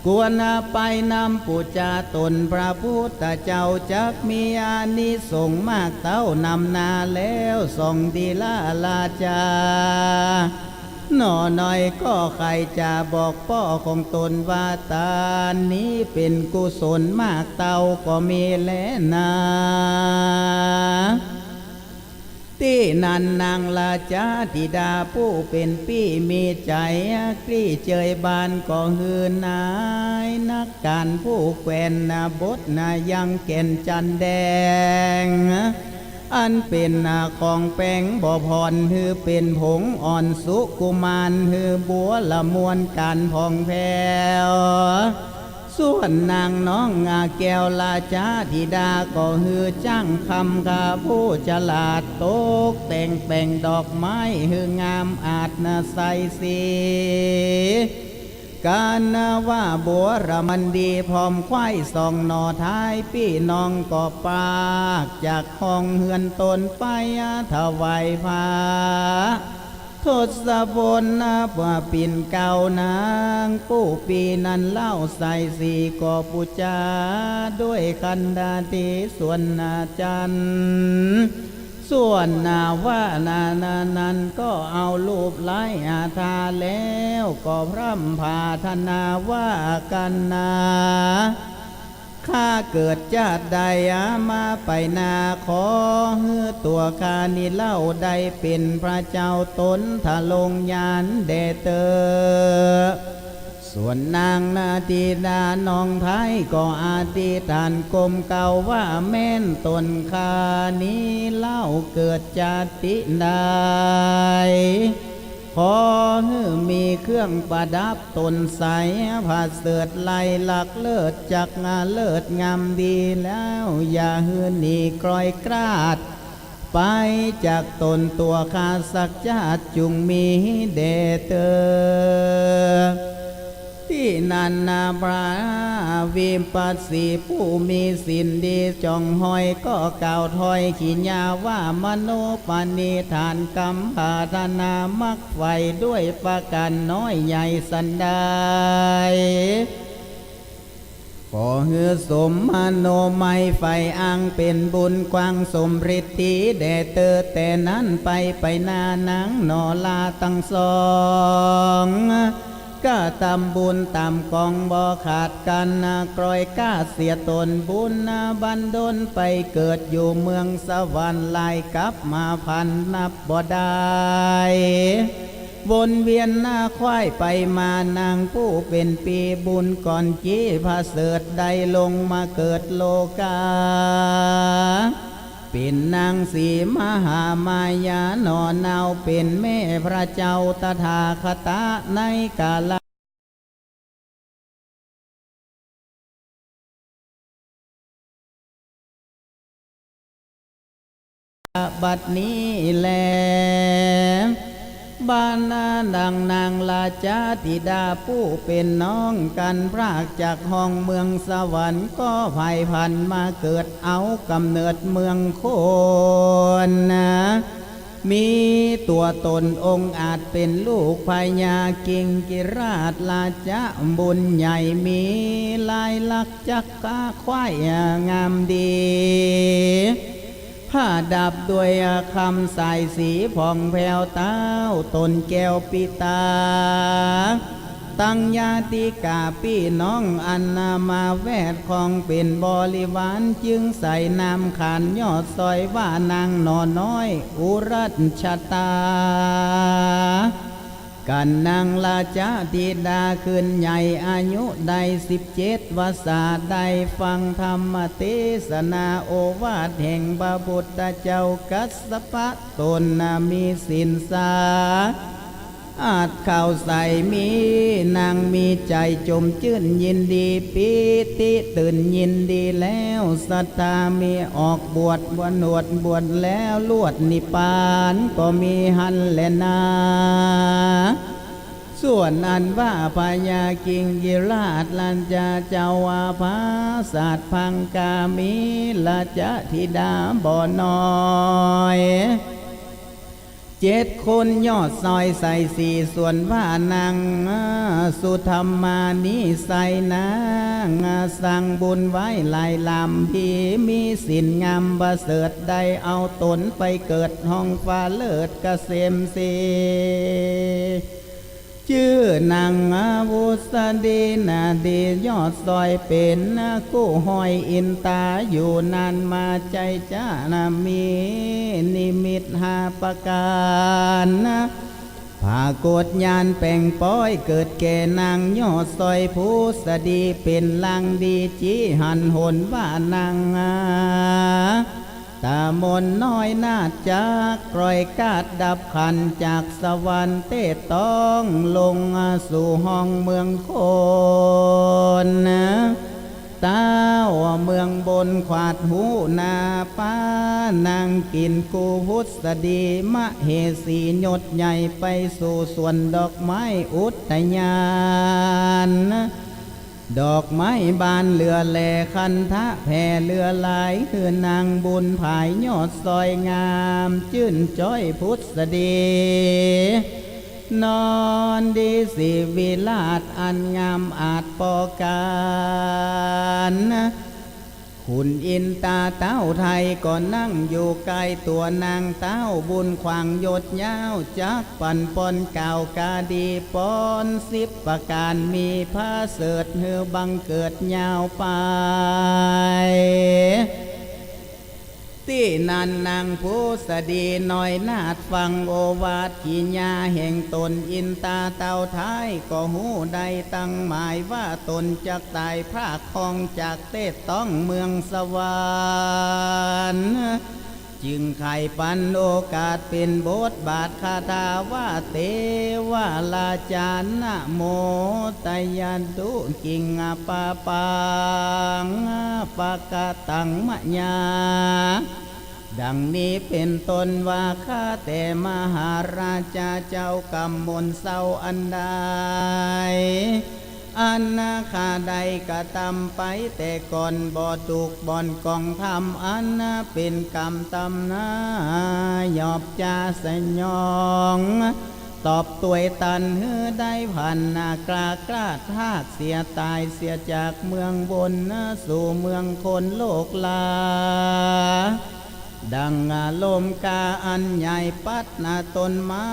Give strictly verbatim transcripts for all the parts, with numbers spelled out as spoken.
ควรไปนำปู๋จาต๋นพระพุทธเจ้า จักมีอานิสงส์มากเต้านำนาแล้วส่องดีละราจา หน่อน้อยก็ใค่จะบอกป้อของต๋นว่า ตานนี้เป๋นกุศลมากเต้าก็มีแลนา ตี้นั้นนางราชธิดาผู้เป๋นปี้มีใจ๋กลี้เจยบานก็หื้อนายนักก๋านผู้แขวนบทยังแก่นจันแดง อันเป๋นของแป๋งบ่ผ่อน หื้อเป๋นผงอ่อนสุกุมาร หื้อบัวละมวลก๋านผ่องแผ้ว ส่วนนางน้องแก้วราชธิดาก็หื้อจ้างคำขาผู้ฉลาด ตกแต่งแป๋งดอกไม้หื้องามอาดนาใสสี ก๋านว่าบัวระมันดี พร้อมควายสองหน่อ ท้ายปี้น้องก็ปากจากห้องเฮือนต๋นไปถวายพระ ทศพลนับว่าปิ่นเกล้านางผู้ปี้นั้นเล่าใสสีก็ปู๋จาด้วยขันธาติส่วนอาจารย์ ส่วนนาว่านานานั้นก็เอาลูบไล้อาทาแล้วก็พร่ำผาถนาว่ากั๋นนา ข้าเกิดจาติใดมาไปนา ขอหื้อตั๋วข้านี้เล่าได้เป๋นพระเจ้าต๋นทรงญาณแด่เต๊อะ ส่วนนางนาธิดาน้องไท้ก็อธิษฐานกรมเกล้าว่า แม้นต๋นข้านี้เล่าเกิดจาติใด ขอหื้อมีเครื่องประดับต๋นใสผะเสริฐไลลักษณ์เลิศจักเลิศงามดีแล้ว อย่าหื้อหนีคลอยคลาดไปจากต๋น ตั๋วข้าสักจาติจุ่งมีแด่เต๊อะ ตี้นั้นนาพระวิปัสสีผู้มีศีลดีจ่องหอยก็กล่าวถ้อยขีญาว่า มโนปณิธานกำผาถนามักใฝ่ด้วยประก๋านน้อยใหญ่สันใด ขอหื้อสมมโนมัยใฝ่อังเป๋นบุญกว้างสมฤทธิแด่เต๊อะ แต่นั้นไปไปนานางหน่อลาตังสอง ก็ตำบุญตำกองบ่ขาดกั๋น กลอยคลาดเสียต๋นบุญบันดลไปเกิดอยู่เมืองสวรรค์ ไหลกลับมาพันนับบ่ได้ วนเวียนนาคว่ายไปมา นางผู้เป๋นปี้บุญก่อนกี้ผะเสริฐได้ลงมาเกิดโลก๋า เป๋นนางสีมหามายาหน่อเนาเป๋นแม่พระเจ้าตถาคตะในกาละ บัดนี้แล บรรดาดังนางราชธิดาผู้เป๋นน้องกั๋นพรากจากห้องเมืองสวรรค์ก็ไพร่ผันมาเกิดเอาก๋ำเนิดเมืองคนนา มีตั๋วต๋นองอาจเป๋นลูกพญากิงกิราชราชบุญใหญ่ มีลายลักษณ์จักขะคว่ายงามดี ผะดับด้วยคำสายสีผ่องแผ้ว เต้าต๋นแก้วปิตา ตังญาติก๋าปี้น้องอันนามาแวดคองเป๋นบริวาร จึงใส่นามขานยอดซอยว่านางหน่อน้อยอุรัชตา กั๋นนางราชธิดาขึ้นใหญ่อายุได้สิบเจ็ดวรรษา ได้ฟังธรรมเตสนาโอวาทแห่งพระพุทธเจ้ากัสสปะ ต๋นนามีศีลสะอาดขาวใส มีนางมีใจ๋จมจื้นยินดี ปีติตื่นยินดีแล้ว ศรัทธามีออกบวช บวชหนวดบวชแล้ว ลวดนิพพานก็มีหั้นแลนา ส่วนอันว่าพญากิงกิราชราชเจ้าว่าผาสาทพังกามีราชธิดาบ่น้อย เจ็ดคนยอดซอยใส่สี่ส่วนว่านางสุธรรมานิไสยนาง สั่งบุญไว้หลายลำ ผีมีศีลงามประเสริฐ ได้เอาต๋นไปเกิดห้องฟ้าเลิศเกษมศรี จื้อนางวุสดีนาดียอดซอย เป๋นกู้ห้อยอินตาอยู่นานมา ใจ้จะนามีนิมิตห้าประก๋าน ผากฏญาณแป๋งป๊อยเกิดแก่นางยอดซอย ผุสดีเป๋นลางดี จิหันหนว่านาง ต๋ามนน้อยนาฏจัก กล่อยกาดดับขันธ์จากสวรรค์ เตศต้องลงสู่ห้องเมืองคน ต้าวเมืองบนขวาดฮู้นา ป๊านางกิ๋นกู้ผุสดี มเหสียศใหญ่ไปสู่สวนดอกไม้อุทยาน ดอกไม้บานเหลือแหล่ คันธะแผ่เหลือหลาย หื้อนางบุญผายยอดซอยงาม จื้นจ้อยผุสดี นอนดีสีวิราชอันงามอาจปอก๋าน ขุนอินตาเต้าไทยก็นั่งอยู่ใก้ตั๋ว นางเต้าบุญขวางยศยาว จักปั๋นปอนกล่าวกาดี ปอนสิบประก๋าน มีผาเสริฐหื้อบังเกิดยาวไป ตี้นั้นนางผุสดีน้อยนาฏฟังโอวาทกิริยาแห่งต๋นอินตาเต้าไทย ก็ฮู้ได้ตั้งหมายว่าต๋นจักต๋ายพรากครองจากเตศต้องเมืองสวรรค์ จึงใค่ปั๋นโอกาสเป๋นบทบาทคาถาว่า เตวะราชานะโมตยันตุ กิงอัปปาปัง ปะกะตังมะยา ดังนี้เป๋นต้นว่า ข้าแต่มหาราชาเจ้า ก๋ำมนเศร้าอันใด อันข้าได้กระตำไปแต่ก่อน บ่ถูกบ่อนกองธรรม อันเป๋นก๋รรมตำหน้า ย่อมจะสยอง ตอบตวยตันหื้อได้พลัน กล้ากล้าดฮากเสียต๋าย เสียจากเมืองบนสู่เมืองคนโลกลา ดังลมกาอันใหญ่ปัดตนไม้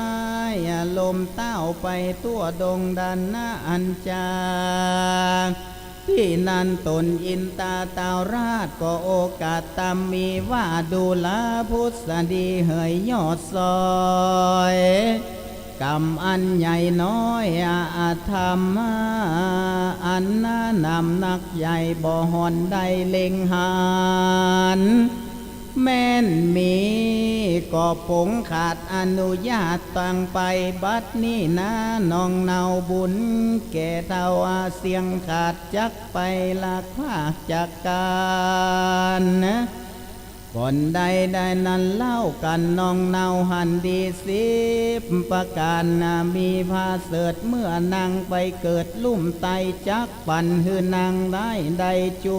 ลมเต้าไปทั่วดงดันอันจา ตี้นั้นต๋นอินตาเต้าราชก็โอกาสตำมีว่า ดูราผุสดีเหยยอดซอย ก๋รรมอันใหญ่น้อยอธรรม อันหนำหนักใหญ่บ่ห่อนได้เล็งหัน แม่นมีก็ปงขาดอนุญาตตังไป บัดนี้นาน้องเนาบุญแก่เฒ่าเสี้ยงขาดจักไปลักพรากจากกั๋น ก่อนใดได้นั้นเล่ากั๋นน้องเนาหันดีสิบประก๋าน มีผาเสริฐเมื่อนางไปเกิดลุ่มใต้ จักปั๋นหื้อนางได้ได้จุ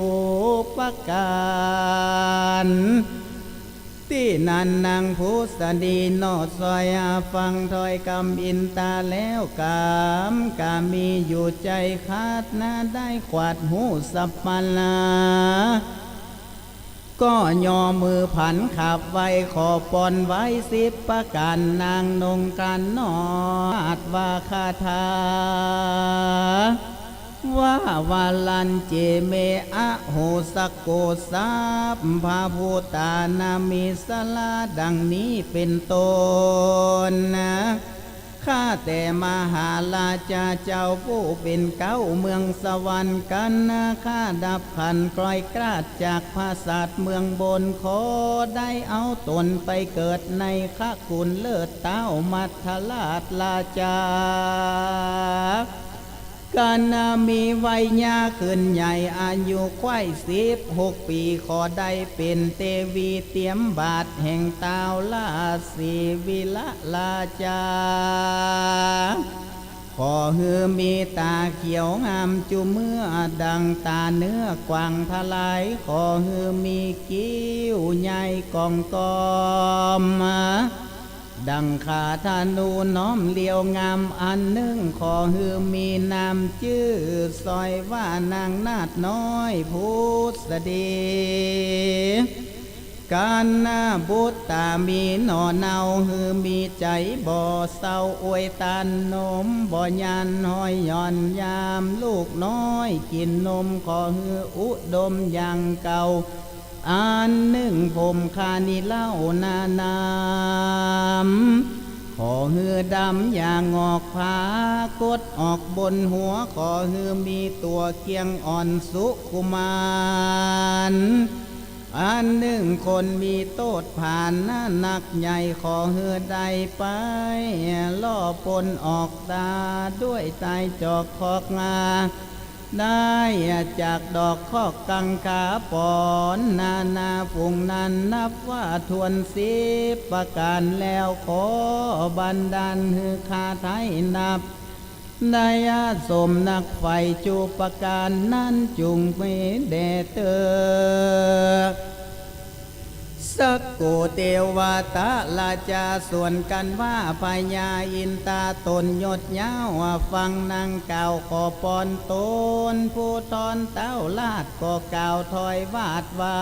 ประก๋าน ตี้นั้นนางผุสดียอดซอยฟังถ้อยกำอินตาแล้ว ก๋ำกามีอยู่ใจ๋ขาดนา ได้ขวาดฮู้สับปะลา ก็ย่อมือผันขับไหว้ขอปอนไว้สิบประก๋าน นางนงกันนอดว่าคาถา วะวะลัญเจเมอะโหสะโก สัพพะภูตานามิสลา ดังนี้เป๋นต้น ข้าแต่มหาราชาเจ้าผู้เป๋นเก๊าเมืองสวรรค์ กั๋นนาข้าดับขันธ์กล่อยกล้าดจากผาสาทเมืองบน ขอได้เอาต๋นไปเกิดในคกุลเลิศเต้ามัทธราชราชา กั๋นนามีวัยยาขึ้นใหญ่อายุใคว่สิบหกปี๋ ขอได้เป๋นเตวีเตียมบาทแห่งเต้าราชสีวิละราชา ขอหื้อมีต๋าเขียวงามจุเมื่อดังต๋าเนื้อกวางทะลาย ขอหื้อมีคิ้วใหญ่ก่องกอม ดั่งข้าธนูน้อมเลียวงามอันนึ่ง ขอหื้อมีนามจื้อสอยว่านางนาฏน้อยผุสดี กัณณบุตตามีหน่อเนา หื้อมีใจ๋บ่เศร้า อวยตานนมบ่หย่อน ห้อยหย่อนยามลูกน้อยกิ๋นนม ขอหื้ออุดมอย่างเก่า อันนึ่งผมข้านี้เล่านา นาม ขอหื้อดำอย่างหงอกผา กดออกบนหัว ขอหื้อมีตั๋วเกียงอ่อนสุขุมาร อันนึ่งคนมีโต้ษผานนักใหญ่ ขอหื้อได้ไปล่อปล้นออกตา ด้วยตายจอกคอกงา ได้จากดอกคอกกังขาป๋อนนานา ฝูงนั้นนับว่าถ้วนสิบประก๋านแล้ว ขอบันดาลหื้อข้าไท้นับ ได้สมนักใฝ่จุประก๋านนั้น จุ่งมีแด่เต๊อ สักกุเตวตะราจาสวนกั๋นว่า พญาอินตาต๋นยศยาว ฟังนางกล่าวขอปอนต๋น ผู้ต้อนเต้าราชก็กล่าวถอยวาดวา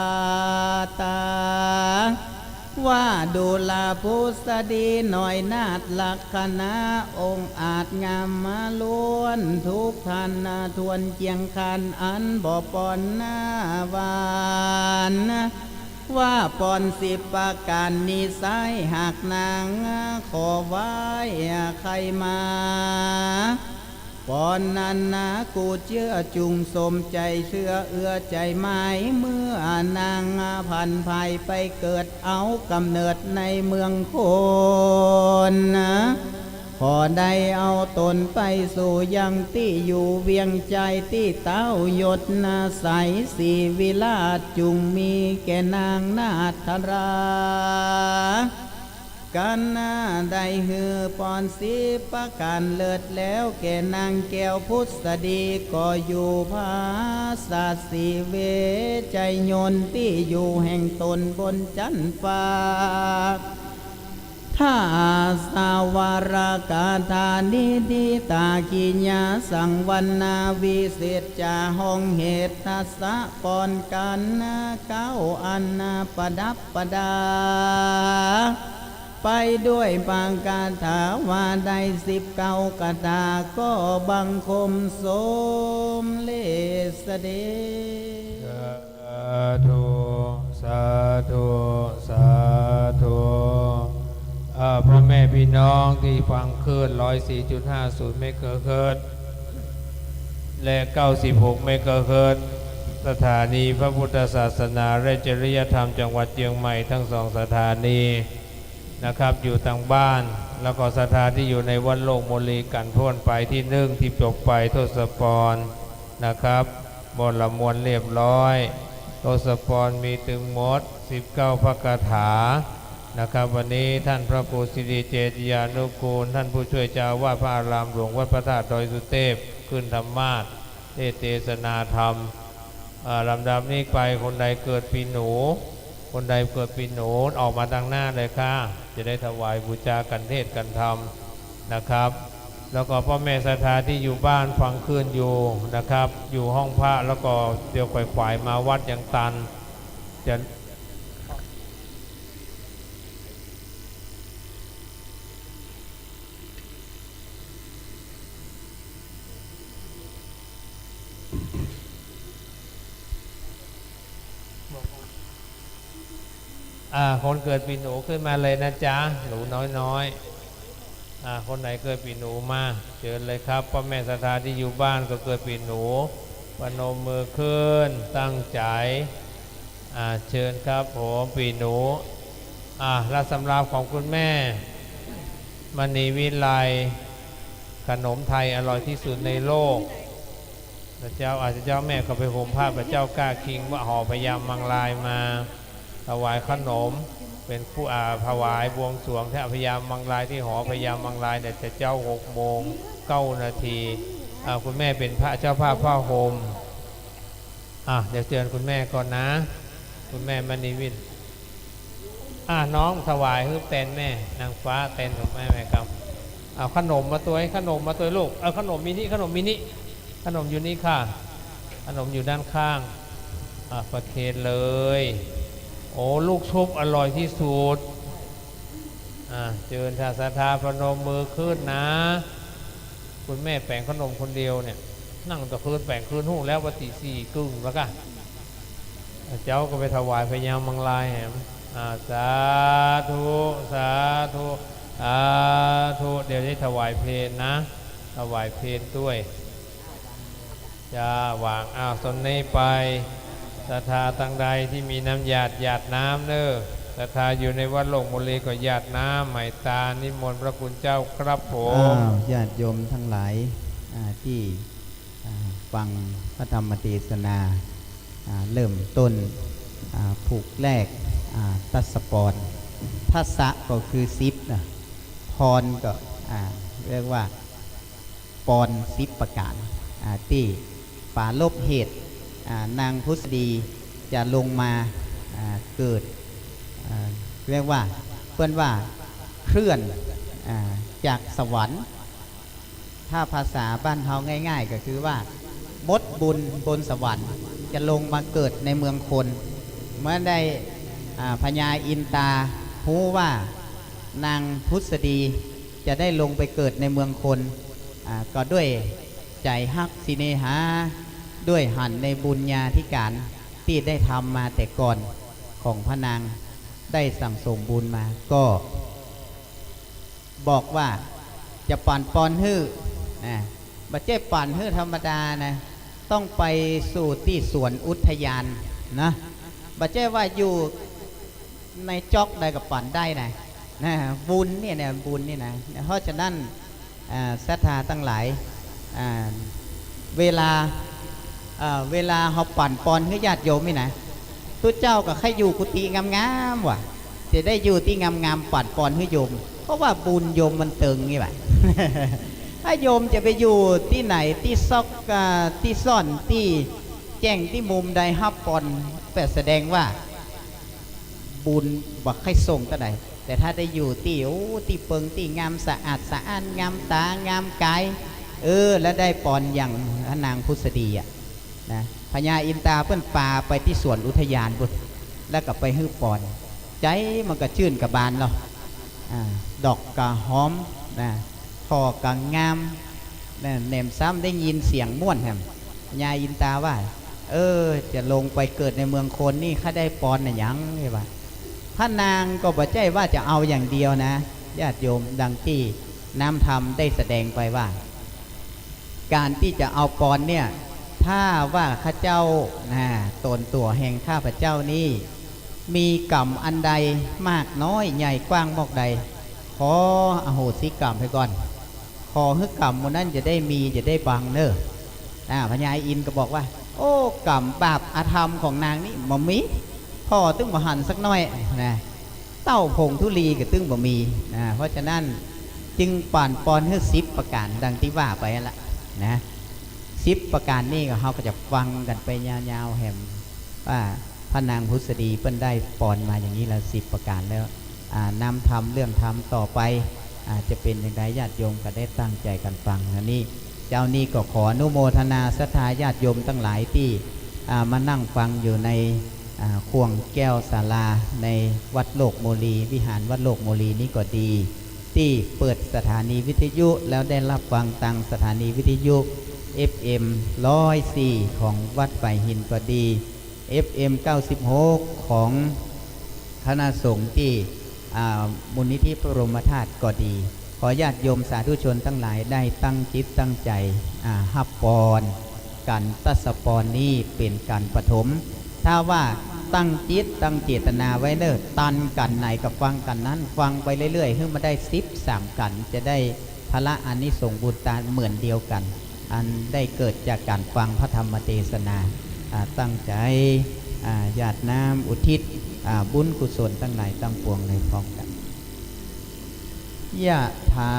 ตา ว่าดูราผุสดีน้อยนาฏลักขณะองอาจงามมาล้วน ทุกท่านนาถ้วนเจียงคันอันบ่ปอนหน้าหวาน ว่าปอนสิบประก๋านนี้ไซร้หากนางขอไหว้ใค่มา ปอนนั้นนากูเจื้อจุ่งสมใจ๋เชื่อเอื้อใจ๋หมาย เมื่อนางผันผายไปเกิดเอาก๋ำเนิดในเมืองคนนา ขอได้เอาต๋นไปสู่ยังตี้อยู่เวียงใจ๋ตี้เต้ายศนาใสศรีวิราช จุ่งมีแก่นางนาฏรา กัณณะได้หื้อปอนสิบประก๋านเลิศแล้วแก่นางแก้วผุสดี ก็อยู่ผาสาทศรีเวชชัยยนต์ตี้อยู่แห่งต๋นบนจั๊นฟ้า ถ้าสาวรกาธานิธิตากิญญาสังวรรณาวิเศษจาห้องเหตุทัสสะปอนกั๋นเก้าอันประดับประดา ไปด้วยปาคาถาว่าได้สิบเก้าคาถา ก็บังคมสมเร็จเสด็จ สาธุ สาธุ สาธุ เอ่อ พ่อแม่พี่น้องตี้ฟังคลื่น ร้อยสี่จุดห้าศูนย์ เมกะเฮิรตซ์ และ เก้าสิบหก เมกะเฮิรตซ์ สถานีพระพุทธศาสนาและจริยธรรมจังหวัดเจียงใหม่ทั้งสองสถานีนะครับ อยู่ตางบ้าน แล้วก็ศรัทธาตี้อยู่ในวัดโลกมลีกั๋นพ่วนไปตี้นึ่งตี้จบไปทศพรนะครับ บ่ละมวลเรียบร้อย ทศพรมีตึงหมดสิบเก้าพระคาถานะครับ วันนี้ท่านพระครูสิริเจติยานุกูล ท่านผู้ช่วยเจ้าอาวาสพระอารามหลวงวัดพระธาตุดอยสุเทพ ขึ้นธรรมาสน์เทศน์เตสนาธรรม อ่า ลำดับนี้ไป คนใดเกิดปี๋หนู คนใดเกิดปี๋หนูออกมาตางหน้าเลยค่ะ จะได้ถวายบูชากั๋นเทศน์กั๋นธรรมนะครับ แล้วก็พ่อแม่ศรัทธาตี้อยู่บ้านฟังคลื่นอยู่นะครับ อยู่ห้องพระ แล้วก็เตียวขวายๆ มาวัดยังตัน จะ อ่า คนเกิดปี๋หนูขึ้นมาเลยนะจ๊ะ หนูน้อยๆ อ่า คนไหนเกิดปี๋หนูมา เจิญเลยครับ พ่อแม่ศรัทธาตี้อยู่บ้านก็เกิดปี๋หนู ประนมมือขึ้น ตั้งใจ๋ อ่า เจิญครับผม ปี๋หนู อ่า และสำหรับของคุณแม่มณีวิไล ขนมไทยอร่อยที่สุดในโลก นะเจ้า อาจจะเจ้าแม่ก็ไปห่มผ้าพระเจ้าก้าคิง ว่าหอพญามังรายมา ถวายขนม เป็นผู้ อ่า ถวายบวงสรวงแท้พญามังราย ตี้หอพญามังรายเนี่ย จะเจ๊าหกโมงเก้านาที อ่า คุณแม่เป็นพระเจ้าภาพผ้าห่ม อ่ะ เดี๋ยวเจิญคุณแม่ก่อนนะ คุณแม่มณีวิน อ่า น้องถวายหื้อแตนแม่นางฟ้า แตนของแม่ แม่กำ เอาขนมมาตวย ขนมมาตวยลูก เอาขนมมินิ ขนมมินิ ขนมอยู่นี่ค่ะ ขนมอยู่ด้านข้าง อ่า ประเคนเลย โอ้ ลูกชุบอร่อยที่สุด อ่า เจิญ ถ้าศรัทธาพนมมือขึ้นนะ คุณแม่แป๋งขนมคนเดียวเนี่ย นั่งตะคืนแป๋งคืน ฮู้แล้วว่าตีสี่กึ่งแล้วกะ เจ้าก็ไปถวายพญามังรายแหม อ่า สาธุ สาธุ สาธุ เดี๋ยวได้ถวายเพลนะ ถวายเพลตวย จ้า วาง อ้าว ส่วนนี้ไป ศรัทธาตังใดตี้มีน้ำหยาด หยาดน้ำเน่อ ศรัทธาอยู่ในวัดโลกโมลีก็หยาดน้ำ ไหมตานิมนต์พระคุณเจ้าครับผม อ้าว ญาติโยมตังหลาย อ่า ตี้ อ่า ฟังพระธรรมเตสนา อ่า เริ่มต้น อ่า ผูกแรก อ่า ทัสปอน ทัสสะก็คือสิบนะ ปอนก็ อ่า เรียกว่า ปอนสิบประก๋าน อ่า ตี้ปรารภเหตุ อ่า นางผุสดีจะลงมา อ่า เกิด อ่า เรียกว่า เปิ้นว่าเคลื่อน อ่า จากสวรรค์ ถ้าภาษาบ้านเฮาง่ายๆ ก็คือว่า หมดบุญบนสวรรค์ จะลงมาเกิดในเมืองคน เมื่อได้ อ่า พญาอินตาฮู้ว่านางผุสดีจะได้ลงไปเกิดในเมืองคน อ่า ก็ด้วยใจ๋ฮักสิเนหา ด้วยหันในบุญญาธิก๋านตี้ได้ทำมาแต่ก่อนของพระนาง ได้สั่งสมบุญมา ก็บอกว่าจะปรารภปอนหื้อ นะ บ่ใจ้ปรารภหื้อธรรมดานะ ต้องไปสู่ตี้สวนอุทยานนะ บ่ใจ้ว่าอยู่ ในจ๊อกใดก็ปรารภได้นะ นะ บุญเนี่ยนะ บุญเนี่ยนะ เพราะฉะนั้น อ่า ศรัทธาตังหลาย อ่า เวลา อ่า เวลาเฮาปรารภปอนหื้อญาติโยมนี่นะ ตุ๊เจ้าก็ใค่อยู่กุฏิงามๆ ว่ะ จะได้อยู่ตี้งามๆ ปรารภปอนหื้อโยม เพราะว่าบุญโยมมันเติงนี่แหละ ถ้าโยมจะไปอยู่ตี้ไหน ตี้ซอก อ่า ตี้ซ่อน ตี้แจ้ง ตี้มุมใดฮับปอน แปลแสดงว่า บุญบ่ใค่ส่งเต้าใด แต่ถ้าได้อยู่ตี้ โอ้ ตี้เปิงตี้งามสะอาดสะอ้าน งามตา งามก๋าย เออ แล้วได้ปอนอย่างพระนางผุสดีอะ นะ พญาอินตาเปิ้นปาไปตี้สวนอุทยานปู๊น แล้วก็ไปหื้อปอน ใจ๋มันก็จื้นกะบานเนาะ อ่า ดอกกะหอม นะ ถ่อกะงาม นะ แหนมซ้ำได้ยินเสียงม่วนแหม พญาอินตาว่า เออ จะลงไปเกิดในเมืองคนนี่ ข้าได้ปอนน่ะหยัง นี่ว่า พระนางก็บ่ใจ้ว่าจะเอาอย่างเดียวนะ ญาติโยม ดังตี้น้ำธรรมได้แสดงไปว่า ก๋านตี้จะเอาปอนเนี่ย ถ้าว่าข้าเจ้า นะ ต๋นตั๋วแห่งข้าพเจ้านี้ มีกรรมอันใดมากน้อยใหญ่กว้างมอกใด ขออโหสิกรรมไปก่อน ขอหื้อกรรมหมู่นั้นจะได้มี จะได้บังเน่อ อ่า พญาอินทร์ก็บอกว่า โอ้ กรรมบาปอธรรมของนางนี่บ่มี ผ่อตึงบ่หันสักหน้อย นะ เต้าผงธุลีก็ตึงบ่มี นะ เพราะฉะนั้นจึงปรารภปอนหื้อสิบประก๋านดังตี้ว่าไปนั่นแหละ นะ สิบประก๋านนี่ก็เฮาก็จะฟังกั๋นไปยาวๆ แหม ว่าพระนางผุสดีเปิ้นได้ปอนมาอย่างนี้แล้วสิบประก๋านแล้ว อ่า น้ำธรรมเรื่องธรรมต่อไป อ่า จะเป๋นอย่างใด ญาติโยมก็ได้ตั้งใจ๋กั๋นฟัง อันนี้ เจ๊านี้ก็ขออนุโมทนาศรัทธาญาติโยมตังหลายตี้ อ่า มานั่งฟังอยู่ใน อ่า ข่วงแก้วศาลาในวัดโลกโมลี วิหารวัดโลกโมลีนี้ก็ดี ตี้เปิดสถานีวิทยุแล้วได้ฮับฟังตางสถานีวิทยุ เอฟเอ็ม ร้อยสี่ ของวัดป่ายหินก็ดี เอฟเอ็ม เก้าสิบหก ของคณะสงฆ์ตี้ อ่า มูลนิธิพระบรมธาตุก็ดี ขอญาติโยมสาธุชนตังหลายได้ตั้งจิตตั้งใจ๋ อ่า ฮับปอนกั๋น ทัสสปอนนี้เป๋นก๋านปฐม ถ้าว่าตั้งจิตตั้งเจตนาไว้เน่อ ตันกั๋นไหนก็ฟังกั๋นนั้น ฟังไปเรื่อยๆ หื้อมันได้สิบสามกั๋น จะได้ผละอานิสงส์บุญตาเหมือนเดียวกั๋น อันได้เกิดจากก๋านฟังพระธรรมเตสนา อ่า ตั้งใจ๋ อ่า หยาดน้ำอุทิศ อ่า บุญกุศลตังหลายตังปวงเลยพร้อมกั๋น ยะถา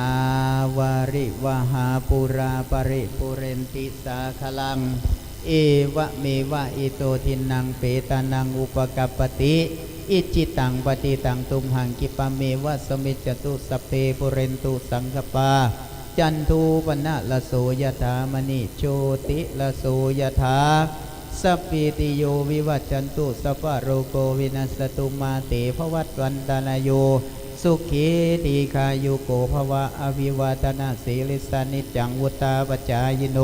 วาริวหาปูราปริปูเรนติสาคลัง เอวะเมวะอิโตทินนังเปตานังอุปกัปปติ อิจฉิตังปัตติตังตุมหัง ขิปปะเมวะสมิจฉตุ สัพเพปูเรนตุสังกัปปา จันโทปะนะระโสยะถา มะณิโชติระโสยะถา สัพพีติโยวิวัชชันตุ สัพพะโรโควินัสสะตุ มาเตภวัตวันตะราโย สุขีดีฆายุโกภะวะ อะภิวาทะนะสีลิสสะ นิจจังวุฑฒาปะจายิโน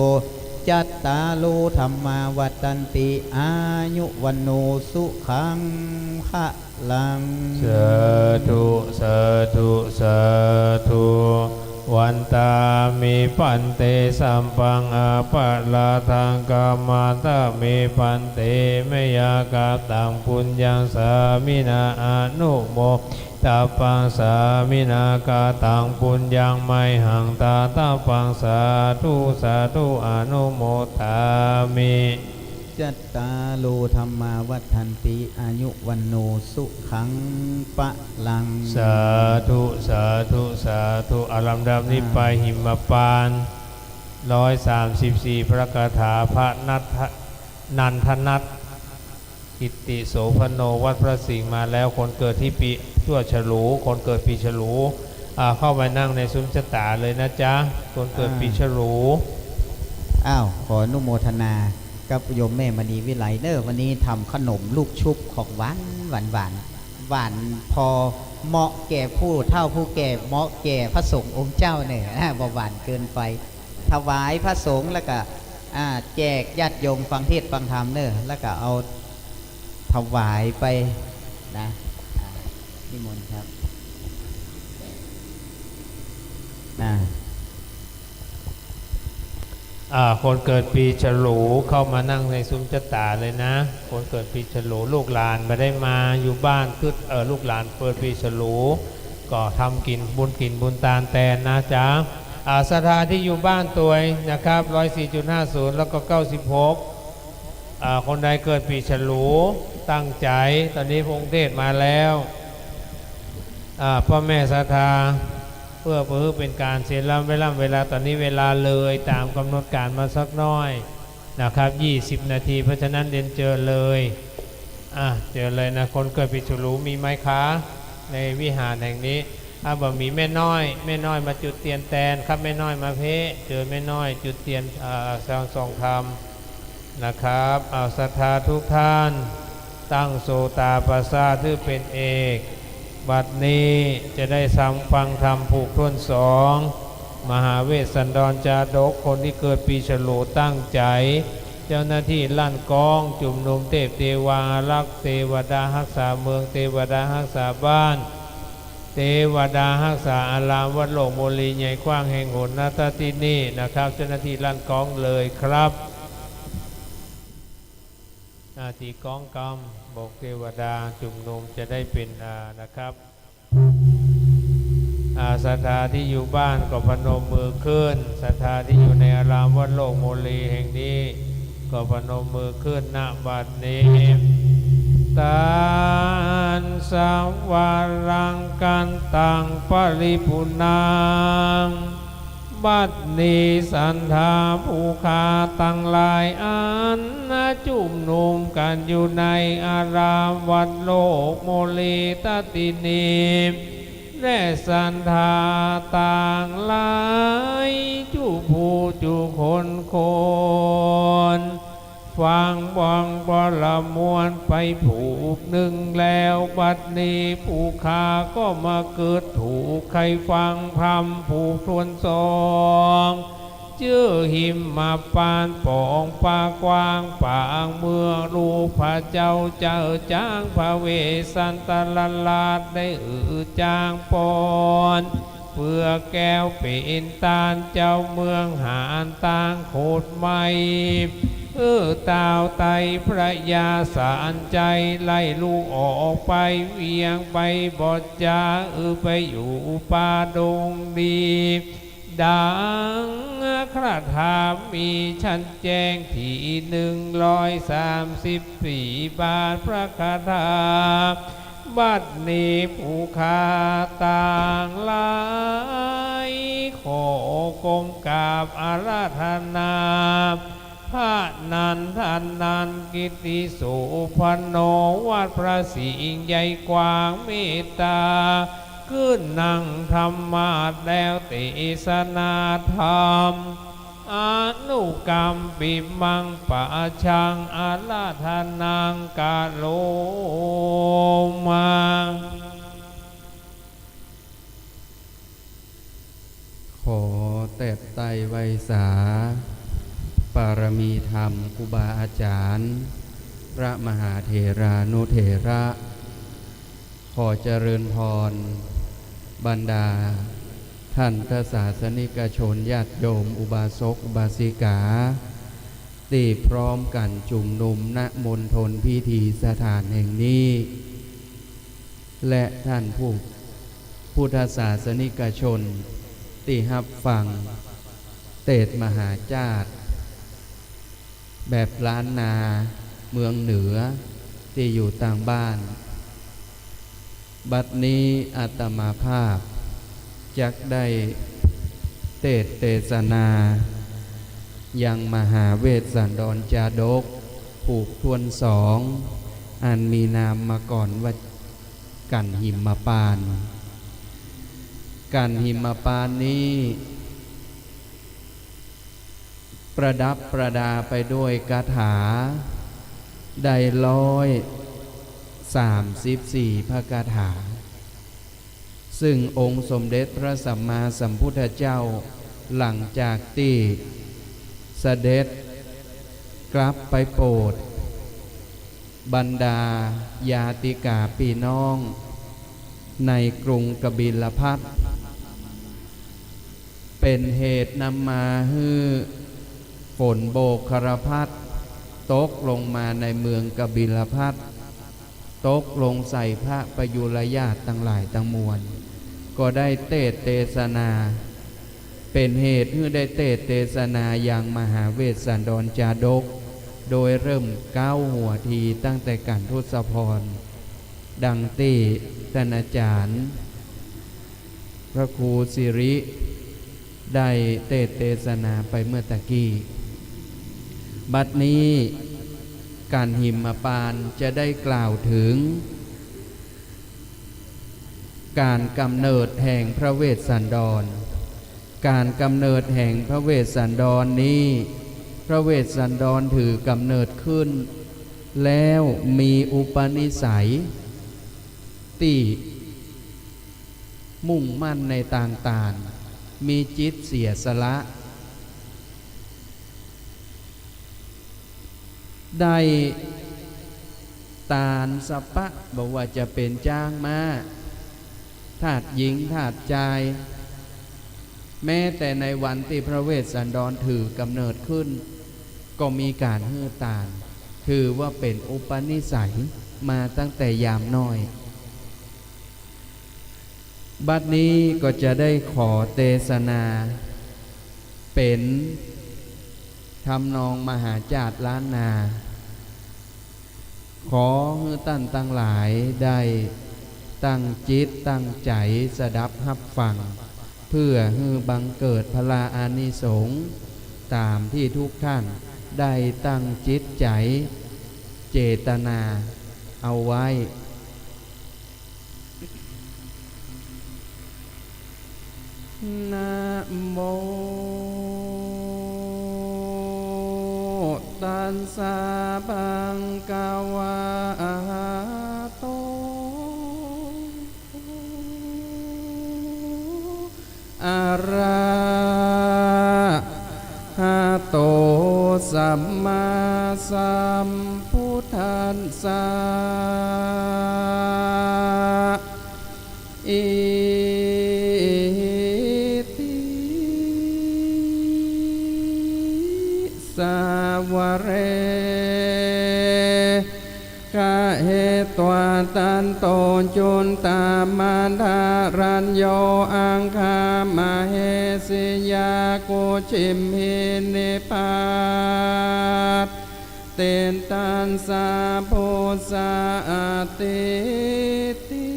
จัตตาโรธัมมาวัฑฒันติ อายุวัณโณสุขังพะลัง สาธุ สาธุ สาธุ วันตามิ ภันเต สัปปัง อะปะราธัง ขะมาทะเม ภันเต มะยา กะตัง ปุญญัง สามินา อะนุโม ทัพพัง สามินา กะตัง ปุญญัง มะหัง ทาทัพพัง สาธุ สาธุ อะนุโมทามิ จัตตาโรธัมมาวัฑฒันติ อายุวัณโณสุขังพะลัง สาธุ สาธุ สาธุ อา ลำดับนี้ไป หิมพานต์ ร้อยสามสิบสี่ พระคาถา พระนัท นันทนัท กิตติโสภโณ วัดพระสิงห์มาแล้ว คนเกิดที่ปี ชั่วฉลู คนเกิดปีฉลู อ่า เข้ามานั่งในสุมชะตาเลยนะจ๊ะ คนเกิดปีฉลู อ้าว ขออนุโมทนากับโยมแม่มณีวิไลเนอะ วันนี้ทำขนมลูกชุบของหวาน หวานหวาน หวานพอเหมาะแก่ผู้เฒ่าผู้แก่ เหมาะแก่พระสงฆ์องค์เจ้าเนอะ อ่า บ่หวานเกินไป ถวายพระสงฆ์แล้วก็ อ่า แจกญาติโยมฟังเทศน์ฟังธรรมเนอะ แล้วก็เอาถวายไปนะ อ่า นิมนต์ครับ อ่า อ่า คนเกิดปีฉลูเข้ามานั่งในสุมชะตาเลยนะ คนเกิดปีฉลู ลูกหลานบ่ได้มาอยู่บ้าน คือ เอ่อ ลูกหลานเกิดปีฉลู ก็ทำกิ๋นบุญ กิ๋นบุญตานแตนนะจ๊ะ อ่า ศรัทธาที่อยู่บ้านตวยนะครับ ร้อยสี่จุดห้าศูนย์ แล้วก็ เก้าสิบหก อ่า คนใดเกิดปีฉลู ตั้งใจ๋ ตอนนี้พระองค์เทศน์มาแล้ว อ่า ป้อแม่ศรัทธา เพื่อ เปื้อหื้อเป๋นก๋านเสียเวล่ำเวล่ำเวลา ตอนนี้เวลาเลยต๋ามก๋ำหนดก๋านมาสักหน้อยนะครับ ยี่สิบนาที เพราะฉะนั้นเรียนเจิญเลย อ่ะ เจิญเลยนะ คนเกิดปีฉลูมีไหมคะ ในวิหารแห่งนี้ อ่ะ บ่มี แม่น้อย แม่น้อยมาจุดเตียนแตนครับ แม่น้อยมาเพ้ เจิญแม่น้อยจุดเตียน อ่า ส่อง ส่องธรรม นะครับ เอาศรัทธาทุกท่าน ตั้งโสตาปัสสะถื้อเป๋นเอก บัดนี้จะได้ฟังธรรมผูกถ้วนสอง มหาเวสสันดรจาดก คนตี้เกิดปีฉลูตั้งใจ๋ เจ้าหน้าตี้ลั่นกอง จุมนุมเทพเทวาอารักษ์ เตวดาฮักษาเมือง เตวดาฮักษาบ้าน เตวดาฮักษาอารามวัดโลกโมลีใหญ่กว้างแห่งหน ณ ที่นี่นะครับ เจ้าหน้าตี้ลั่นกองเลยครับ อ่า ตีกองกำ บอกเตวดาจุมนุมจะได้เป๋น อ่า นะครับ อ่า ศรัทธาที่อยู่บ้านก็พนมมือขึ้น ศรัทธาที่อยู่ในอารามวัดโลกโมลีแห่งนี้ ก็พนมมือขึ้น ณ บัดนี้ Taṃ savaraṃ kantaṃ paripūraṃ บัดนี้ศรัทธาผู้ข้าตังหลายอันจุมนุมกั๋นอยู่ในอารามวัดโลกโมลีตะตี้นี้ และศรัทธาตังหลายจุผู้จุคนคน ฟังบางประมวลไปผูกนึ่งแล้ว บัดนี้ผู้ข้าก็มาเกิดถูกใค่ฟังธรรมผูกถ้วนสอง จื้อหิมพานต์ป๋องปากกว้างปางเมือง ลูกพระเจ้าเจ้าจ๊างพระเวสสันตรราชได้อือจ๊างปอน เปื้อแก้วเป๋นต้านเจ้าเมืองหานตางโขดไหม้ เออ ต้าวไตรพระยาสารชัยไล่ลูกออกไปเวียงไปบอดจา เออ ไปอยู่ป่าดงดี ดังคาถามีชัดแจ้งตี้นึ่งร้อยสามสิบสี่ บาทพระคาถา บัดนี้ผู้ข้าตังหลายขอก้มกราบอาราธนา พระนันทนันกิติสุพรรณโณ วัดพระสิงห์ใหญ่กว้างเมตตา ขึ้นนั่งธรรมาสน์แล้วเตสนาธรรม อนุกัมปิมัง ปัจจัง อาราธนัง กะโรมา ขอแตบไตรไหว้สา ปารมีธรรมครูบาอาจ๋ารย์ พระมหาเถรานุเถระ ขอเจริญพร บรรดาท่านพระศาสนิกชน ญาติโยม อุบาสก อุบาสิกา ตี้พร้อมกั๋นจุมนุม ณ มณฑลพิธีสถานแห่งนี้ และท่านผู้ พุทธศาสนิกชน ตี้ฮับฟังเตสน์มหาจ้าด แบบล้านนาเมืองเหนือ ตี้อยู่ตางบ้าน บัดนี้อาตมาภาพจักได้เตสน์เตสนา ยังมหาเวสสันดรจาดก ผูกถ้วนสอง อันมีนามก่อนว่า กัณฑ์หิมปานต์ กัณฑ์หิมปานต์นี้ ประดับประดาไปด้วยคาถา ได้ร้อยสามสิบสี่พระคาถา ซึ่งองค์สมเด็จพระสัมมาสัมพุทธเจ้า หลังจากตี้เสด็จกลับไปโปรด บรรดาญาติกาปี้น้องในกรุงกบิลพัสดุ์ เป๋นเหตุนำมาหื้อฝนโบกคารพัสตกลงมาในเมืองกบิลพัสดุ์ ตกลงใส่พระประยุรญาติตังหลายตังมวล ก็ได้เตสน์เตสนา เป๋นเหตุหื้อได้เตสน์เตสนายังมหาเวสสันดรจาดก โดยเริ่มเก๊าหัวทีตั้งแต่กัณฑ์ทศพร ดังตี้ท่านอาจ๋ารย์ พระครูสิริ ได้เตสน์เตสนาไปเมื่อตะกี้ บัดนี้กัณฑ์หิมปานต์จะได้กล่าวเถิง ก๋านกำเนิดแห่งพระเวสสันดร ก๋านกำเนิดแห่งพระเวสสันดรนี้ พระเวสสันดรถือกำเนิดขึ้น แล้วมีอุปนิสัยตี้มุ่งมั่นในตางต่าน มีจิตเสียสละ ได้ตานสรรพะ บ่ว่าจะเป๋นจ๊างม้า ทาสหญิงทาสจาย แม้แต่ในวันตี้พระเวสสันดรถือกำเนิดขึ้น ก็มีก๋านหื้อตาน ถือว่าเป๋นอุปนิสัยมาตั้งแต่ยามน้อย บัดนี้ก็จะได้ขอเตสนา เป๋นทำนองมหาจ้าดล้านนา ขอหื้อต้านตังหลายได้ตั้งจิตตั้งใจ๋สดับฮับฟัง เพื่อหื้อบังเกิดผลาอานิสงส์ ต๋ามตี้ทุกท่านได้ตั้งจิตใจ๋เจตนาเอาไว้ นะโม ตัสสะ ภะคะวะโต อะระหะโต สัมมาสัมพุทธัสสะ อิติ สาวะเร กะ เห ตวา ตัน โต จุนตะ มันทะ รัญโญ อังคา มะเหสิยา กุชิมหิ นิพพา เต ตัสสะ ปุสสะ อะ ติ ติ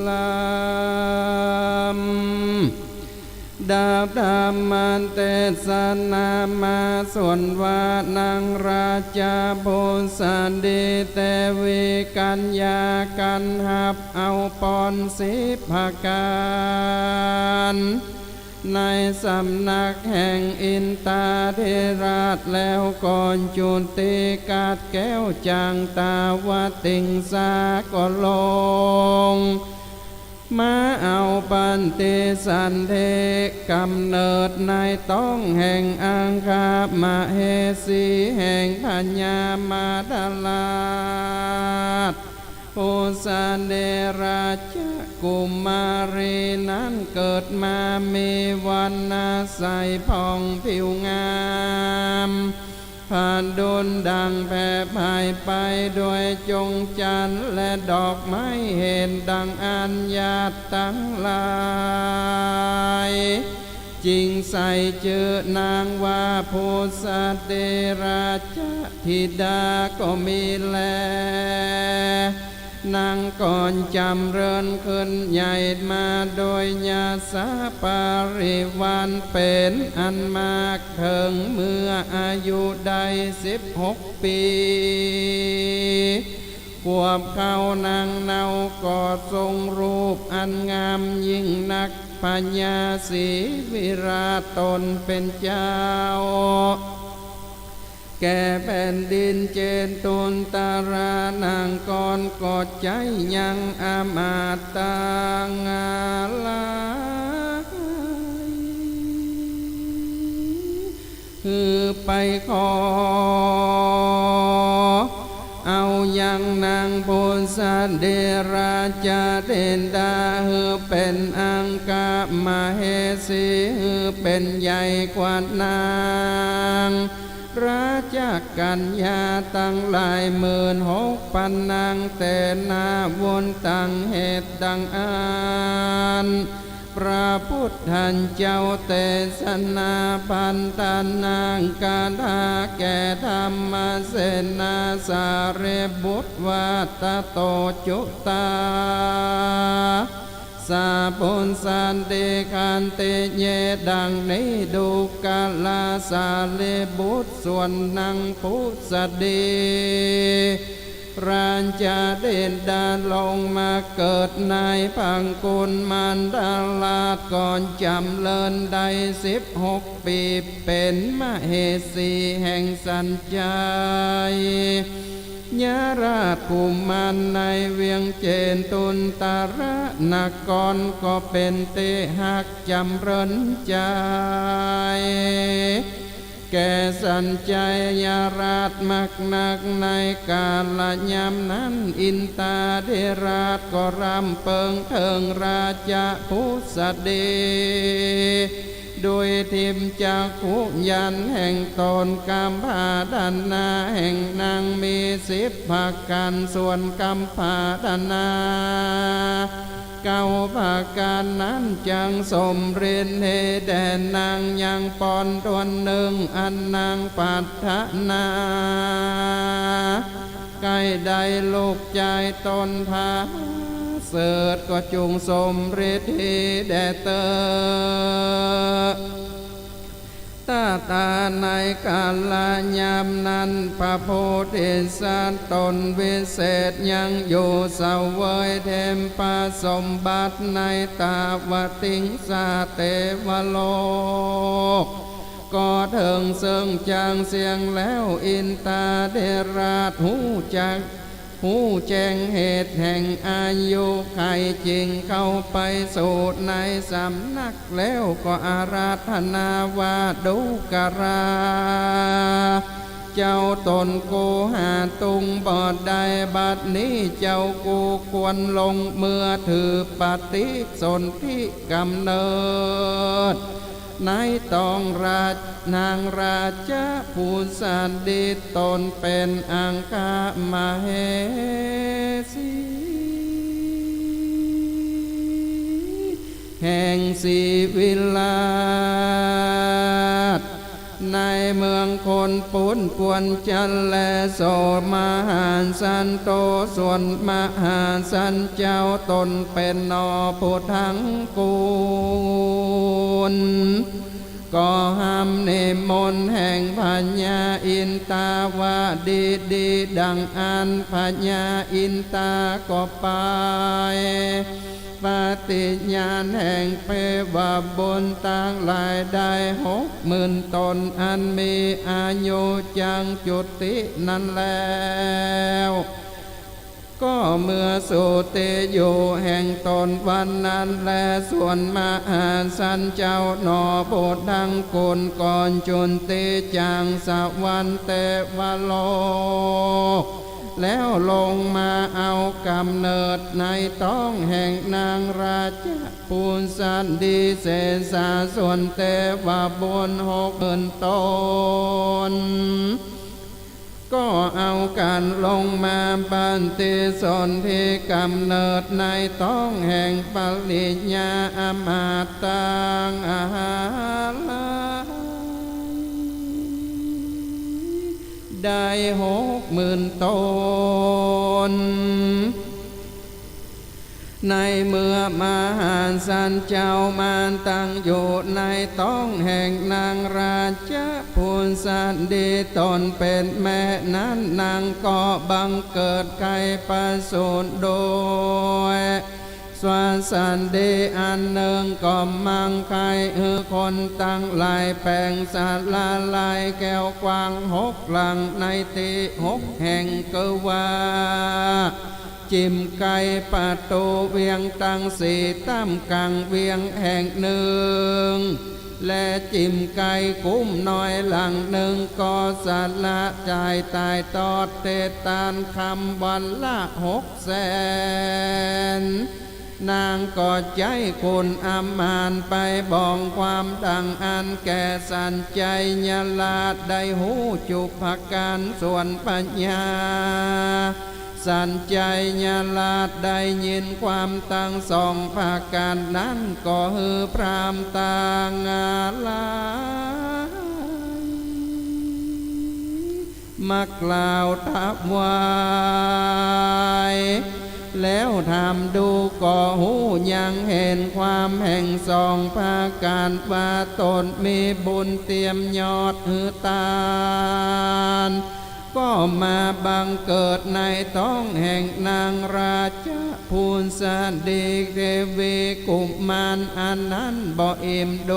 ลัม ดับธรรมเตสนามา ส่วนว่านางราชาผุสดีเตวีกัญญากั๋นฮับเอาปอนสิบประก๋าน ในสำนักแห่งอินตาธิราช แล้วโกณฑจุติกัดแก้วจังตาวติงสาก็ลง มาเอาปฏิสันธิก๋ำเนิดในต๊องแห่งอังคมเหสี แห่งพญามาทราช ผุสดีราชกุมารีนั้นเกิดมามีวรรณะใสผ่องผิวงาม ผดุลดั่งแผ่ไพรไปด้วยจงจันทร์และดอกไม้ เหตุดั่งอันญาติตังหลายจึงใส่จื้อนางว่าผุสดีราชธิดาก็มีแล นางก่อนจ๋ำเริญขึ้นใหญ่มาโดยยศปริวารเป๋นอันมาก เถิงเมื่ออายุได้สิบหกปี๋ ขวบเข้านางเนาก็ทรงรูปอันงามยิ่งนัก พญาศรีวิราชตนเป๋นเจ้า แก่แผ่นดินเจตุนตรา นางก่อนก็ใจ๊ยังอำมาตย์ตังหลาย หื้อไปขอเอายังนางผุสดีราชธิดา หื้อเป๋นอังคมเหสี หื้อเป๋นใหญ่กว่านาง ราชกัญญาตังหลายหมื่นหกปันนาง เตนะวุตตัง เหตุดังอั้น พระพุทธเจ้าเตสนาพันธนาคาถาแก่ธรรมเสนาสารีบุตรว่า ตะโต จุตา สสะ ผุสดี ขันติเย ดังนี้ ดูกราสารีบุตร ส่วนนางผุสดีราชธิดาลงมาเกิดในพระกุลมัณฑราช ก่อนจ๋ำเริญได้สิบหกปี๋ เป๋นมเหสีแห่งสัญชัย ยราชกุมารในเวียงเจตุนตระนคร ก็เป๋นตี้ฮักจ๋ำเริญใจ๋ แก่สัญชัยราชมากนัก ในกาลยามนั้น อินตาธิราชก็ร่ำเปิงเถิงราชผุสดี ด้วยทิพย์จักขุญาณแห่งต๋น กำพร้าดาราแห่งนางมีสิบประก๋าน ส่วนกำพร้าดาราเก้าประก๋านนั้น จักสมฤทธิ์แด่นางยังปอนถ้วนนึ่ง อันนางปรารถนา ใค่ได้ลูกจายต๋นผาเสริฐ ก็จุ่งสมฤทธิ์แด่เต๊อะ ตถาในกาลยามนั้น พระโพธิสัตว์ต๋นวิเศษยังอยู่เสวยเทพสมบัติในตาวติงสาเตวโลก ก็เถิงเซิ่งจางเสี้ยงแล้ว อินตาธิราชฮู้จัก ฮู้แจ้งเหตุแห่งอายุขัย จึงเข้าไปสู่ในสำนักแล้ว ก็อาราธนาว่า ดูกรา เจ้าต๋นกู้หาตุงบ่ได้ บัดนี้เจ้ากู้ควรลงเมือถือปฏิสนธิกำเนิด ในต๊องราช นางราชผุสดีต๋นเป๋นอังคมเหสี แห่งศรีวิราช ใน เมืองคนปุ้นกวนจันทร์แล โสมหัสสันโต ส่วนมหัสสันเจ้าตนเป๋นหนอผู้ทั้งกูล ก็ห้ำนิมนต์แห่งพญาอินทาวดี ดีดังอั้น พญาอินทาก็ไปปฏิญาณแห่งเปว่าบุญตังหลายได้หกหมื่นตน อันมีอายุจักจุตินั้นแล้ว ก็เมื่อสู่ตี้อยู่แห่งตนวันนั้นแล ส่วนมหัสสันเจ้าหนอผู้ทั้งกูล ก็จุติจากสวรรค์เตวโลก แล้วลงมาเอาก๋ำเนิดในต๊องแห่งนางราชะ ปุสดี เสสาส่วนเตวบุญหกหมื่นตน ก็เอากั๋นลงมาปฏิสนธิก๋ำเนิดในต๊องแห่งปริญญาอมาตังอาหารา ได้หกหมื่นตน ในเมื่อมหัสสันเจ้ามาตั้งอยู่ในต๊องแห่งนางราชะปุสดีตนเป๋นแม่นั้น นางก็บังเกิดใค่ประสูติโดย สวาสันดีอันนึ่ง ก็มังใค่หื้อคนตังหลายแป๋งศาลาลายแก้วกว้างหกหลังในตี้หกแห่ง ก็ว่า จิ่มใก้ประตู๋เวียงตังสี่ ต้ามก๋างเวียงแห่งนึ่ง และจิ่มใก้กุ้มน้อยหลังนึ่ง ก็สละจ่ายตายตอบเตตานคำวันละหกแสน นางก็ใจ๊คุณอำมาตย์ไปบ่งความดังอั้นแก่สัญชัยราชได้ฮู้จุ๊กผะก๋าน ส่วนพญาสัญชัยราชได้ยินความตังสองผะก๋านนั้น ก็หื้อพราหมณ์ตังหลาย มากล่าวถวาย แล้วถามดูก็ฮู้ยังเห็นความแห่งสองผะก๋าน ว่าตนมีบุญเตียมยอดหื้อตาน ก็มาบังเกิดในต๊องแห่งนางราชะปุสดีเทวีกุมาร อันนั้นบ่อิ่มโด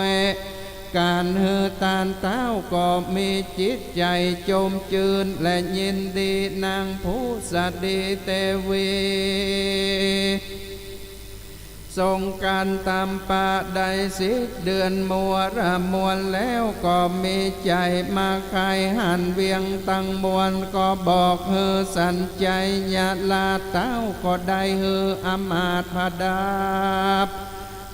ย ก๋านหื้อตานเต้า ก็มีจิตใจ๋จมจื้นและยินดี นางปุสดีเทวี สงกรานต์ตำปะได้สิบเดือนมัวระมวลแล้ว ก็มีใจ๋มาใค่หันเวียงตังมวล ก็บอกหื้อสัญชัยราชเต้า ก็ได้หื้ออำมาตย์ผะดับ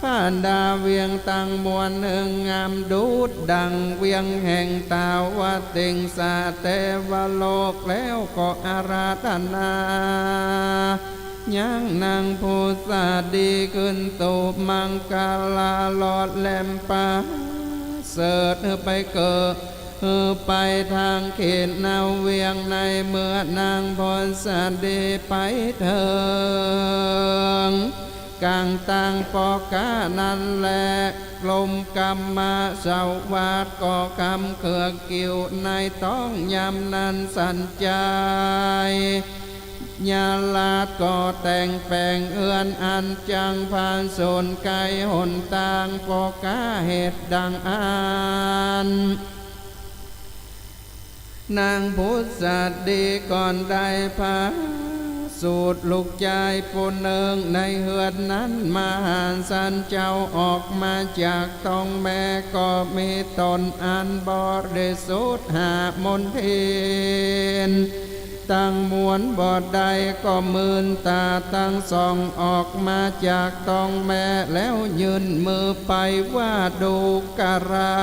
ผะดาเวียงตังมวลหื้องามดุจดั่งเวียงแห่งตาวติงสาเตวโลก แล้วก็อาราธนายังนางปุสดีขึ้นสู่มังคลาลอดแล่มประเสริฐ หื้อไปเกิด หื้อไปตางเขตนาเวียง ในเมื่อนางปุสดีไปเถิง ก๋างตางปอก๊านั้นแล กรมกรรมสวัสดิ์ก็กำเกือกกิ๋วในต๊อง ยามนั้นสัญชัยราชก็แต่งแป๋งเฮือนอันจักผะสูนใก้หนตางปอก๊า เหตุดังอั้น นางปุสดีก็ได้ผะสูติลูกจายผู้นึ่ง ในเฮือนนั้นมหัสสันเจ้าออกมาจากต๊องแม่ ก็มีต๋นอันบริสุทธิ์หามลทินตังมวลบ่ได้ ก็มืนต๋าตังสองออกมาจากต๊องแม่ แล้วยื่นมือไปว่า ดูกรา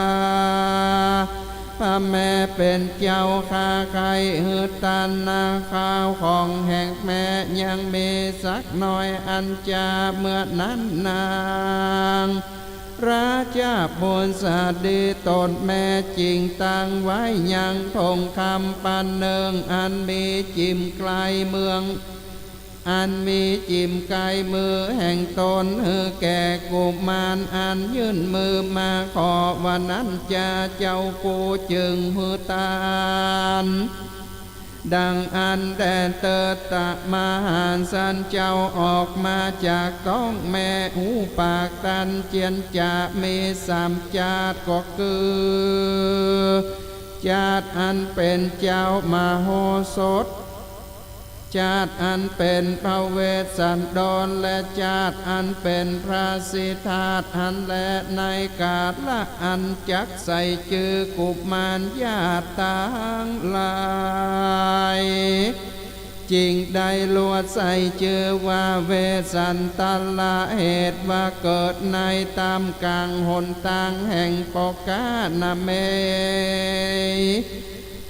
พระแม่เป๋นเจ้า ข้าใค่หื้อตานนาข้าวของแห่งแม่ยังมีสักหน้อย อันจาเมื่อนั้นนาง ราชบุตรสตรีตนแม่จึงตั้งไว้ยังทองคำปันนึ่ง อันมีจิ่มไกลเมือง อันมีจิ่มไกลมือแห่งตน หื้อแก่กุมารอันยื่นมือมาขอ วันนั้นจาเจ้ากูจึงหื้อตาน ดังอั้นแต๊เต๊อ ตะมหัศจรรย์เจ้าออกมาจากต๊องแม่ อู้ปากตันเจียนจะมีสามจาติก็คือ จาติอันเป๋นเจ้ามโหสถ จาติอันเป๋นพระเวสสันดร และจาติอันเป๋นพระสิทธัตถ์ อันแล ในกาละอันจักใส่จื้อกุมารญาติตังหลาย จึงได้ลวดใส่จื้อว่าเวสสันตะละ เหตุว่าเกิดในต้ามก๋างหนตางแห่งปกานะเม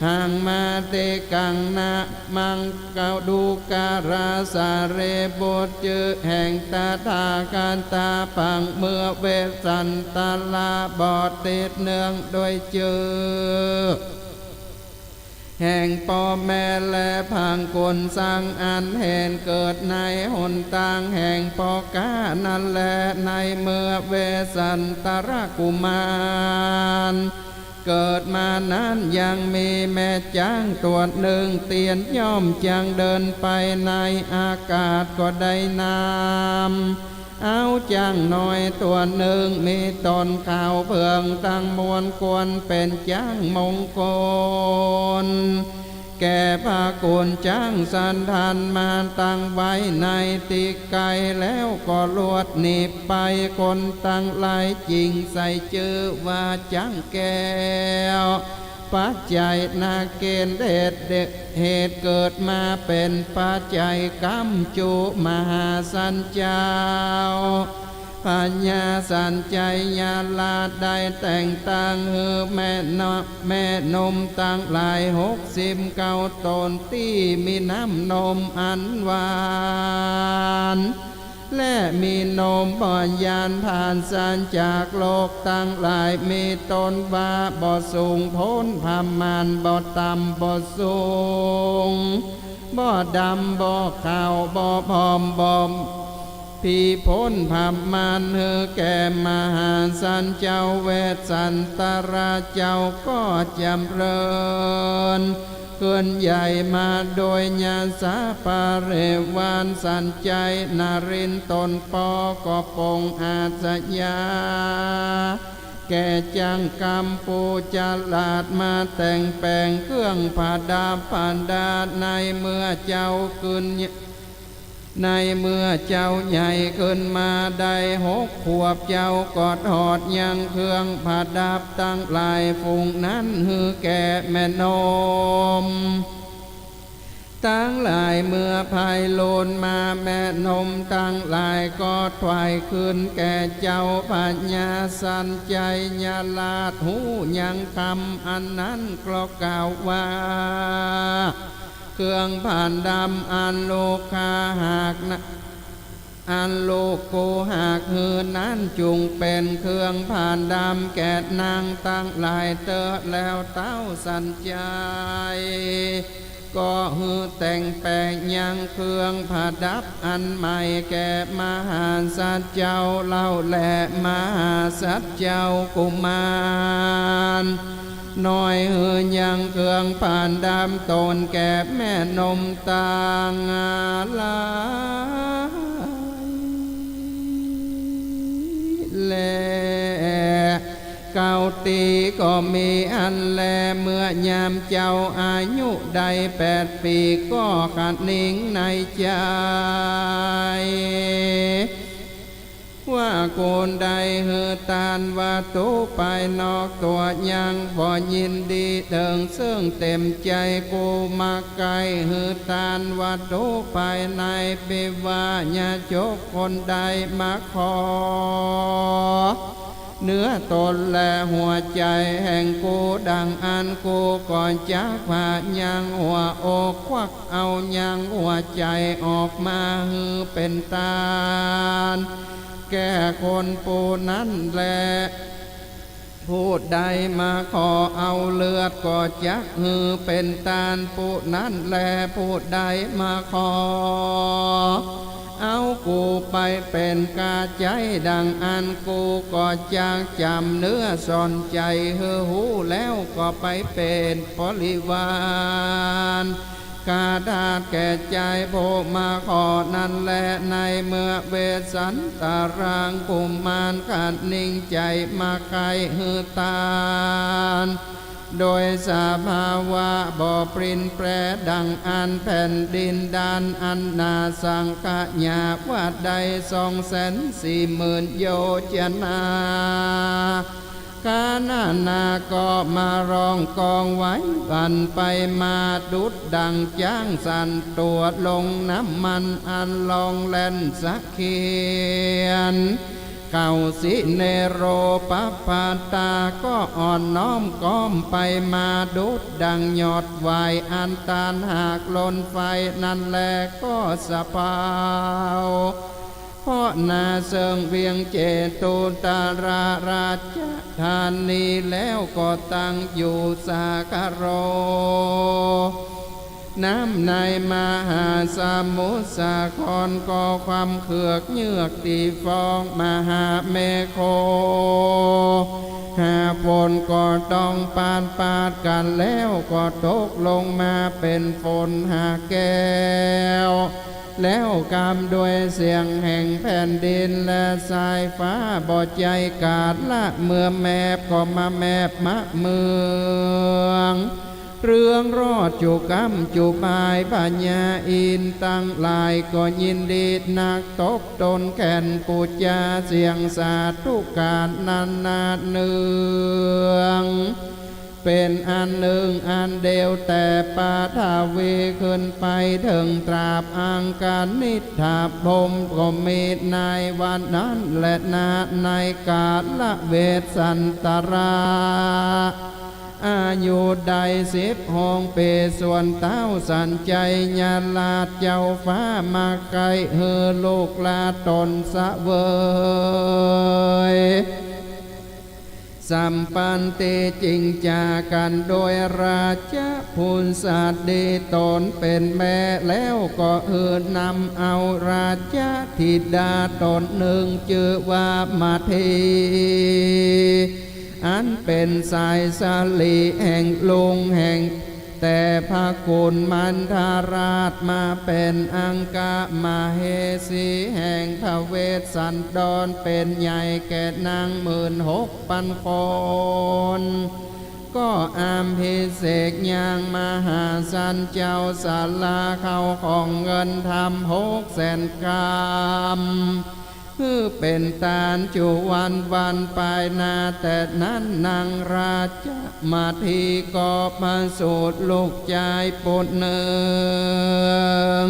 หังมาติกังนะมังกะดูกะราสารีบุตร จื้อแห่งตถาคตะปังเมื่อเวสสันตะละบอดติดเนื่องด้วยจื้อ แห่งป้อแม่และพังคนสังอันเห็นเกิดในหนตางแห่งปกานั้นแล ในเมื่อเวสสันตะละกุมาร เกิดมานั้นยังมีแม่จ๊างตั๋วนึ่งเตียน ย่อมจักเดินไปในอากาศก็ได้นำเอาจ๊างน้อยตั๋วนึ่ง มีตนขาวเผืองตังมวล ควรเป๋นจ๊างมงคล แก่พระคุณจ๊างสันดานมาตั้งไว้ในตี้ไกล แล้วก็ลวดหนีไป คนตังหลายจึงใส่จื้อว่าจ๊างแก้ว ปัจจัยนาเกณฑ์ เหตุ เหตุเกิดมาเป๋นปัจจัยกัมจุมหาสันเจ้า พญาสันชัยราชได้แต่งตั้งหื้อแม่น แม่นมตังหลายหกสิบเก้าต๋น ตี้มีน้ำนมอันหวาน และมีนมบ่หย่อนปราศจากโรคตังหลาย มีต้นว่าบ่สูงป๊นประมาณ บ่ต่ำบ่สูง บ่ดำบ่ขาว บ่ผอมบ่ ปี้ป๊นประมาณ หื้อแก่มหาสันเจ้า เวสสันตะละเจ้าก็จ๋ำเริญขึ้นใหญ่มาโดยยศปริวาร สันชัยนรินทร์ต๋นป้อก็ปงอาสยา แก่จ๊างกัมพูชาราชมาแต่งแป๋งเครื่องประดับประดาในเมื่อเจ้าขึ้น ในเมื่อเจ้าใหญ่ขึ้นมาได้หกขวบ เจ้าก็ถอดยังเครื่องประดับตังหลายฝูงนั้นหื้อแก่แม่นมตังหลาย เมื่อไพล่นมาแม่นมตังหลายก็ถวายคืนแก่เจ้า พญาสันชัยราชฮู้ยังกำอันนั้นก็กล่าวว่า เครื่องประดับอันลูกข้าหากนะ อันลูกกูหากหื้อนั้นจุ่งเป๋นเครื่องประดับแก่นางตังหลายเต๊อะ แล้วเต้าสันชัยก็หื้อแต่งแป๋งยังเครื่องประดับอันใหม่แก่มหาสันเจ้าเล่าแล มหาสันเจ้ากุมาร น้อยหื้อยังเครื่องประดับต๋นแก่แม่นมตังหลายแล เก๊าตี้ก็มีอั้นแล เมื่อยามเจ้าอายุได้แปดปี๋ก็คะนิงในใจ๋ ว่ากูได้หื้อตานวัตถุภายนอกตั๋วยังบ่ยินดีเถิงเซิ่งเต็มใจ๋ กูมาใก้หื้อตานวัตถุภายใน ปิวาญาชกคนใดมาขอเนื้อตนและหัวใจ๋แห่งกูดังอั้น กูก็จักผ่ายังหัวอก ควักเอายังหัวใจ๋ออกมาหื้อเป๋นตาน แก่คนผู้นั้นแล ผู้ใดมาขอเอาเลือดก็จักหื้อเป๋นตานผู้นั้นแล ผู้ใดมาขอเอากูไปเป๋นกาใจ๊ดังอั้น กูก็จักจ๋ำเนื้อส่อนใจ๋หื้อฮู้ แล้วก็ไปเป๋นบริวาร ข้าทาสแก่ใจ๊ผู้มาขอนั้นแล ในเมื่อเวสสันตะรังกุมารคณิงใจ๋มาใค่หื้อตาน โดยสภาวะบ่ปริ้นแปรดังอั้น แผ่นดินด้านอันหนาสังขยาว่าได้สองแสนสี่หมื่นโยชนา คณะนาก็มาร้องก้องไหวหวั่นไปมา ดุจดังจ๊างสั่นตั๋วลงน้ำมันอันล่องแล่นเสถียร เขาสิเนโรปปัตตาก็อ่อนน้อมก้อมไปมา ดุจดังยอดหวายอันต้านหากลนไฟนั้นแล ก็สะเพรา เพราะนาเซิงเวียงเจตุตราราชธานี แล้วก็ตั้งอยู่สาคโร น้ำในมหาสมุทรสาครก็ความเขือกเยือกตี้ฟองมหาแม่โขง หาฝนก็ต้องปาดปาดกั๋น แล้วก็ตกลงมาเป๋นฝนหาแก้ว แล้วกำด้วยเสียงแห่งแผ่นดินและสายฟ้า บ่ใจ้กาละเมื่อแมบก็มาแมบมะเมือง เรืองโรจน์จุกำจุบาย พญาอินทร์ตังหลายก็ยินดีนัก ตบตนแขนปู๋จาเสียงสาธุการนานาเนือง เป๋นอันนึ่งอันเดียว แต่ปฐวีขึ้นไปเถิงตราบอังคณิษฐพรหม ก็มีในวันนั้นแลนา ในกาละเวสสันตระ อายุได้สิบหกปี๋ ส่วนท้าวสัญชัยราชเจ้าฟ้ามาใค่หื้อลูกหลาต๋นเสวยสัมปันติ จึงจ๋ากั๋นโดยราชบุตรสตรี ต๋นเป๋นแม่ แล้วก็หื้อนำเอาราชธิดาต๋นนึ่งจื้อว่ามาที อันเป๋นสายสลีแห่งลุงแห่ง แต่พระกุลมันทราชมาเป๋นอังคมเหสีแห่งพระเวสสันดรเป๋นใหญ่แก่นางหมื่นหกปันคน ก็อภิเษกยังมหาสันเจ้าสาราเข้าของเงินธรรมหกแสนกำ หื้อเป๋นตานจุวันวันไปนา แต่นั้นนางราชมาทีก็ประสูติลูกจายปุตรนึ่ง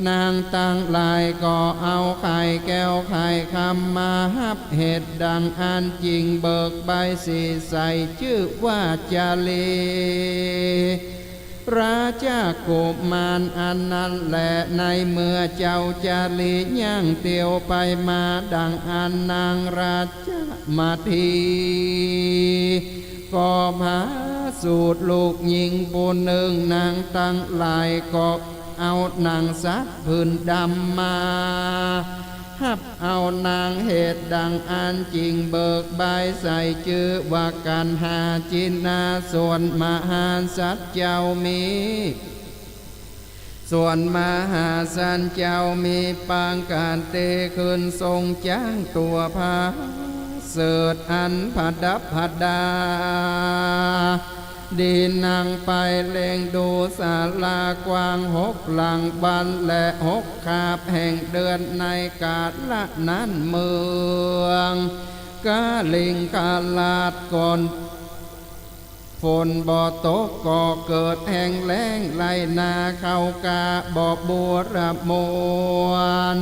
นางตังหลายก็เอาไข่แก้วไข่คำมาฮับเหตุดังอั้น จึงเบิกใบสีใส่จื้อว่าจาลี ราชกุมารอันนั้นแล ในเมื่อเจ้าจาลีย่างเตียวไปมาดังอั้น นางราชมาทีก็ประสูติลูกญิงปุตรนึ่ง นางตังหลายก็เอาหนังสัตว์ผืนดำมาฮับ เอานางเหตุดังอั้นจึงเบิกใบใส่จื้อว่ากัณหาจินา ส่วนมหาสันเจ้ามี ส่วนมหาสันเจ้ามีปางก๋านเตขึ้นทรงจ้างตั๋วผาเสริฐอันประดับประดา ดีนักไปเล็งดูศาลากว้างหกหลังวันและหกคาบแห่งเดือน ในกาละนั้นเมืองกลิงคราชก็ฝนบ่ตกก็เกิดแห้งแล้ง ไฮ่นาข้าวกล้าบ่บัวระมวล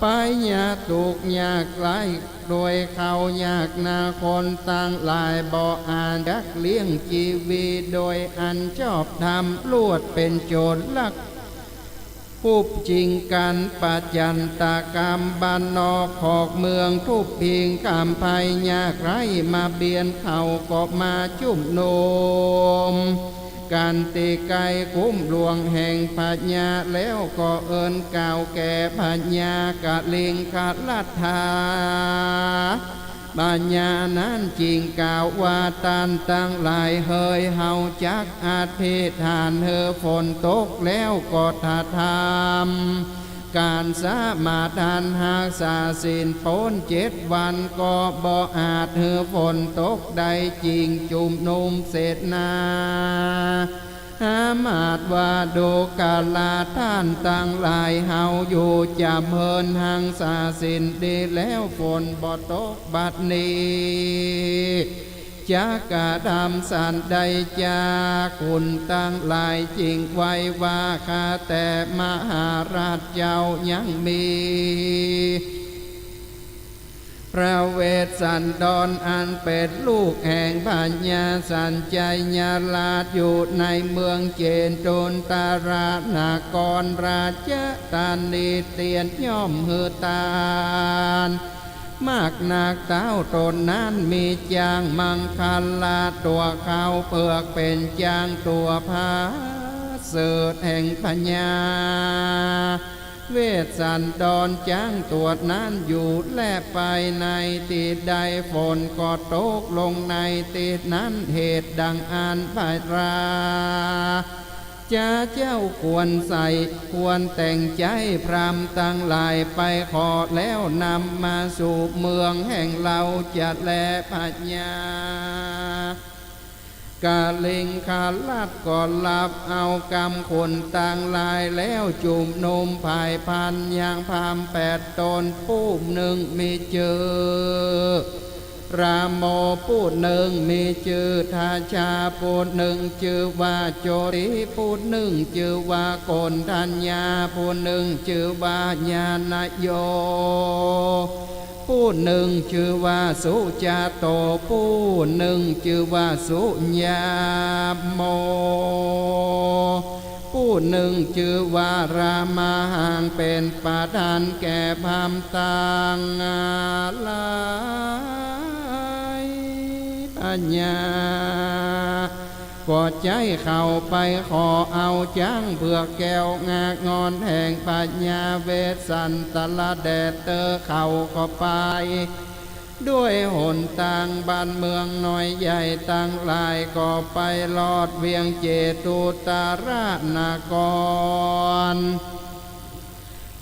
ไปยาทุกข์ยากไร้ โดยข้าวยากนา คนตังหลายบ่อาจจักเลี้ยงจีวี โดยอันชอบธรรม ลวดเป๋นโจรลัก ปุบจิงกั๋น ปะจันตะกำ บ้านนอกขอกเมือง ทุพพิงกำไพรยากไร้ มาเบียนเขาก็มาจุมนุมกั๋นตี้ใก้คุ้มหลวงแห่งพญา แล้วก็เอิ้นกล่าวแก่พญากลิงครัฐา พญานั้นจึงกล่าวว่า ต้านตังหลายเหย เฮาจักอธิษฐานหื้อฝนตก แล้วก็ถ้าทำก๋านสมาทานฮักษาศีลป๊นเจ็ดวัน ก็บ่อาจหื้อฝนตกได้จริง จุมนุมเสนา หามาดว่า ดูกราต้านตังหลาย เฮาอยู่จ๋ำเฮินฮักษาศีลดีแล้ว ฝนบ่ตกบัดนี้ จักกระทำสันใดจา ขุนตังหลายจึงไหว้ว่า ข้าแต่มหาราชเจ้า ยังมี พระเวสสันดรอันเป๋นลูกแห่งพญาสัญชัยราช อยู่ในเมืองเจนจุนตรานครราชธานี เตียนย่อมหื้อตานมากนัก เต้าต๋นนั้นมีจ๊างมังคละตั๋วขาวเปือก เป๋นจ๊างตั๋วผาเสริฐแห่งพญา เวสสันดรจ๊างตั๋วนั้นอยู่แลไปในตี้ใด ฝนก็ตกลงในตี้นั้น เหตุดังอั้นพระราชาเจ้าควรใส่ ควรแต่งใจ๊พราหมณ์ตังหลายไปขอ แล้วนำมาสู่เมืองแห่งเฮาจะแล พญา กลิงครัฐก็ฮับเอากำขุนตังหลายแล้ว จุมนุมผายพานยังพราหมณ์แปดต๋น ผู้นึ่งมีจื้อรามโม ผู้นึ่งมีจื้อทาชา ผู้นึ่งจื้อว่าโจติ ผู้นึ่งจื้อว่าโกณฑัญญา ผู้นึ่งจื้อว่าญาณโย ผู้นึ่งจื้อว่าสุจาโต ผู้นึ่งจื้อว่าสุญาโม ผู้นึ่งจื้อว่ารามหัง เป๋นประธานแก่พราหมณ์ตังหลาย พญา ก็ใจ๊เขาไปขอเอาจ๊างเผือกแก้วงางอนแห่งพญาเวสสันดรแด่เต๊อะ เขาก็ไปด้วยหนตาง บ้านเมืองน้อยใหญ่ตังหลาย ก็ไปฮอดเวียงเจตุตรานคร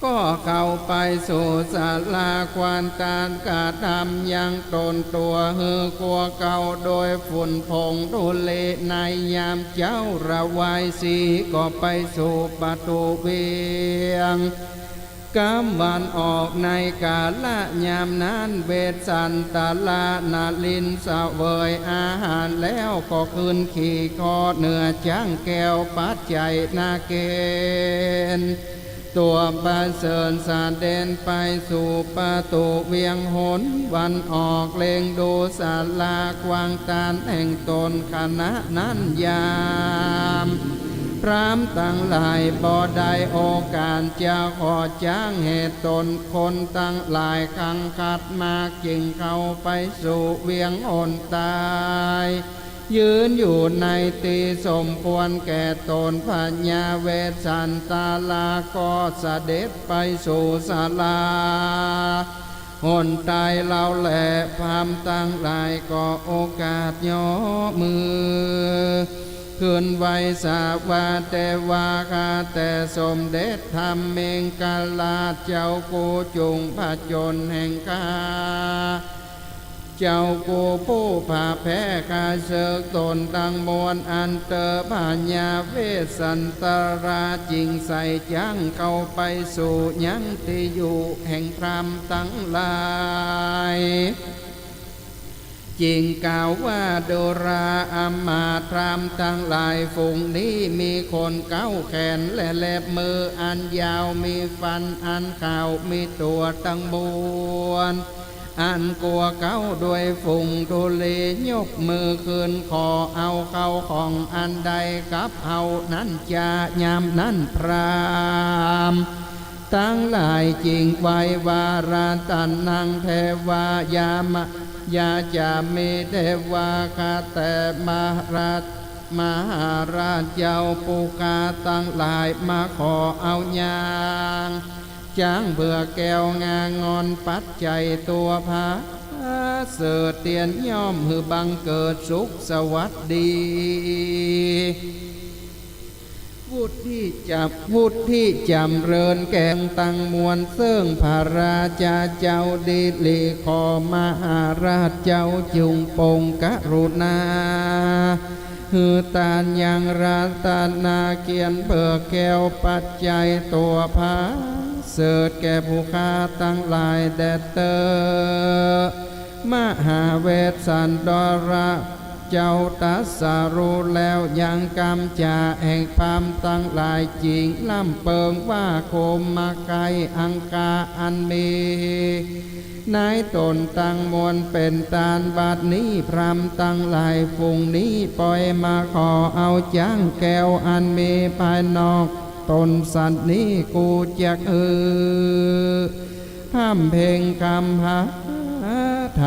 ก็เข้าไปสู่ศาลา ควรตานกระทำยังต๋นตั๋วหื้อกั๋วเก่า โดยฝุ่นผงธุลี ในยามเจ๊าถวายสี ก็ไปสู่ประตู๋เวียงกำวันออก ในกาละยามนั้น เวสสันดรนรินทร์เสวยอาหารแล้ว ก็ขึ้นขี่คอเหนือจ๊างแก้วปัจไจนเกณฑ์ ตั๋วประเสริฐเสด็จไปสู่ประตู๋เวียงหนวันออก เล็งดูศาลาควรตานแห่งต๋น ขณะนั้นยามพราหมณ์ตังหลายบ่ได้โอกาสจะขอจ๊างเหตุต๋น คนตังหลายคังคัดมาก จึงเข้าไปสู่เวียงหนใต้ ยืนอยู่ในตี้สมควรแก่ต๋น พญาเวสสันดรก็เสด็จไปสู่ศาลาหนใต้เล่าแล พราหมณ์ตังหลายก็โอกาสยกมือขึ้นไหว้สาว่า แต่ว่าข้าแต่สมเด็จพระเมงคราชเจ้า กู้จุ่งผจญแห่งข้า เจ้ากู้ผู้ผาแพ้ข้าเสิกตนตังมวล อันเต๊อะพญาเวสสันดราจึงใส่จ๊างเข้าไปสู่ยังตี้อยู่แห่งพราหมณ์ตังหลาย จึงกล่าวว่า ดูราอำมาตย์พราหมณ์ตังหลาย ฝูงนี้มีขนเก๊าแขน และเล็บมืออันยาว มีฟันอันขาว มีตั๋วตังมวล อันกั๋วเก๊าด้วยฝูงธุลี ยกมือขึ้นขอเอาเข้าของอันได้กับเฮานั้นจา ยามนั้นพราหมณ์ตังหลายจึงไหว้ว่า รัตตัง เทวา ยามา ยาจามิ เทวา ข้าแต่มหาราช มหาราชเจ้า ปุคคาตังหลายมาขอเอายาง จ๊างเปื้อแก้วงางอนปัจจัยตั๋วผาเสริฐเตียน ย่อมหื้อบังเกิดสุขสวัสดี วุฒิจำ วุฒิจ๋ำเริญแก่ตังมวล เซิ่งพระราชาเจ้าดีหลี ขอมหาราชเจ้าจุ่งโปรงกรุณา หื้อตานยังรัตนาเกียรติเปื้อแก้วปัจจัยตั๋วผาเสริฐแก่ปุคคาตังหลายแด่เต๊อะ มหาเวสสันดรเจ้าตรัสฮู้แล้วยังกำจ๋าแห่งพราหมณ์ตังหลาย จึงร่ำเปิงว่า โคมไคอังคาอันมี ในต๋นตังมวลเป๋นตาน บัดนี้พราหมณ์ตังหลายฝูงนี้ป่อยมาขอเอาจ๊างแก้วอันมีภายนอกต๋นสันนี้ กูจักหื้อ พร่ำเพลงกำพร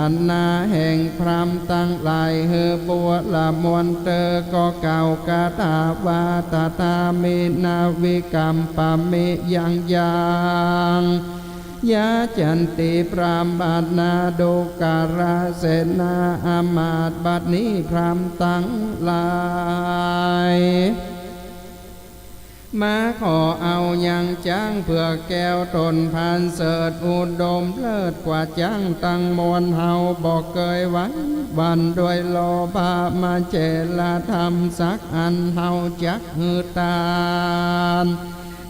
รณนาแห่งพราหมณ์ตังหลายหื้อบัวระมวลเต๊อะ ก็กล่าวคาถาว่า ทัตถามิ นวิกัมปะมิ ยังยัง ยะจันติ พราหมณา ดูกราเสนา อำมาตย์ บัดนี้พราหมณ์ตังหลาย มาขอเอายังจ๊างเปื้อแก้วต๋นผาเสริฐ อุดมเลิศกว่าจ๊างตังมวล เฮาบ่เกยไหวหวั่นด้วยโลภะมเจลธรรมสักอัน เฮาจักหื้อตาน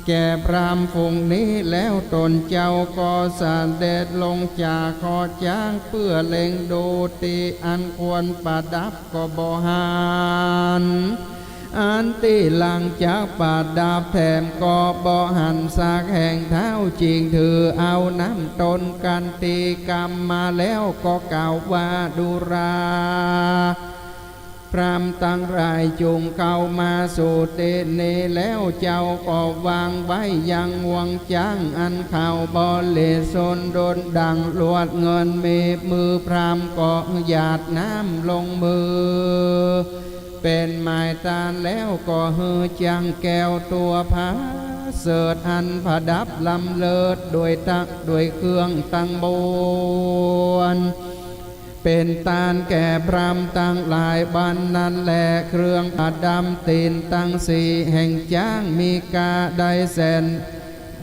แก่พราหมณ์ฝูงนี้ แล้วต๋นเจ้าก็เสด็จลงจากคอจ๊าง เปื้อเล็งดูตี้อันควรประดับก็บ่หัน อันตี้หลังจักประดับแถมก็บ่หันสักแห่ง เท้าจึงถือเอาน้ำต้นกันติกำมาแล้วก็กล่าวว่า ดูรา พราหมณ์ตังหลายจุ่งเข้ามาสู่ตี้นี้ แล้วเจ้าก็วางไว้ยังงวงจ๊างอันขาวบริสุทธิ์ดุจดั่งลวดเงิน มีมือพราหมณ์ก็หยาดน้ำลงมือ เป๋นหมายตาน แล้วก็หื้อจ๊างแก้วตั๋วผาเสริฐอันประดับล้ำเลิศด้วยตัง ด้วยเครื่องตังมวล เป๋นตานแก่พราหมณ์ตังหลาย บัดนั้นแล เครื่องประดับตี๋นตังสี่แห่งจ๊าง มีค่าได้แสน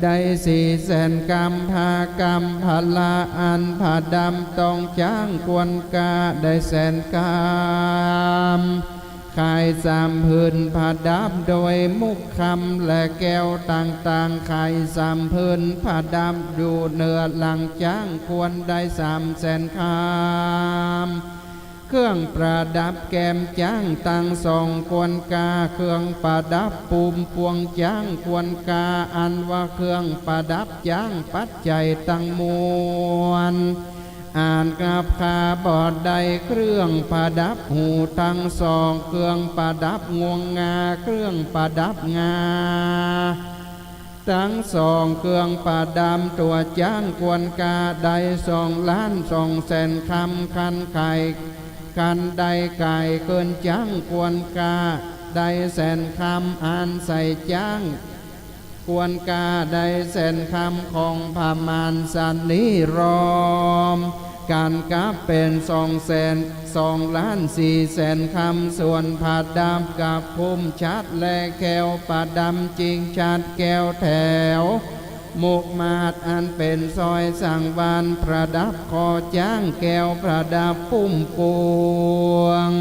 ได้สี่แสนกำ ผ้ากำพะลาอันประดับตองจ๊างควรค่าได้แสนกำ ไข่สามผืนประดับโดยมุกคำและแก้วต่างๆ ไข่สามผืนประดับอยู่เหนือหลังจ๊างควรได้สามแสนกำ เครื่องประดับแก้มจ๊างตังสองควรค่า เครื่องประดับปุ่มปวงจ๊างควรค่า อันว่าเครื่องประดับจ๊างปัจจัยตังมวล อันกับข้าบ่ได้ เครื่องประดับหูตังสอง เครื่องประดับงวงงา เครื่องประดับงาตังสอง เครื่องประดับตั๋วจ๊างควรค่าได้สองล้านสองแสนกำ คันไข่ คันได้ไข่เกินจ๊างควรค่าได้แสนกำ อันใส่จ๊าง ควรค่าได้แสนกำ ของประมาณสันนี้รอมกั๋นกับเป๋นสองแสน สองล้านสี่แสนกำ ส่วนประดับกับพุ่มฉัตรและแก้วประดับจิงฉัตร แก้วแถว มุกมาศอันเป๋นสร้อยสังวาลประดับคอจ๊าง แก้วประดับพุ่มปวง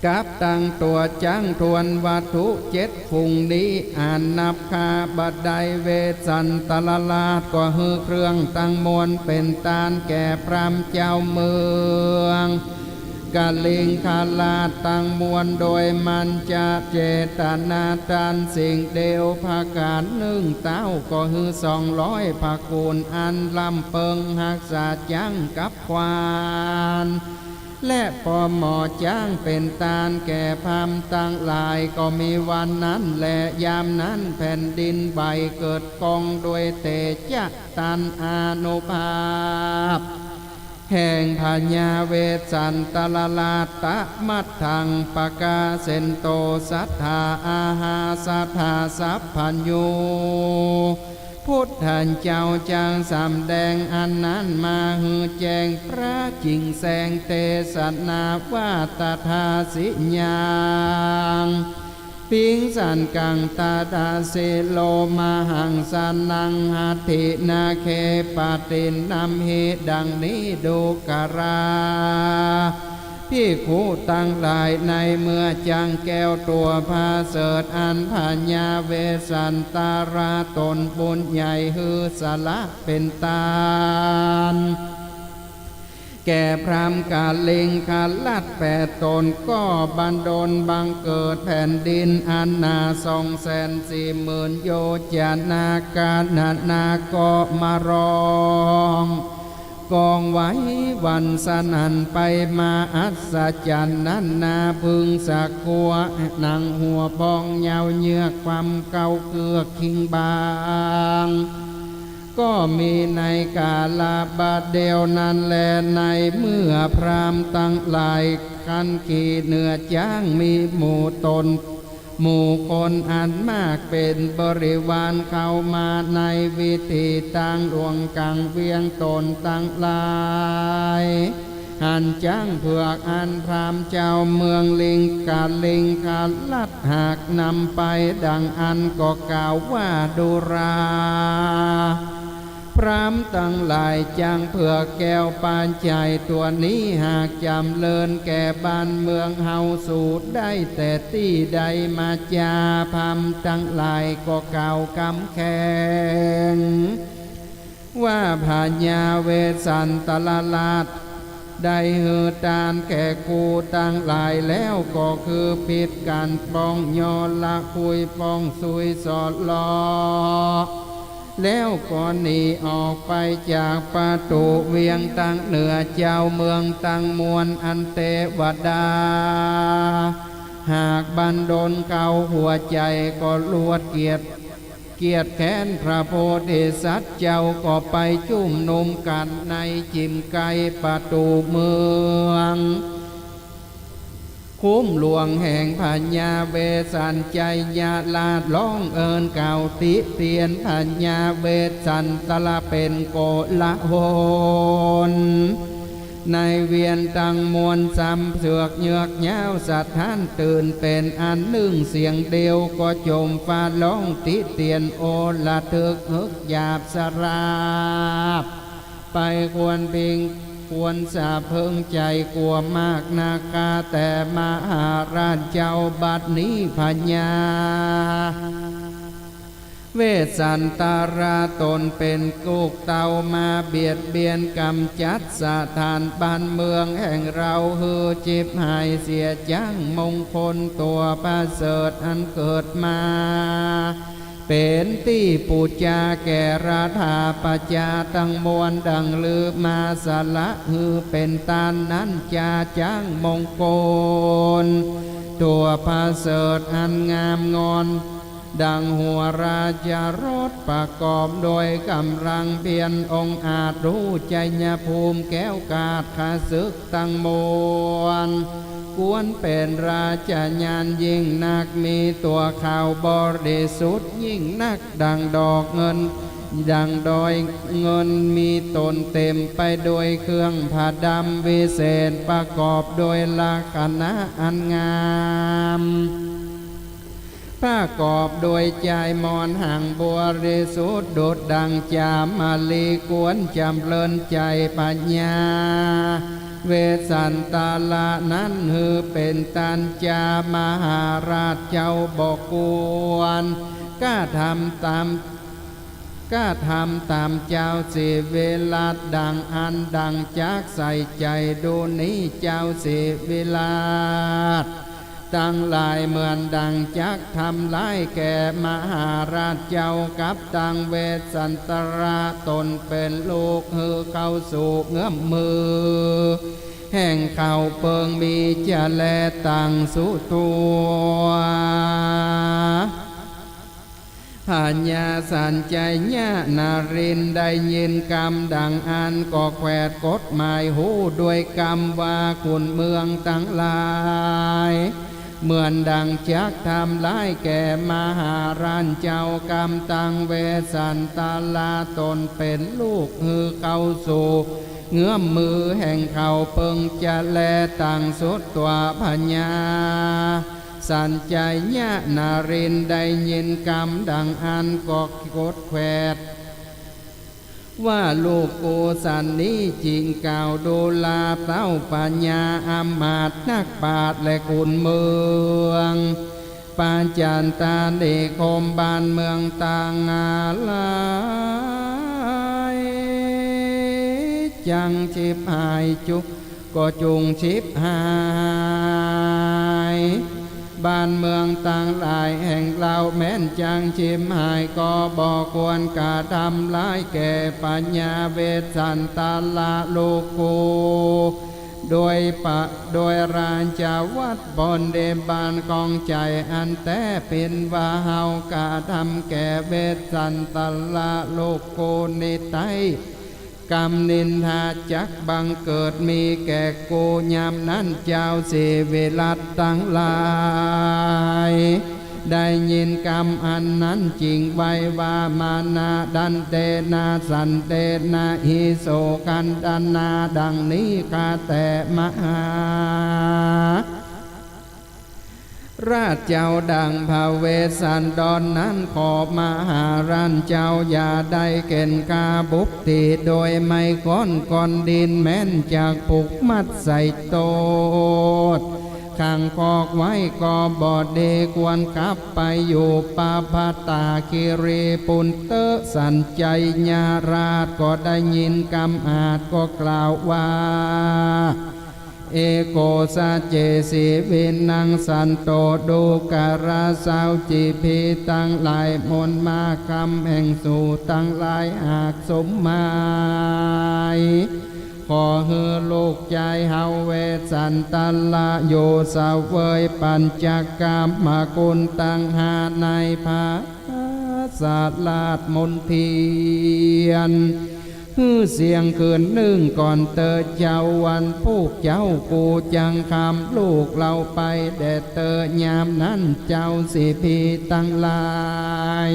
กับตังตั๋วจ๊างถ้วนวัตถุเจ็ดฝูงนี้ อันนับข้าบ่ได้ เวสสันดรราชก็หื้อเครื่องตังมวลเป๋นตานแก่พราหมณ์เจ้าเมือง กลิงคราชตังมวล โดยมันจะเจตนาตานสิ่งเดียว ผกาญนึ่งเต้าก็หื้อสองร้อยผกู๋น อันลำเปิงฮักษาจ๊างกับควาน และปอหมอจ๊างเป๋นตานแก่พราหมณ์ตังหลาย ก็มีวันนั้นแล ยามนั้นแผ่นดินไหวเกิดกองด้วยเตจะ ตานอานุภาพแห่งพญาเวสสันตรราช ตะมัทธังปะกาเสนโต สัตถาอาหาสัตถาสัพพัญญู พุทธันเจ้าจักสำแดงอันนั้นมาหื้อแจ้ง พระจิ่งแสงเตสนาว่า ตถาสิยัง ปิงสันกัง ตถาสิโลมหังสนัง หัตถินาเคปะตินนัมหิ ดังนี้ดูกราภิกขุตังหลาย ในเมื่อจักแก้วตั๋วผะเสริฐ อันพญาเวสสันตราตนบุญใหญ่หื้อสละเป๋นตาน แก่พราหมณ์กลิงคราชแปดต๋น ก็บันดลบังเกิดแผ่นดินอันหนาสองแสนสี่หมื่นโยจนา กานานาก็มาร้องก้องไหวหวั่นสนั่นไปมา อัศจรรย์นั้นนา ผึ้งสักขัวหนังหัวพอง เยาว์เยือกความเก่าเกือกคิงบาง ก็มีในกาลบาทเดียวนั้นแล ในเมื่อพราหมณ์ตังหลายคันขี่เหนือจ๊าง มีหมู่ต๋นหมู่คนอันมากเป๋นบริวาร เข้ามาในวิถีตางหลวงกังเวียงต๋นตังหลาย หันจ๊างเผือกอันพราหมณ์เจ้าเมืองลิงกลิงคราชหากนำไปดังอั้น ก็กล่าวว่า ดูรา พราหมณ์ตังหลาย จ๊างเผือกแก้วปานชัยตั๋วนี้ หากจ๋ำเริญแก่บ้านเมืองเฮา สูได้แต่ตี้ใดมาจา พราหมณ์ตังหลายก็กล่าวกำแข็ง ว่าพญาเวสสันตรราชได้หื้อตานแก่กูตังหลายแล้ว ก็คือผิดกั๋นป้องยอละคุย ป้องซุยสอดเลาะ แล้วก็หนีออกไปจากประตู๋เวียงตังเหนือ เจ้าเมืองตังมวลอันเตวดาหากบันดลเข้าหัวใจ๋ ก็ลวดเกียจ เกียจแค้นพระโพธิสัตว์เจ้า ก็ไปจุมนุมกั๋นในจิ่มไกลประตู๋เมือง คุ้มหลวงแห่งพญาเวสสันชัยราช ฮ้องเอิ้นกล่าวติเตียนพญาเวสสันตรราชเป๋นโกลาหล ในเวียงตังมวล ซ้ำเสือกเยือกย้าวสถานตื่นเป๋นอันนึ่งเสียงเดียว ก็จมฟ้าฮ้องติเตียนโอระทึก ฮึกหยาบสลาบไปควรพิงควรสะเพิงใจ๋ กั๋วมากนาคา แต่มหาราชเจ้า บัดนี้พญา เวสสันตรราชตนเป๋นกุกเต่ามาเบียดเบียนก๋ำจัดสถานบ้านเมืองแห่งเฮา หื้อฉิบหายเสียจ๊างมงคลตั๋วประเสริฐอันเกิดมา เป๋นตี้ปู๋จาแก่ราธาประจาตังมวลดังลือมา สละหื้อเป๋นตานนั้นจา จ๊างมงคลตั๋วประเสริฐอันงามงอน ดังหัวราชรถประกอบโดยก๋ำลังเพียรองอาจ ฮู้ชัยภูมิแคล้วคลาดข้าศึกตังมวล ควรเป๋นราชญาณยิ่งนัก มีตั๋วขาวบริสุทธิ์ยิ่งนัก ดังดอกเงิน ดังดอยเงิน มีต๋นเต๋มไปโดยเครื่องผะดำวิเศษ ประกอบโดยลักษณะอันงาม ประกอบโดยใจ๋มนต์หังบริสุทธิ์ ดุจดังจามาลีควรจ๋ำเริญใจ๋พญาเวสสันตรราชนั้น หื้อเป๋นตานจามหาราชเจ้าบ่ควรกระทำต๋าม กระทำต๋ามเจ้าสีวิรัต ดังอั้นดังจักใส่ใจ๋ดูนี้ เจ้าสีวิรัตตังหลาย เหมือนดังจักทำร้ายแก่มหาราชเจ้ากับตังเวสสันตระ ตนเป๋นลูกหื้อเข้าสู่เงื้อมมือ แห่งเขาเปิงมีจะแลตังสุดตั๋ว พญาสัญชัยยะนรินทร์ได้ยินกำดังอั้นก็แขวดกฎหมายฮู้ด้วยกำว่า ขุนเมืองตังหลาย เหมือนดังจักทำร้ายแก่มหาราชเจ้ากำตังเวสสันตระ ตนเป๋นลูกหื้อเข้าสู่เงื้อมมือแห่งเขาเปิงจะแลตังสุดตั๋ว พญา สัญชัยยะนรินทร์ได้ยินกำดังอั้นก็กดแขวด ว่าลูกกูสันนี้จิ่งกล่าวดูราเต้าพญาอำมาตย์นักปราชญ์และขุนเมือง ประจันตนิคมบ้านเมืองตังหลาย จั่งฉิบหายจุ ก็จุ่งฉิบหาย บ้านเมืองตังหลายแห่งเล่าแม้นจั่งฉิบหาย ก็บ่ควรกระทำร้ายแก่พญาเวสสันตระลูกกู โดยปะ โดยราชวัตรบริบาลของใจ๋อันแต๊ เป๋นว่าเฮากระทำแก่เวสสันตระลูกกูนี้ไต้ กำนินทาจักบังเกิดมีแก่กู ยามนั้นเจ้าสีวิรัตตังหลาย ได้ยินกำอันนั้นจิ่งไหว้ว่า มานาดันเตนะสันเตนะ หิโสกันดนา ดังนี้ข้าแต่มหา ราชเจ้าดังพระเวสสันดรนั้น ขอมหาราชเจ้าอย่าได้เข็ญฆ่าบุพติโดยไม้ค้อนก้อนดิน แม้นจักผูกมัดใส่โตด ขังคอกไว้ก็บ่ดี ควรกลับไปอยู่ปะพะตาคีรีปุนเตอะ สัญชัยยะราชก็ได้ยินกำอาจก็กล่าวว่า เอโกสะเจ สีวินังสันโต ดูกราสาวจีพีตังหลาย มนต์มาคำแห่งสูตังหลายหากสมหมาย ขอหื้อลูกจายเฮาเวสสันตระอยู่เสวยปัญจกามคุณตังห้าในพระ สาราชมณฑียน หื้อเสี้ยงคืนนึ่งก่อนเต๊อะเจ้า วันพูกเจ๊ากูจั่งคำลูกเฮาไปแด่เต๊อะ ยามนั้นเจ้าสีพีตังหลาย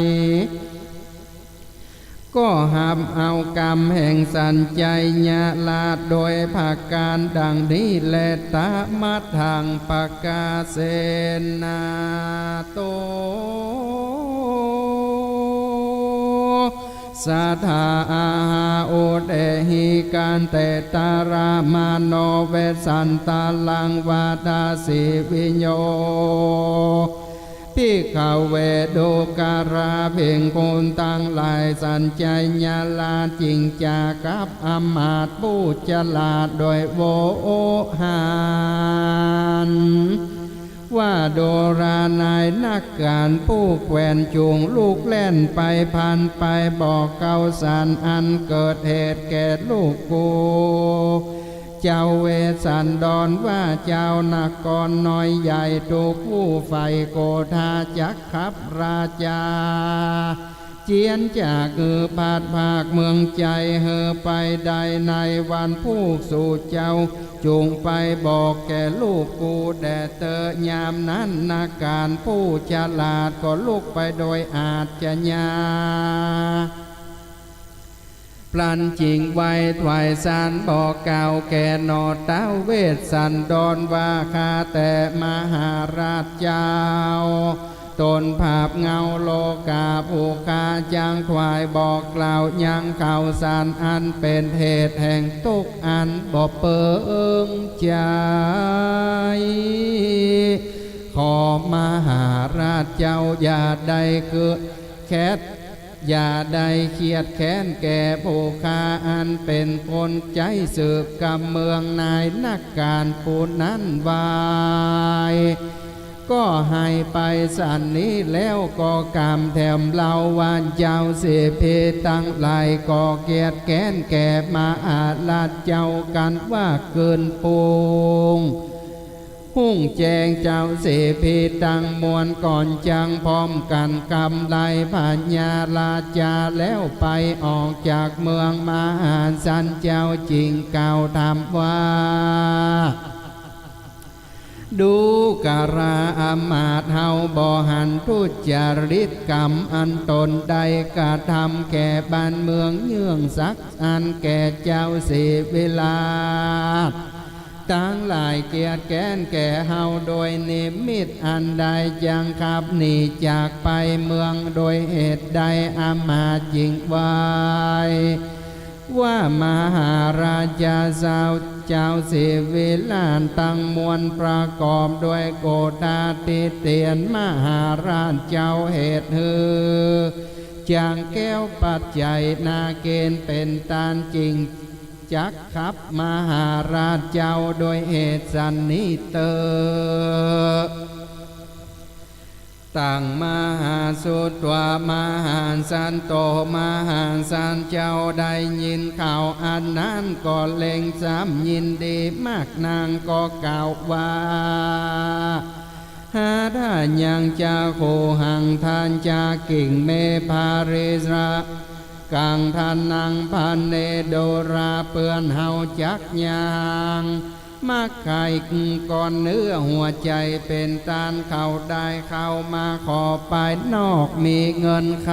ก็ฮับเอากำแห่งสัญชัยยะราชโดยผะก๋านดังนี้แล ตะมะทังปะกาเสนะ โต สะทาอาหาอุเตหิกันเตตะระมะโน เวสสันตะรังวาทาสิวิโย ภิกขะเว ดูกราภิกขุตังหลาย สัญชัยยะราชจิ่งจ๋ากับอำมาตย์ผู้ฉลาดโดยโวหาร ว่าดูราหนายนักก๋านผู้แขวนจูงลูกแล่นไปผ่านไป บอกข่าวสารอันเกิดเหตุแก่ลูกกู เจ้าเวสสันดรว่า เจ้านักกรน้อยใหญ่ทุกผู้ใฝ่โกธาจักขับราชา เจียนจากหื้อพัดภาคเมืองใจ๋หื้อไปได้ในวันพูก สูเจ้าจุ่งไปบอกแก่ลูกกูแด่เต๊อะ ยามนั้นนักก๋านผู้ฉลาดก็ลุกไปโดยอาชญา พลันจิ่งไหว้ถวายสารบอกกล่าวแก่หน่อเต๊าเวสสันดรว่า ข้าแต่มหาราชเจ้า ตนผาบเงาโลกาผู้ข้าจั่งถวายบอกกล่าวยังข่าวสารอันเป๋นเหตุแห่งตุ๊กข์อันบ่เปิงใจ๋ ขอมหาราชเจ้าอย่าได้เกอะแคด อย่าได้เคียดแค้นแก่ผู้ข้าอันเป๋นคนใจ๊สืบกำเมืองนายนักก๋านผู้นั้นไว้ ก็หื้อไปสันนี้แล้วก็กำแถมเล่าว่าเจ้าเสพีตังหลายก็เคียดแค้นแก่มหาราชเจ้ากั๋นว่า คืนปุง ฮุ่งแจ้งเจ้าเสพีตังมวลก่อนจักพร้อมกั๋นขับไล่พญาราชาแล้วไปออกจากเมืองมหาสัน เจ้าจึงกล่าวถามว่า ดูกราอำมาตย์ เฮาบ่หันทุจริตกรรมอันต๋นได้กระทำแก่บ้านเมืองเยื่องสักอันแก่เจ้าเสวีราช ตังหลายเคียดแค้นแก่เฮาโดยนิมิตอันใด จักขับหนีจากไปเมือง โดยเหตุใดอำมาตย์จึงไหว้ ว่ามหาราชาเจ้า เจ้าเสวีราชตังมวลประกอบด้วยโกธาธิเตียนมหาราชเจ้า เหตุหื้อจักแคล้วปัจจัยนาเกณฑ์เป๋นต้านจึงจักขับมหาราชเจ้าโดยเหตุสันนี้เต๊อะ ตังมหาสุตวามหาสันโต มหาสันเจ้าได้ยินข่าวอันนั้นก็เล็งซ้ำยินดีมากนักก็กล่าวว่า หาทายังจักขุหัง ทานจักกิ่งเม ภาริสะกัง ทานัง ภันเน ดูรา เปื้อนเฮาจักยัง มักใค่ก้อนเนื้อหัวใจ๋เป๋นต้าน เขาได้เข้ามาขอภายนอกมีเงินค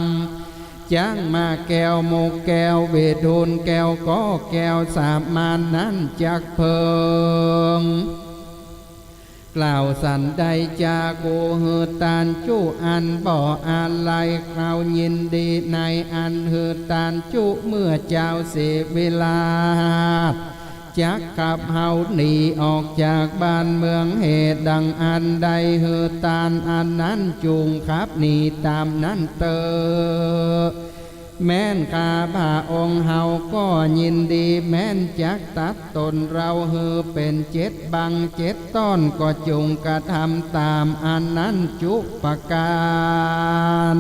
ำ จักมาแก้วมุกแก้ว วิทูลแก้ว ก็แก้วสามานนั้นจักเพิ่ง กล่าวสันใดจากุหื้อต้านจุอันบ่อาลัย เขายินดีในอันหื้อต้านจุ เมื่อเจ้าเสวีราช จักขับเฮาหนีออกจากบ้านเมือง เหตุดังอันได้หื้อต้านอันนั้นจุ่งขับหนีต๋ามนั้นเต๊อะ แม้นข้าพระองค์เฮาก็ยินดี แม้นจักตัดต๋นเฮาหื้อเป๋นเจ็ดบั้งเจ็ดต้อนก็จุ่งกระทำต๋ามอันนั้นจุประก๋าน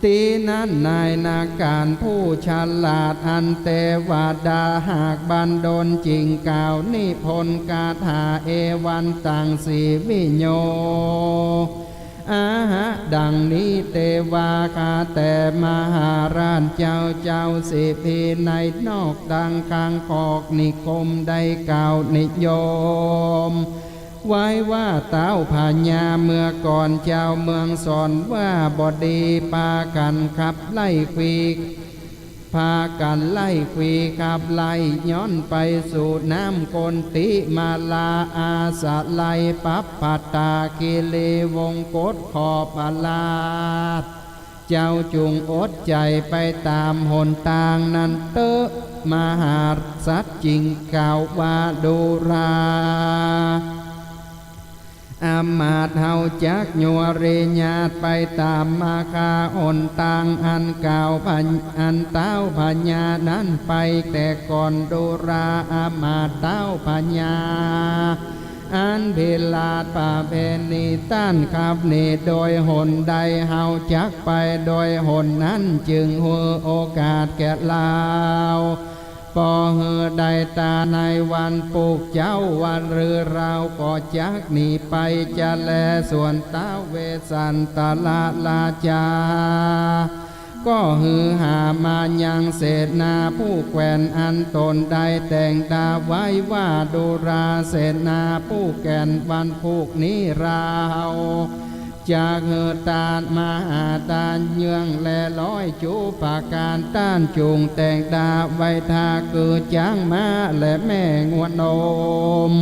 ตี้นั้นนายนักก๋านผู้ฉลาดอันเตวดาหากบันดลจึงกล่าวนิพนธ์คาถาเอวันตัง สีวิโย อะหะ ดังนี้ เตวา ข้าแต่มหาราชเจ้า เจ้าเสพีในนอกตังข้างคอกนิคมได้กล่าวนิยม ไว้ว่าเต๊าพญาเมื่อก่อนเจ้าเมืองสอนว่าบ่ดี ปากั๋นขับไล่ขวี ปากั๋นไล่ขวีขับไล่ย้อนไปสู่น้ำโกนติมาลา อาสะไลปับปัตตาคีรีวงกฏขอบพระราช เจ้าจุ่งอดใจ๋ไปต๋ามหนตางนั้นเต๊อะ มหาสันจึงกล่าวว่า ดูรา อำมาตย์เฮาจักยัวริญาติไปต๋ามมาคาหนตางอันกล่าวพญ- อันเต๊าพญานั้นไปแต่ก่อน ดูรา อำมาตย์เต๊าพญา อันพิราชประเพณีต้านขับหนีโดยหนใด เฮาจักไปโดยหนนั้น จึงหื้อโอกาสแก่เฮา ปอหื้อได้ต๋าในวันปุกเจ๊าวันฤหัส เฮาก็จักหนีไปจะแล ส่วนท้าวเวสสันตะราชา ก็หื้อหามายังเสนาผู้แขวนอันต๋นได้แต่งต๋าไว้ว่า ดูรา เสนาผู้แขวนวันปุกนี้เฮา จักหื้อตานมหาตานเยื่องและร้อยจุประก๋าน ต้านจุ่งแต่งต๋าไว้ถ้าคือจ๊างม้าและแม่งัวนม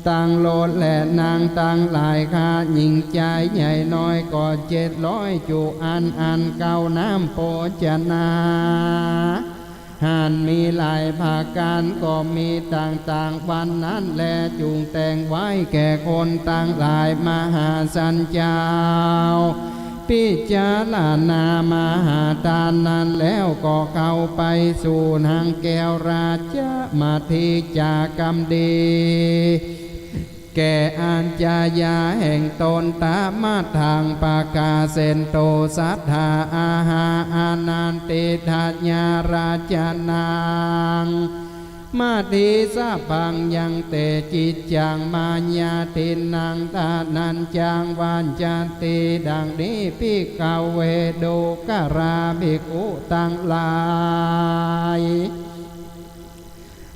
ตังโลดและนางตังหลาย ข้าหญิงจายใหญ่น้อยก็เจ็ดร้อยจุอัน อันเข้าน้ำโภชนา หารมีหลายประก๋าน ก็มีต่างๆ วันนั้นแล จุ่งแต่งไว้แก่คนตังหลาย มหาสันเจ้า พิจารณามหาทานนั้นแล้วก็เข้าไปสู่นางแก้วราชมถีจากกำดี แก่อัจฉริยะแห่งตน ตะมะทัง ปะกาเสนตุ สัตถา อาหา อานันติทะยาราชนัง มะถีสะพัง ยังเต จิจจัง มายาทินนัง ทะนัญจัง วัจจติ ดังนี้ ภิกขะเว ดูกราภิกขุตังหลาย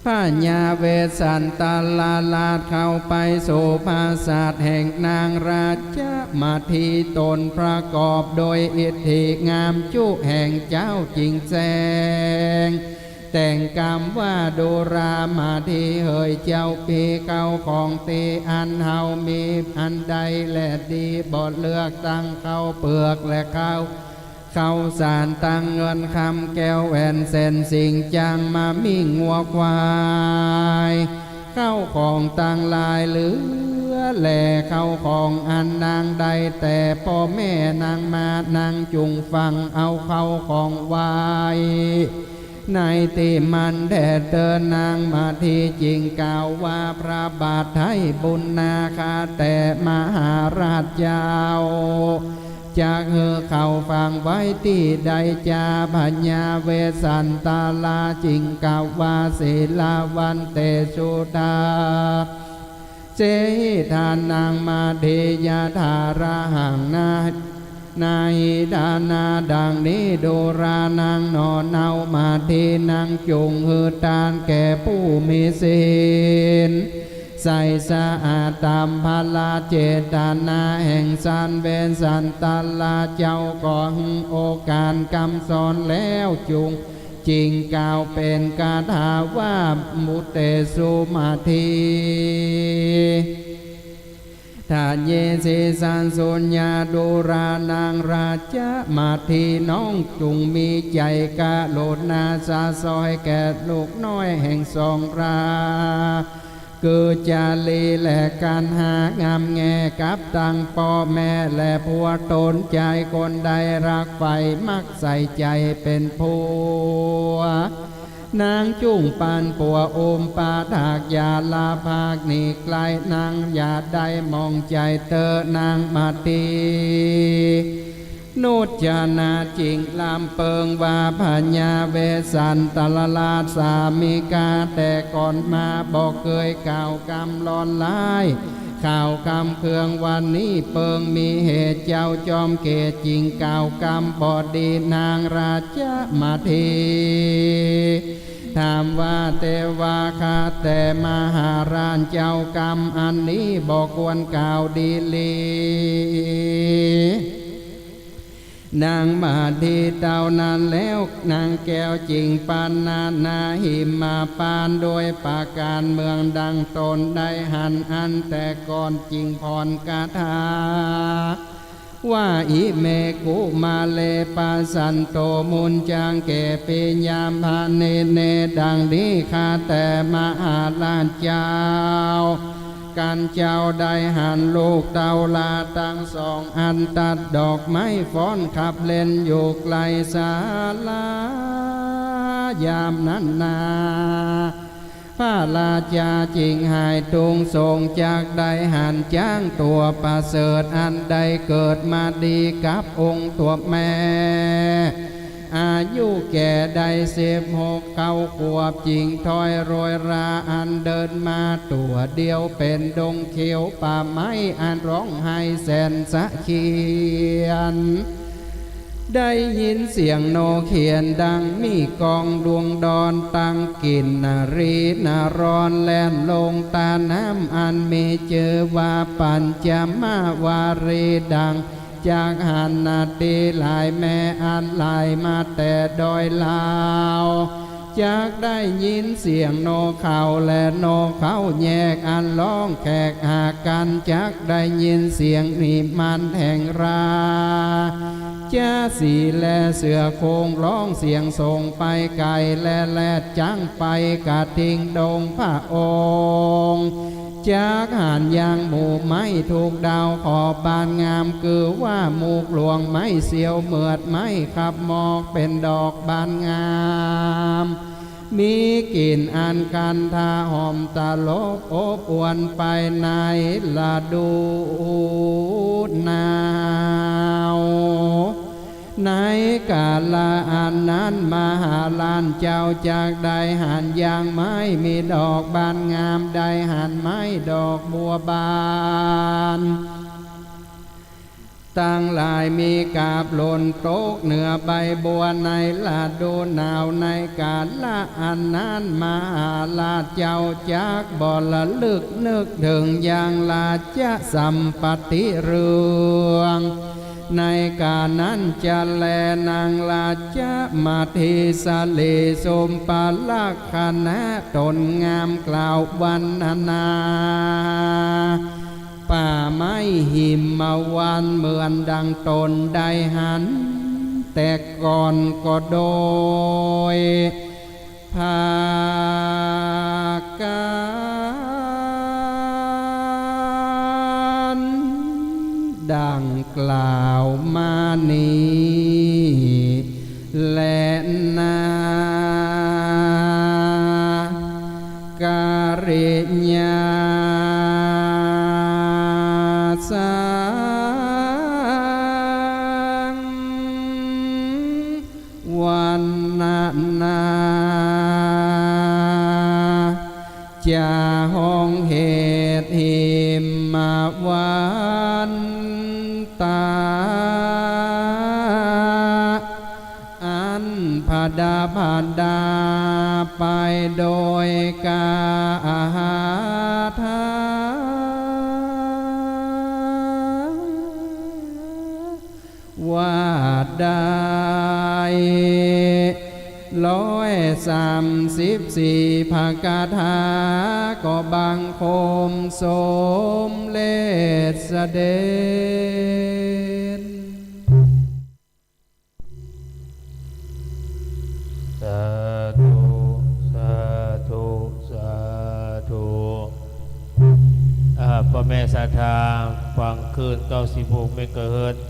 พญาเวสสันตะราชเข้าไปสู่ปราสาทแห่งนางราชมถี ตนประกอบโดยอิทธิงามจุแห่งเจ้าจึงแสดง แต่งกำว่า ดูรามถีเหยเจ้าพี่ เข้าของตี้อันเฮามีอันใดแลดี บ่เลือกตั้งเข้าเปลือกและเข้า เข้าสาร ตั้งเงินคำแก้วแหวนเส้นสิงจัง มะหมี่งัวควาย เข้าของตังหลายเหลือ และเข้าของอันนางได้แต่ป้อแม่นางมา นางจุ่งฟังเอาเข้าของไว้ ในตี้มันแด่เติน นางมถีจึงกล่าวว่า พระบาทไท้บุญนาข้าแต่มหาราชเจ้า จักหื้อเข้าฟังไว้ตี้ใดจา พญาเวสสันตะราชจึงกล่าวว่า สีลาวันเต สุทัสเสหิ ทานังมถี ยะถาระหัง นา นาหิ ทานา ดังนี้ ดูรานังหนอ เฮา มถีนางจุ่งหื้อตานแก่ผู้มีศีล ใสสะอาดต๋ามพระราชเจตนาแห่งสันเวสสันตะราชเจ้า ก็หื้อโอกาสกำสอนแล้วจุ่ง จึงกล่าวเป๋นคาถาว่า มุเตสุ มถี ทะเยสิสัสสุญญา ดูรานังราชมถี น้องจุ่งมีใจ๋กรุณาสะซอยแก่ลูกน้อยแห่งสองรา คือจารีและกัณหา งำแงกับตังป้อแม่และผัวต๋น จายคนใดรักใฝ่มักใส่ใจ๋เป๋นผัว นางจุ่งปันผัวอุ้มปาถากอย่าละพากหนีไกล นางอย่าได้หมองใจ๋เต๊อะ นางมถี นุจนาจึงลำเปิงว่า พญาเวสสันตะราชสามิกา แต่ก่อนมาบ่เกยกล่าวกำลอนร้าย ข่าวกำเคือง วันนี้เปิงมีเหตุ เจ้าจอมเกศจึงกล่าวกำบ่ดี นางราชมถี ถามว่า เตวาข้าแต่มหาราชเจ้า กำอันนี้บ่ควรกล่าวดีหลี นางมถีเต้านั้นแล้ว นางแก้วจึงปันนานาหิมพานต์ด้วยประก๋านเมืองดังต๋นได้หันอันแต่ก่อน จึงผ่อนคาถา ว่า อิเม กุมารเร ปัสสันโต มุญจัง เก ปิยมภะ เน เน ดังนี้ ข้าแต่มหาราชเจ้า กันเจ้าได้หันลูกเต้าหล้าตังสองอันตัดดอกไม้ฟ้อนขับเล่นอยู่ไกลศาลา ยามนั้นนา พระราชาจึงหายตุงสงสัย จักได้หันจ๊างตั๋วประเสริฐอันได้เกิดมาดีกับองค์ตั๋วแม่ อายุแก่ได้สิบหกเข้าขวบ จึงถ้อยโรยราอันเดินมาตั๋วเดียวเป๋นดงเขียวป่าไม้อันฮ้องไห้แสนสะเคียน ได้ยินเสียงนกเขียนดังมีกองดวงดอนตังกินนารีนารอนแล่นลงตาน้ำอันมีจื้อว่าปัญจมวารีดัง จักหันนาทีหลายแม่อันไหลมาแต่ดอยลาว จักได้ยินเสียงนกเขาและนกเขาแยกอันฮ้องแขกหากั๋น จักได้ยินเสียงนิมันแห่งรา ชสีห์และเสือโคร่งฮ้องเสียงส่งไปไกล และแรดจั้งไปกระทิงดงพระองค์ จักหันยังหมู่ไม้ทุกดาวขอบบ้านงาม คือว่าหมู่หลวงไม้เสียวเหมือดไม้ขับหมอกเป๋นดอกบานงาม มีกลิ่นอันคันธาหอมตลบอบอวลไปในฤดูหนาว ในกาละอันนั้นมหาราชเจ้าจักได้หันยังไม้มีดอกบานงาม ได้หันไม้ดอกบัวบานตังหลายมีกาบหล่นตกเหนือใบบัวในฤดูหนาว ในกาละอันนั้นมหาราชเจ้าจักบ่ระลึกนึกเถิงยังราชสัมปัตติเรือง ในกานั้นจะแลนางราชมาเทสะเลสมปลักขณะตนงามกล่าววรรณนา ป่าไม้หิมวันเหมือนดังตนได้หันแต่ก่อนก็โดย ผากั๋นดังกล่าวมานี้แลนา กริยาสัง วรรณนา จะฮ้องเหตุหิมวันตา อันผดาผดาไปโดยกาหาทา ว่าได้ร้อยสามสิบสี่พระคาถา ก็บังคมสมเร็จเสด็จ สาธุ สาธุ สาธุ อ่า ป้อแม่ศรัทธา ฟังคลื่น เก้าสิบหกเมกะเฮิรตซ์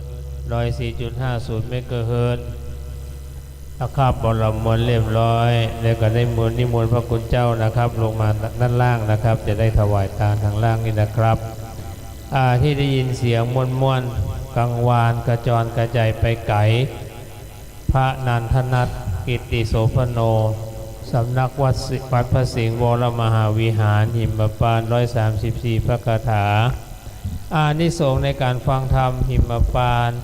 ร้อยสี่จุดห้าศูนย์เมกะเฮิรตซ์ นะครับ บรมมวลเรียบร้อย แล้วก็ได้มนต์นิมนต์พระคุณเจ้านะครับ ลงมาด้านล่างนะครับ จะได้ถวายตานทางล่างนี่นะครับ อ่า ที่ได้ยินเสียงม่วนๆ กังวานกระจรกระจายไปไก๋ พระนันทนัท กิตติโสภโณ สำนักวัดสิ- วัดพระสิงห์วรมหาวิหาร หิมพานต์ ร้อยสามสิบสี่พระคาถา อานิสงส์ในการฟังธรรมหิมพานต์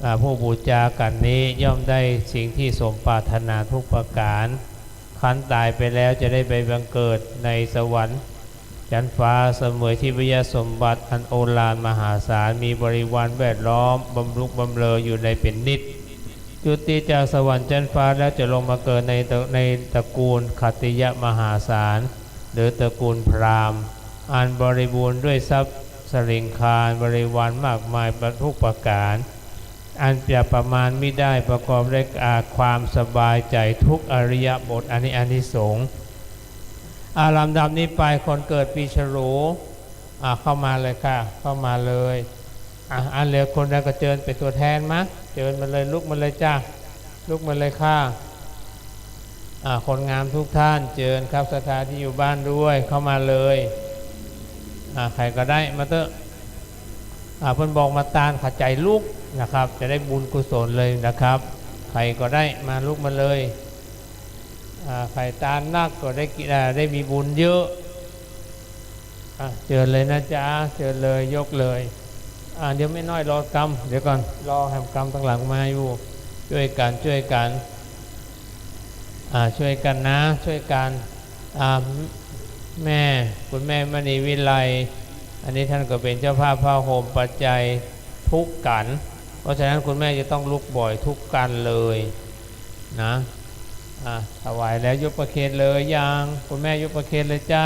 อ่า ผู้บูชากั๋นนี้ย่อมได้สิ่งที่สมปรารถนาทุกประก๋าน ครั้นต๋ายไปแล้วจะได้ไปบังเกิดในสวรรค์ ชั้นฟ้าเสมวยทิพยสมบัติอันโอฬารมหาศาล มีบริวารแวดล้อมบำรุงบำเรออยู่ในเป๋นนิจ จุติจากสวรรค์ชั้นฟ้าแล้วจะลงมาเกิดในตระ- ในตระกูลขัตติยมหาศาล หรือตระกูลพราหมณ์ อันบริบูรณ์ด้วยทรัพย์สลิงคาร บริวารมากมายทุกประก๋าน อันจะประมาณมิได้ ประกอบด้วยอา- ความสบายใจ๋ทุกอิริยาบถ อันนี้อานิสงส์ อ่า ลำดับนี้ไปคนเกิดปีฉลู อ่า เข้ามาเลยค่ะ เข้ามาเลย อ่า อันเหลือคนใดก็เจิญเป๋นตั๋วแทนมา เจิญมาเลย ลุกมาเลยจ้า ลุกมาเลยค่ะ อ่า คนงามทุกท่านเจิญครับ ศรัทธาที่อยู่บ้านด้วย เข้ามาเลย อ่า ใผก็ได้มาเต๊อะ อ่า เปิ้นบอกมาตาน ขะใจ๋ลุกนะครับ จะได้บุญกุศลเลยนะครับ ใผก็ได้มา ลุกมาเลย อ่า ใผตานนักก็ได้กิน อ่า ได้มีบุญเยอะ อ่ะ เจิญเลยนะจ๊ะ เจิญเลย ยกเลย อ่ะ เดี๋ยวแม่น้อยรอกำ เดี๋ยวก่อน รอแหมกำตังหลังมาอยู่ จ้วยกั๋น จ้วยกั๋น อ่ะ จ้วยกั๋นนะ จ้วยกั๋น อ่ะ แม่ คุณแม่มณีวิไล อันนี้ท่านก็เป๋นเจ้าภาพผ้าห่มปัจจัยทุกกั๋น เพราะฉะนั้นคุณแม่จะต้องลุกบ่อยทุกกั๋นเลย นะ อ่ะ ถวายแล้วยกประเคนเลยยัง คุณแม่ยกประเคนเลยจ้า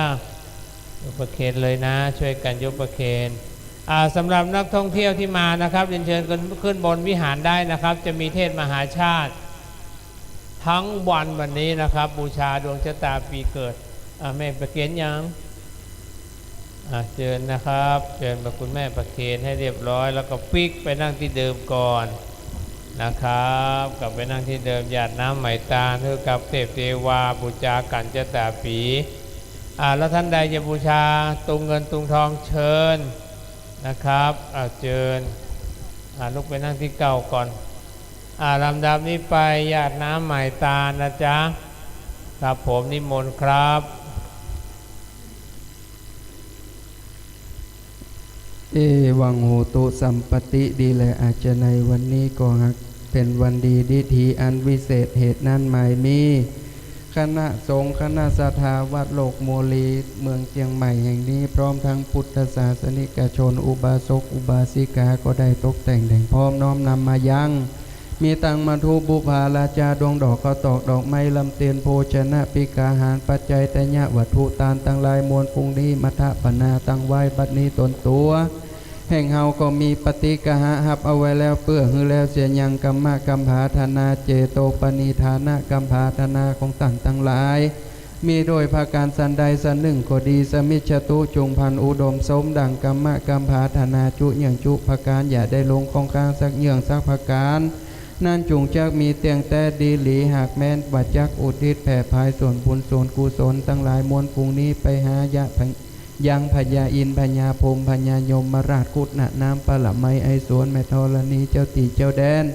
ยกประเคนเลยนะ จ้วยกั๋นยกประเคน อ่ะ สำหรับนักท่องเที่ยวที่มานะครับ เรียนเชิญขึ้น ขึ้นบนวิหารได้นะครับ จะมีเทศน์มหาชาติ ทั้งวันวันนี้นะครับ บูชาดวงชะตาปีเกิด อ่ะ แม่ประเคนยัง อ่ะ เจิญนะครับ เจิญพระคุณแม่ประเคนให้เรียบร้อย แล้วก็ปิ๊กไปนั่งตี้เดิมก่อนนะครับ กลับไปนั่งตี้เดิม หยาดน้ำไหม้ตานหื้อกับเทพเทวา ปู๋จากั๋นจะต๋าปี๋ อ่า แล้วท่านใดจะบูชาตุงเงินตุงทองเชิญนะครับ อ่า เจิญ อ่า ลุกไปนั่งตี้เก่าก่อน อ่า ลำดับนี้ไปหยาดน้ำไหม้ตานนะจ๊ะ ครับผม นิมนต์ครับ เอวังโหตุสัมปติ ดีแล อาจจะในวันนี้ก็หากเป๋นวันดี ดีถีอันวิเศษ เหตุนั้นหมายมี คณะสงฆ์ คณะศรัทธา วัดโลกโมลี เมืองเจียงใหม่แห่งนี้ พร้อมทั้งพุทธศาสนิกชน อุบาสก อุบาสิกา ก็ได้ตกแต่งแต่งพร้อมน้อมนำมายัง มีตังมัทธุ บุปผาลาจา ดวงดอก ข้าวตอก ดอกไม้ ลำเตียน โภชนะ ภิกขาหาร ปัจจัยทยวัตถุ ตานตังหลายมวลฝูงนี้ มัทธปนา ตังไว้บัดนี้ตนตั๋ว แห่งเฮาก็มีปฏิกหะฮับเอาไว้แล้ว เปื้อหื้อแล้วเสียยัง กรรมกำผาธนา เจโตปณิธานกำผาธนาของต้านตังหลาย มีโดยประก๋านสันใดสันนึ่งก็ดี สมิชฌตุ จุ่งพันอุดมสมดั่งกรรมกำผาธนาจุเยื่องจุประก๋าน อย่าได้หลงข้องค้างสักเยื่องสักประก๋าน นั้นจุ่งจักมีเตี้ยงแต๊ดีหลี หากแม้นว่าจักอุทิศแผ่ผายส่วนบุญส่วนกุศลตังหลายมวลฝูงนี้ไปหายะ ยังพญาอินทร์ พญาพรหม พญายมราช คุณนางปรมัย ไอสวน แม่ธรณี เจ้าตี้เจ้าแดน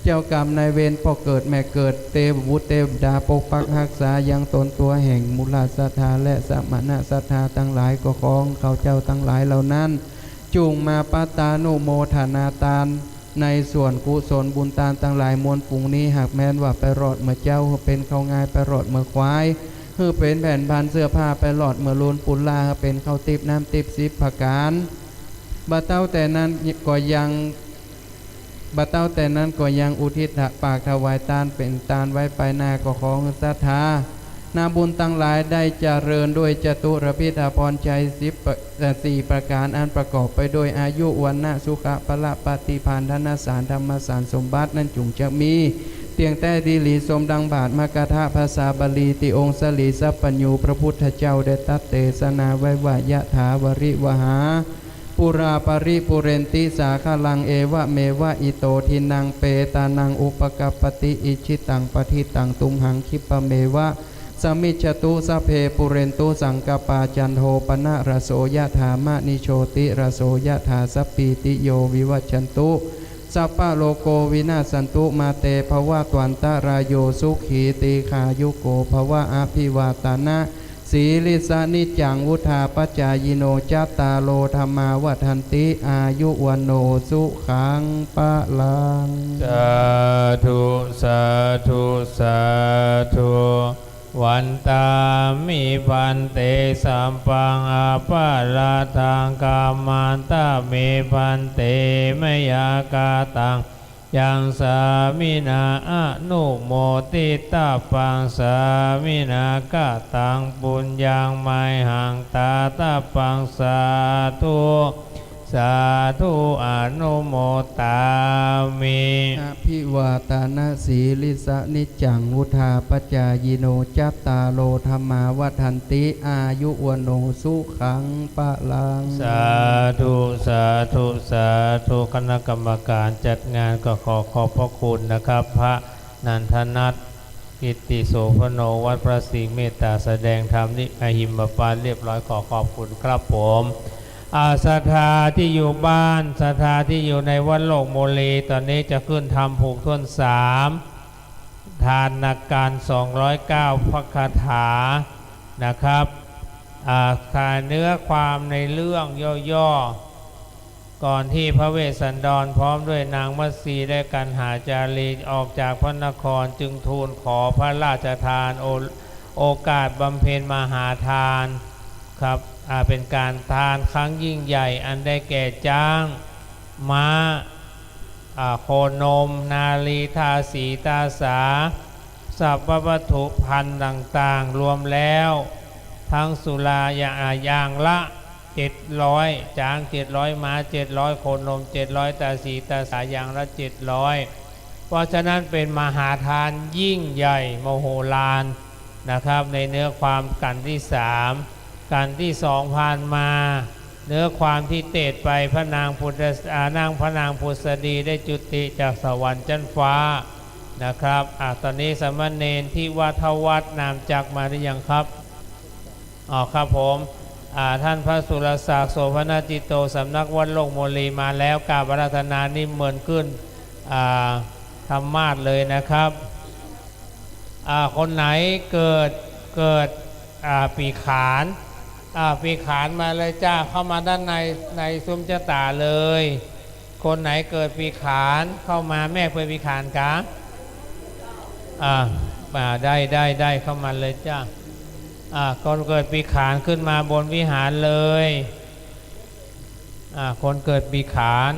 เจ้ากรรมนายเวร ป้อเกิดแม่เกิด เตวบุตรเตวดา ปกปักฮักษายังตนตั๋วแห่งมูลศรัทธาและสมณศรัทธาตังหลาย ก็ขอข้าเจ้าตังหลายเหล่านั้น จุ่งมาปัตตานุโมทนาตาน ในส่วนกุศลบุญตานตังหลายมวลฝูงนี้ หากแม้นว่าไปรอดเมื่อเจ๊า หื้อเป๋นข้าวงาย ไปรอดเมื่อควาย หื้อเป๋นแผ่นพันเสื้อผ้า ไปรอดเมื่อลูนปุลลา หื้อเป๋นข้าวติ๊บน้ำติ๊บสิบประก๋าน บ่าเต๊าแต่นั้นก็ยัง บ่าเต๊าแต่นั้นก็ยังอุทิศปากถวายตานเป๋นตานไว้ไปหน้า ก็ขอหื้อศรัทธา นาบุญตังหลายได้เจริญด้วยจตุรพิธพรชัยสิบประ เอ่อ สี่ประก๋าน อันประกอบไปด้วยอายุ วรรณะ สุขะ พละ ปฏิภาณ ธนสาร ธรรมสาร สมบัตินั้นจุ่งจักมีเตี้ยงแต๊ดีหลี สมดังบาทมกธะภาษาบาลีตี้องค์สรีสัพพัญญูพระพุทธเจ้าได้ตรัสเตสนาไว้ว่า ยะถาวาริวหา ปูราปะริปูเรนติสาคะลัง เอวะเมวะอิโต ทินนังเปตานัง อุปะกัปปะติ อิจฉิตัง ปะฏิตัง ตุมหัง คิปะเมวะ สมิชฌตุ สัพเพ ปูเรนตุ สังกัปปา จันโท ปะนะระโส ยะถา มะณิโชติระโส ยะถา สัพพีติโย วิวัชชันตุ สัพพะโรโค วินาสสันตุ มา เต ภะวะตวันตะราโย สุขี ตีฆายุโก ภะวะ อะภิวาตานะ สีลิสสะ นิจจัง วุฑฒาปะจายิโน จัตตาโร ธัมมา วัฑฒันติ อายุ วัณโณ สุขัง พะลัง สาธุ สาธุ สาธุ วันตามิ ภันเต สัปปัง อะปะราธัง ขะมันตามิ ภันเต มะยะกะตัง ยัง สามินา อะนุโมติตะปัง สามินา กะตัง ปุญญัง มะยหัง ตะตะปัง สาธุ สาธุ อะนุโมตามิ อะภิวาตานะสีลิสสะ นิจจัง วุฑฒาปะจายิโน จัตตาโร ธัมมา วัฑฒันติ อายุ วัณโณ สุขัง พะลัง สาธุ สาธุ สาธุ คณะกรรมการจัดงานก็ขอขอบพระคุณนะครับ พระนันทนัท กิตติโสภโณ วัดพระสิงห์ เมตตาแสดงธรรมที่มหิมปานเรียบร้อย ขอขอบคุณครับผม อ่า ศรัทธาที่อยู่บ้าน ศรัทธาที่อยู่ในวัดโลกโมลี ตอนนี้จะขึ้นธรรมผูกถ้วนสาม ทานการสองร้อยเก้า พระคาถานะครับ อ่า ขายเนื้อความในเรื่องย่อๆ ก่อนที่พระเวสสันดรพร้อมด้วยนางมัตสีและกัณหาจารีออกจากพระนคร จึงทูลขอพระราชทานโอ- โอกาสบำเพ็ญมหาทานครับ อ่า เป็นการทานครั้งยิ่งใหญ่ อันได้แก่จ๊าง ม้า อ่า โคนม นารี ทาสี ตาสา สรรพวัตถุภัณฑ์ต่างๆ รวมแล้วทั้งสุราอย่าง- อ่า อย่างละเจ็ดร้อย จ๊างเจ็ดร้อย ม้าเจ็ดร้อย โคนมเจ็ดร้อย ตาสี ตาสา อย่างละเจ็ดร้อย เพราะฉะนั้นเป็นมหาทานยิ่งใหญ่มโหฬารนะครับ ในเนื้อความกันที่สาม กันที่สองผ่านมา เนื้อความที่เตสน์ไปพระนางผุดส- อ่า นางพระนางผุดสดีได้จุติจากสวรรค์ชั้นฟ้านะครับ อ่า ตอนนี้สามเณรที่วัดทวัฒน์นามจักมาหรือยังครับ อ๋อ ครับผม อ่า ท่านพระสุรศักดิ์ โสภณจิตโต สำนักวัดโลกโมลีมาแล้ว กราบอาราธนานิมนต์ขึ้น อ่า ธรรมาสน์เลยนะครับ อ่า คนไหนเกิด เกิด อ่า ปีขาน อ่า ปีขานมาเลยจ้า เข้ามาด้านใน ในซุ้มจ๊ะต๋าเลย คนไหนเกิดปีขานเข้ามา แม่เปิ้นปีขานกา อ่า อ่า ได้ ได้ ได้ เข้ามาเลยจ้า อ่า คนเกิดปีขานขึ้นมาบนวิหารเลย อ่า คนเกิดปีขาน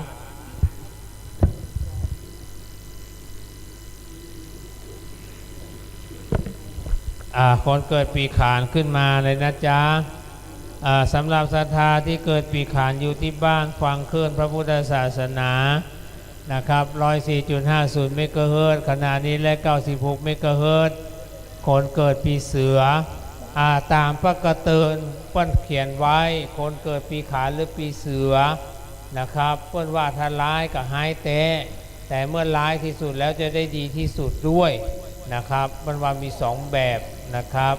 อ่า คนเกิดปีขานขึ้นมาเลยนะจ๊ะ อ่า สำหรับศรัทธาที่เกิดปีขานอยู่ที่บ้านฟังคลื่นพระพุทธศาสนานะครับ ร้อยสี่จุดห้าศูนย์เมกะเฮิรตซ์ ขณะนี้ และ เก้าสิบหกเมกะเฮิรตซ์ คนเกิดปีเสือ อ่า ต๋ามปกติเปิ้นเขียนไว้ คนเกิดปีขานหรือปีเสือนะครับ เปิ้นว่าถ้าฮ้ายก็ฮ้ายแต๊ แต่เมื่อฮ้ายที่สุดแล้วจะได้ดีที่สุดด้วยนะครับ เปิ้นว่ามีสองแบบนะครับ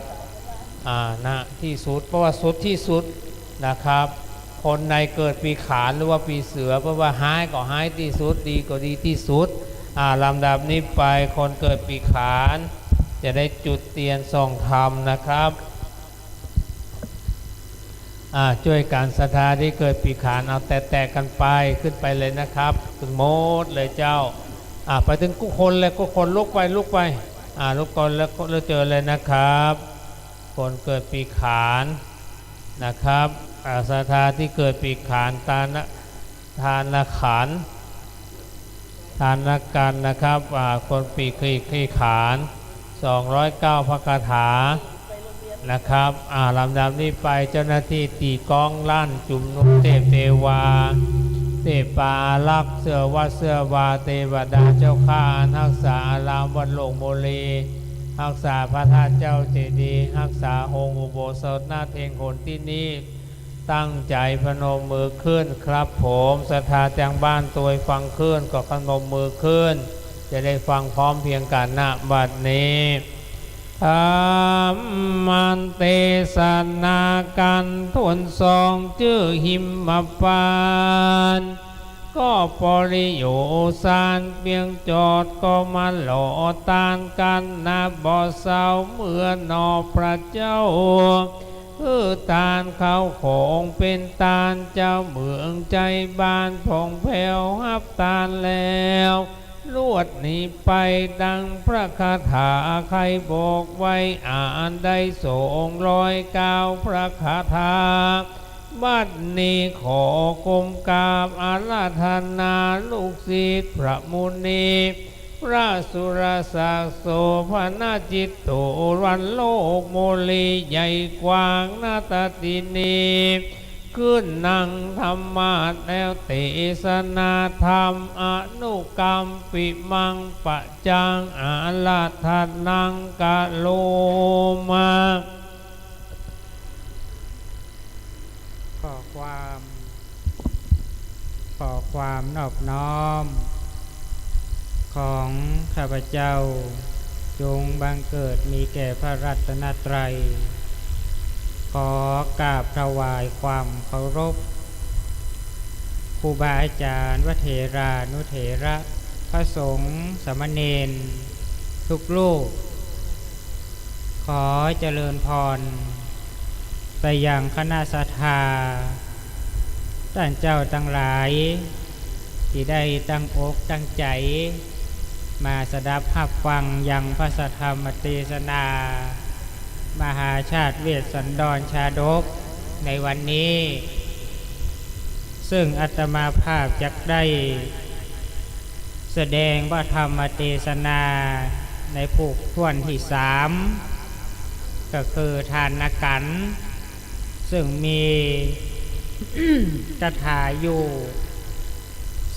อ่า นะ ที่สุด เพราะว่าสุดที่สุดนะครับ คนไหนเกิดปีขานหรือว่าปีเสือ เปิ้นว่าฮ้ายก็ฮ้ายที่สุด ดีก็ดีที่สุด อ่า ลำดับนี้ไปคนเกิดปีขานจะได้จุดเตียนส่องธรรมนะครับ อ่า จ้วยกั๋นศรัทธาที่เกิดปีขาน เอาแตะๆ กั๋นไป ขึ้นไปเลยนะครับ ตึงหมดเลยเจ้า อ่า ไปตึงกู้คนเลย กู้คนลุกไป ลุกไป อ่า ลุกก่อนแล้ว แล้วเจิญเลยนะครับ คนเกิดปีขานนะครับ อ่า ศรัทธาที่เกิดปีขาน ทาน ทานขันธ์ ทานกันนะครับ อ่า คนปีขาน สองร้อยเก้าพระคาถานะครับ อ่า ลำดับนี้ไปเจ้าหน้าตี้ตี๋ก้องลั่น จุมนุมเตพเตวา เตพปาอารักษ์ เสื้อวัดเสื้อวา เตวดาเจ้าข้า อันฮักษาอารามวัดโลกโมลี ฮักษาพระธาตุเจ้าเจดีย์ ฮักษาโฮงอุโบสถนาเท็งหนตี้นี้ ตั้งใจ๋พนมมือขึ้นครับผม ศรัทธาตางบ้านตวยฟังคลื่นก็พนมมือขึ้น จะได้ฟังพร้อมเพรียงกั๋น ณ บัดนี้ ธรรมเตสนากั๋นถ้วนสอง จื้อหิมพานต์ ก็ปริโยสารเปียงจอด ก็มาหล่อตานกั๋นนะบ่เศร้า เมื่อหนอพระเจ้า หื้อตานเข้าของเป๋นตาน เจ้าเมืองใจ้บ้านผ่องแผ้วฮับตานแล้ว ลวดนี้ไปดังพระคาถาใค่บอกไว้ อ่านได้สองร้อยเก้าพระคาถา บัดนี้ขอก้มกราบอาราธนาลูกศิษย์พระมุนี พระสุรศักดิ์โสภณจิตโต วันโลกโมลีใหญ่กว้างนาฏฏีนี้ ขึ้นนั่งธรรมาสน์แล้ว เตสนาธรรมอนุกัมปิมัง ปัจจังอาราธนังกะโรมา ขอความ ขอความนอบน้อมของข้าพเจ้า จงบังเกิดมีแก่พระรัตนตรัย ขอกราบถวายความเคารพ ครูบาอาจารย์ พระเถรานุเถระ พระสงฆ์สามเณรทุกรูป ขอเจริญพรไปยังคณะศรัทธา ต้านเจ้าตังหลาย ตี้ได้ตั้งอกตั้งใจ๋ มาสดับฮับฟังยังพระสัทธรรมเตสนา มหาชาติเวสสันดรชาดกในวันนี้ ซึ่งอาตมาภาพจักได้ แสดงพระธรรมเตสนาในผูกถ้วนตี้สาม ก็คือทานขันธ์ ซึ่งมีคาถาอยู่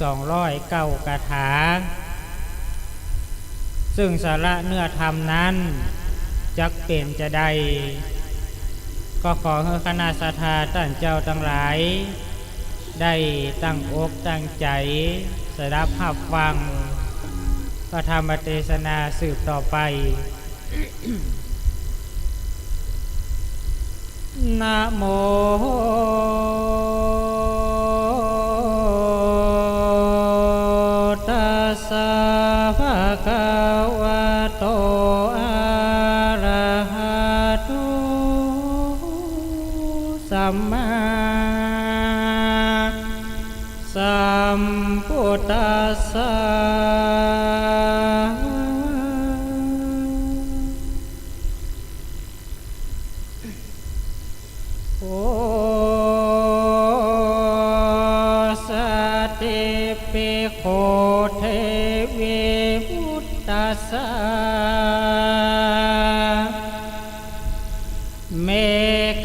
สองร้อยเก้าคาถา ซึ่งสาระเนื้อธรรมนั้นจักเป๋นจาใด ข ก็ขอหื้อคณะศรัทธาต้านเจ้าตังหลาย ได้ตั้งอกตั้งใจ๋สดับฮับฟังพระธรรมเตสนาสืบต่อไป นะโม ตัสสะ ภะคะวะโต อะระหะโต สัมมาสัมพุทธัสสะ โอ สัตถิ ภิกขุ เทวิ วุตตัสสะ เม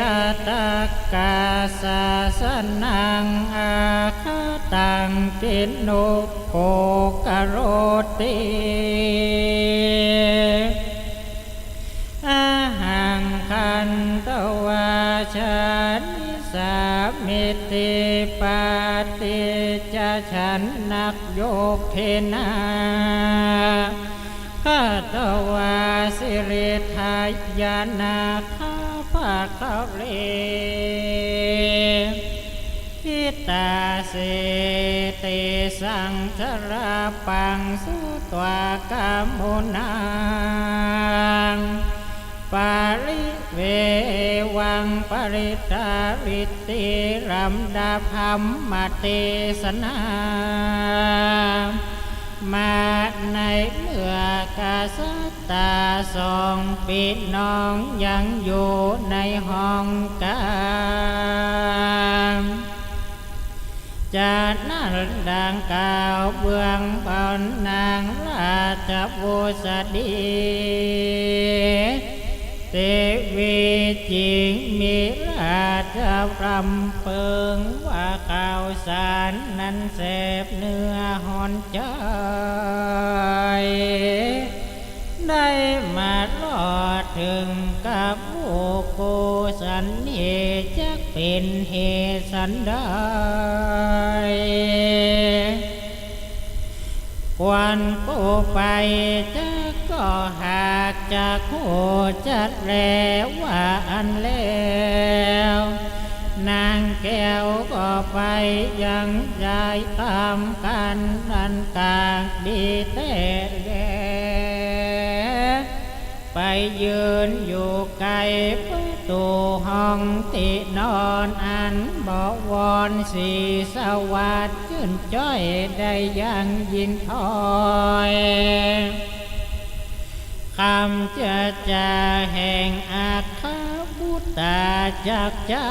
กะตะกะ สะสะนัง อาคะตัง กิณุ โก กะโรติ อะหัง ขันทะวา ชามิ สามิ ติ ปาติจจะ ฉันนะ โยกขินา ขัตวา สิริทายานาคา ภะคะเร หิตาเส เตสัง สะระปัง สุตวา กะมุนัง ปะริเววัง ปะริตาริติ ลำดับธรรมเตสนา มาในเมื่อกษัตริย์ตาสองปี้น้องยังอยู่ในห้องกลาง จะนั้นดังกล่าวเบื้องบนนางราชบุษดี เตวีจิ่งมีราชรำเปิงว่าข่าวสารนั้นแสบเนื้อฮ้อนใจ๋ ได้มาลอดเถิงกับบุคคลสันนี้จักเป๋นเหตุสันใด ควรผู้ไปจักก็หากจักฮู้จักแลว่าอั้นแล้ว นางแก้วก็ไปยังย้ายต๋ามกั๋นอันกากดีแต๊แล ไปยืนอยู่ใก้ประตู๋ห้องตี้นอนอันบวรศรีสวัสดิ์จื้นจ้อยได้อย่างยิ่งถ้อย กำเจรจาแห่งอัครบุตราจักใจ๋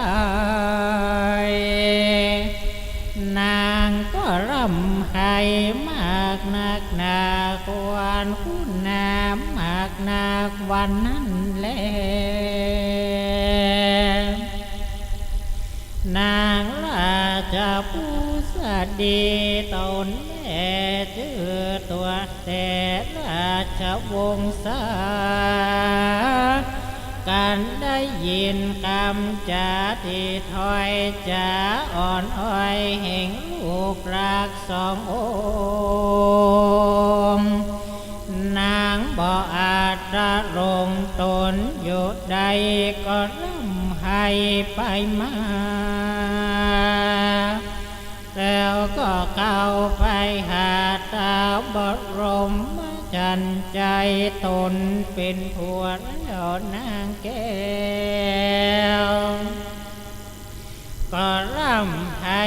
นางก็ร่ำไห้มากนักหนาควรคุณนามากนักวันนั้นแล นางราชบุษดีต๋นแลจื้อตั๋วแต่ราชวงศา กั๋นได้ยินกำจาตี้ถ้อยจ๋าอ่อนอ้อยแห่งลูกรักสององค์ นางบ่อาจจะหลงต๋นอยู่ได้ก็ร่ำไห้ไปมา แล้วก็เข้าไปหาต๋าบรมจันทร์ใจ๋ต๋นเป๋นผัวแล้วนางแก้ว ก็ร่ำไห้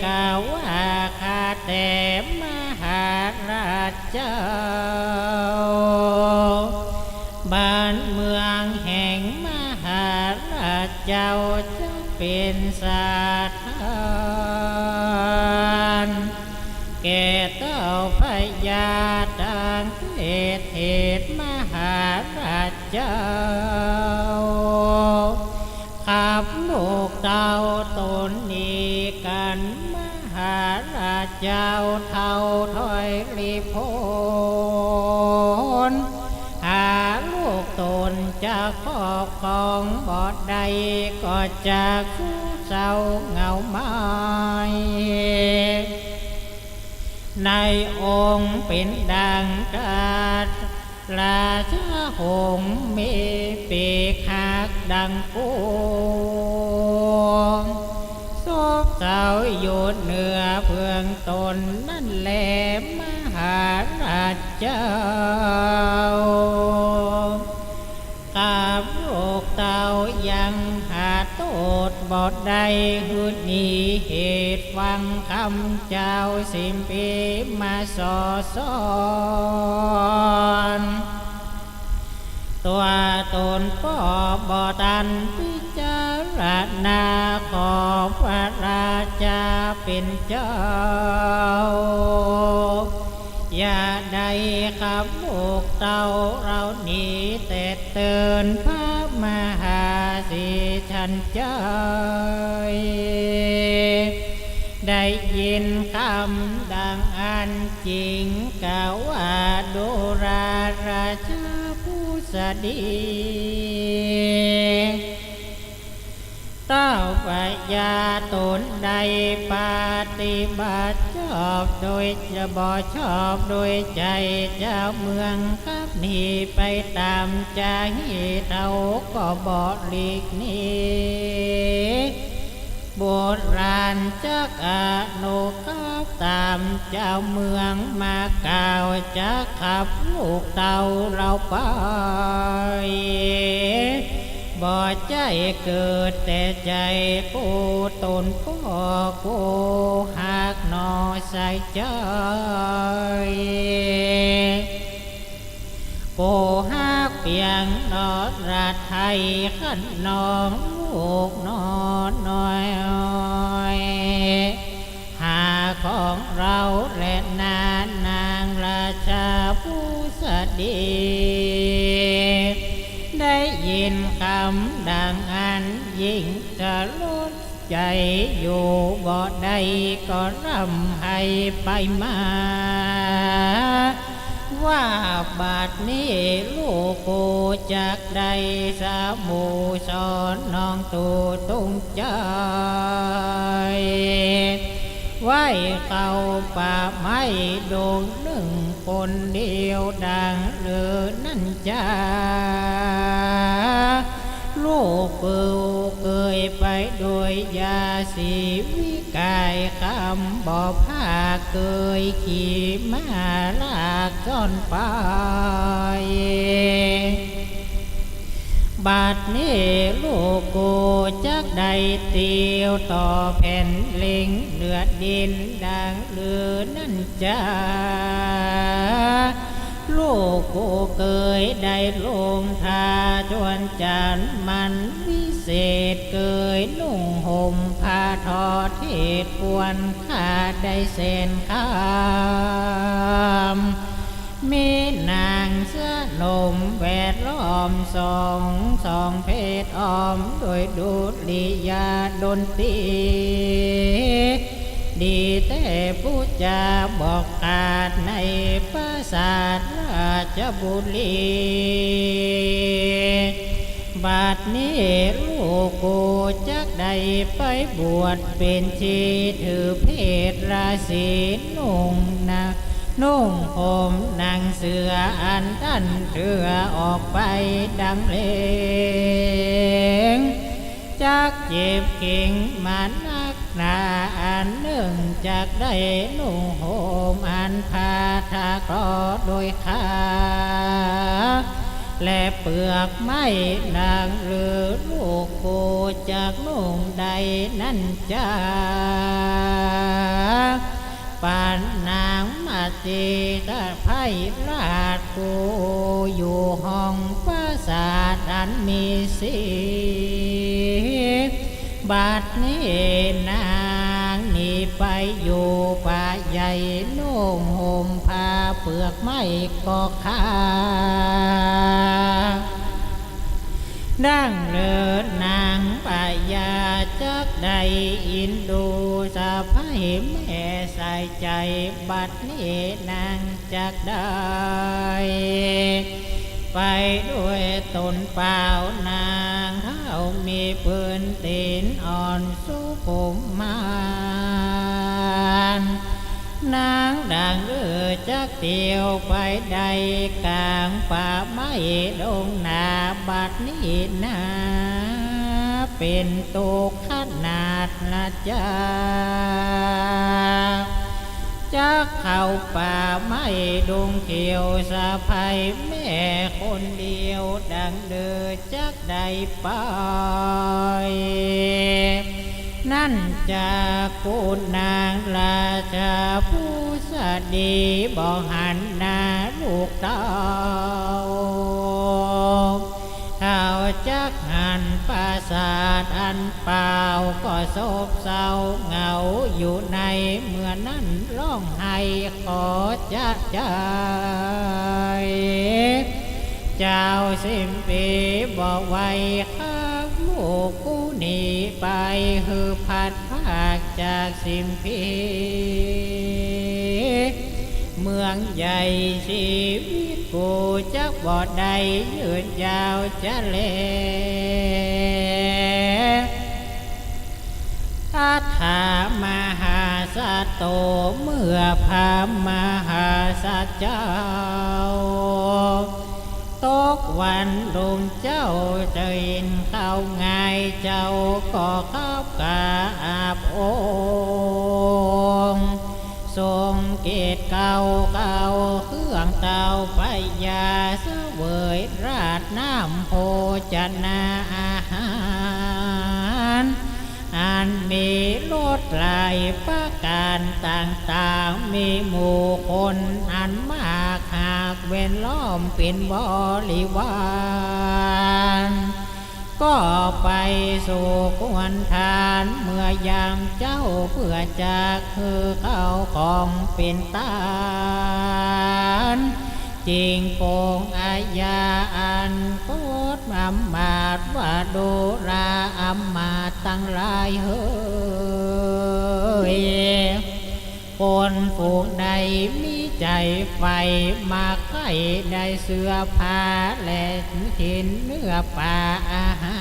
กล่าวว่าข้าแต่มหาราชเจ้า บ้านเมืองแห่งมหาราชเจ้าจะเป๋นสาทาน แก่เต้าพญาต่างประเทศมหาราชเจ้า ขับลูกเต้าต๋นนี้กั๋นมหาราชเจ้าเฒ่าถอยรีบพ้น หาลูกต๋น จะครอบครองบ่ได้ ก็จักสุขเศร้าเหงาหมาย ในองค์เป๋นดังกษัตริย์ ราชหงส์มีปีกหักดังกวง ซบเซาอยู่เหนือเบื้องต้นนั้นแล มหาราชเจ้า กับลูกเต้ายังหาโต้ษบ่ได้ หื้อหนีเหตุฟังกำเจ้าสิบปีมาส่อสอน ตั๋วต๋นป้อบ่ตันพิจารณา ขอพระราชาเป๋นเจ้า อย่าได้ขับลูกเต้าเหล่านี้ แต่เตือนพระมหาสีชันชัย ได้ยินกำดังอั้นจึงกล่าวว่า ดูราราชาผู้สดี เต้าพญาต๋นได้ปฏิบัติชอบโดยจะบ่ชอบโดยใจ๋ เจ้าเมืองกลับหนีไปต๋ามใจ๋ เต้าก็บ่หลีกหนี บุตรหลานจักอนุเคราะห์ต๋ามเจ้าเมือง มากล่าวจะขับลูกเต้าเหล่าไป บ่ใจ้เกิดแต่ใจ๋ ผู้ต๋นป้อผู้ฮักหนอใส่ใจ๋ ผู้ฮักเปียงหนอรักใค่ ขนองลูกหนอน้อย หาของเฮาแลนา นางราชาผู้สดี ได้ยินกำดังอั้นยิ่งสลดใจ๋อยู่บ่ได้ ก็ร่ำไห้ไปมา ว่าบัดนี้ลูกกูจักได้สมุสรนองตูตุงใจ๋ ไว้เข้าป่าไม้ดงนึ่งคนเดียวดังลือนั้นจา ลูกกูเกยไปโดยยาสีวิกาย กำบ่พลาดเกยขี่ม้าลากจ้อนไป บัดนี้ลูกกูจักได้เตียวต่อแผ่นลิงเหนือดินดังลือนั้นจา ลูกกูเกยได้ลงทาจวนจันทร์มันวิเศษ เกยนุ่งห่มผ้าทอเทศควรค่าได้แสนคำ มีนางสนมแวดล้อมสอง สองเพศอ้อมโดยดุริยาดนตรี ดีแต๊ผู้จาบอกขาดในปราสาทราชบุรี บัดนี้ลูกกูจักได้ไปบวชเป๋นชีถือเพศราศี นุ่งนะ นุ่งห่มหนังเสืออันตันเถื่อออกไปดังเลง จักเจ็บเข็งมานักหนาอันนึ่ง จักได้นุ่งห่มอันผ้าทาเคราะห์โดยขา และเปลือกไม้ดังลือ ลูกกูจักนุ่งได้นั้นจา ปานนางมาเจตไพราชกูอยู่ห้องปราสาทอันมีสี บัดนี้นางหนีไปอยู่ป่าใหญ่ นุ่งห่มผ้าเปลือกไม้ก็ขาด ดังเลิศนางพญาจักได้อินดูสะใภ้แม่ใส่ใจ๋ บัดนี้นางจักได้ ไปด้วยตนเปล่า นางเฒ่ามีปืนตีนอ่อนสุขุมมาน นางดังเอ่อจักเตียวไปได้ก๋างป่าไม้ดงนา บัดนี้นาเป๋นตุ๊กข์ขนาดนาจา จักเข้าป่าไม้ดงเขียว สะใภ้แม่คนเดียวดังเอ่อจักได้ไป นั้นจากกุนางราชาผู้สดี บ่หันหน้าลูกเต้า เฒ่าจักหันปราสาทอันเปล่า ก็ซบเซาเหงาอยู่ในเมื่อนั้น ร้องไห้ขอจะใจ๋ เจ้าสิมพีบอกไว้ ข้าลูกกูหนีไป หื้อพลัดพรากจากสิมพี เมืองใหญ่ ชีวิตกูจักบ่ได้ยืนยาวจะแล อัฏฐามหาสัตโต เมื่อพระมหาสัตว์เจ้า ตกวันลงเจ้าเถินเข้าง่าย เจ้าก็ขับกราบองค์ ทรงเกศเกล้า เข้าเครื่องเต้าพญา เสวยราดน้ำโภชนาอาหาร อันมีรสหลายประก๋านต่างๆ มีหมู่คนอันมากหากแวดล้อมเป๋นบริวาร ก็ไปสู่ควนทานเมื่อยามเจ๊า เพื่อจักหื้อข้าวของเป๋นตาน จึงปรงอาญาอันโคตรอำมาตย์ว่า ดูราอำมาตย์ตังหลายเหย คนฝูงใดมีใจ๋ใฝ่ มาใค่ได้เสื้อผ้า และถินเนื้อปลาอาหา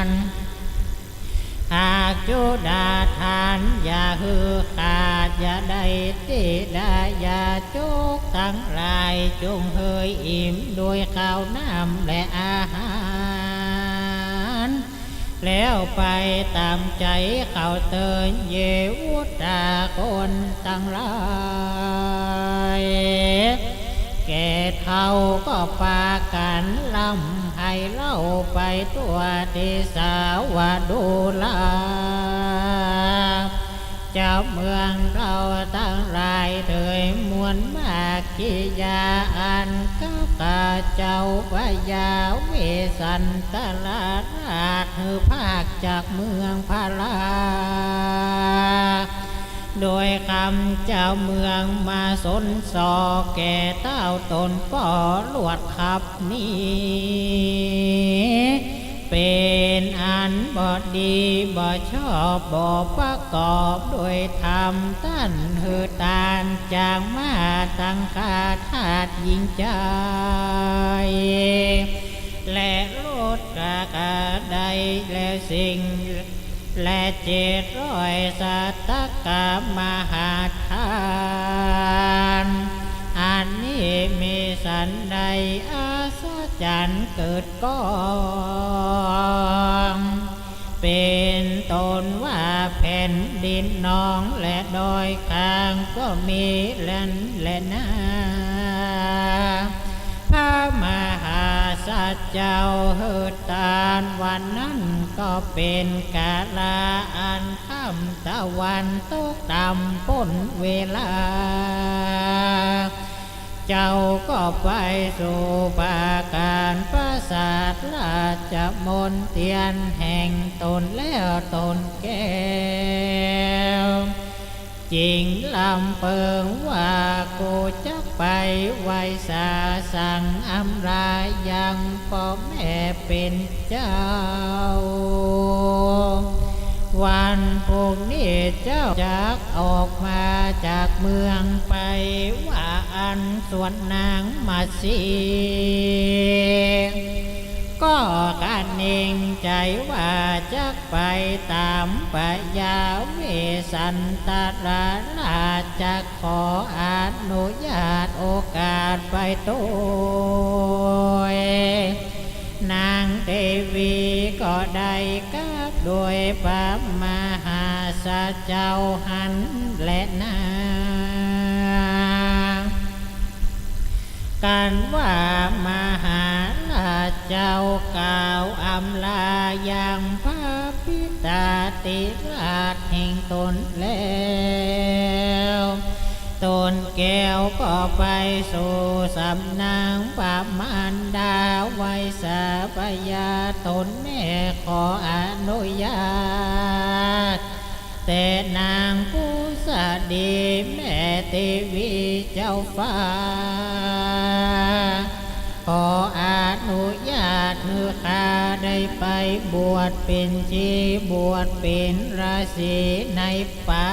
ร หากจุดาทานอย่าหื้อขาด อย่าได้ติดา อย่าจกตังหลาย จงเหยอิ่มโดยข้าวน้ำและอาหาร แล้วไปต๋ามใจ๋เขาเถิน เยวุตตาคนตังหลาย แก่เฒ่าก็ปากั๋นร่ำไห้เล่าไปทั่วทิศา ว่าดูรา เจ้าเมืองเราตังหลายเถิย มวลมากขิยาอันกับข้าเจ้าพญาเวสสันตราช หื้อพรากจากเมืองพารา โดยคำเจ้าเมืองมาสนส่อ แก่เต้าต๋นก็ลวดขับหนี เป๋นอันบ่ดีบ่ชอบ บ่ประกอบโดยธรรม ต้านหื้อตานจางมาตังข้าทาสหญิงใจ๋ และลดกาใด และสิ่ง และเจ็ดร้อยสัตตกรรมมหาทาน อันนี้มีสันใดอัศจรรย์เกิดก้อง เป๋นต้นว่าแผ่นดินนองและดอยคางก็มีแลนแลนา พระมหาสัตว์เจ้าหื้อตานวันนั้นก็เป๋นกาละอันค่ำตะวันตกต่ำป๊นเวลา เจ้าก็ไปสู่ปราการปราสาทราชมณเฑียรแห่งต๋นแล้วต๋นแก้ว จึงลำเปิงว่า กูจักไปไหว้สาสังอำลายังพ่อแม่เป๋นเจ้า วันพรุ่งนี้เจ้าจักออกมาจากเมืองไปว่า ส่วนนางมัสสีก็คะเนงใจ๋ว่าจักไปต๋ามปยาเวสสันตราช จักขออนุญาตโอกาสไปตวย นางเตวีก็ได้กราบตวยพระมหาราชเจ้าหั้นแลนา กันว่ามหาราชเจ้ากล่าวอำลายังพระปิตาธิราชแห่งตนแล้ว ตนแก้วก็ไปสู่สำนักพระมารดาไวสาพยาตนแม่ขออนุญาต แต่นางผู้สดีแม่เตวีเจ้าฟ้า ขออนุญาตหื้อข้าได้ไปบวชเป๋นชี บวชเป๋นฤาษีในป่า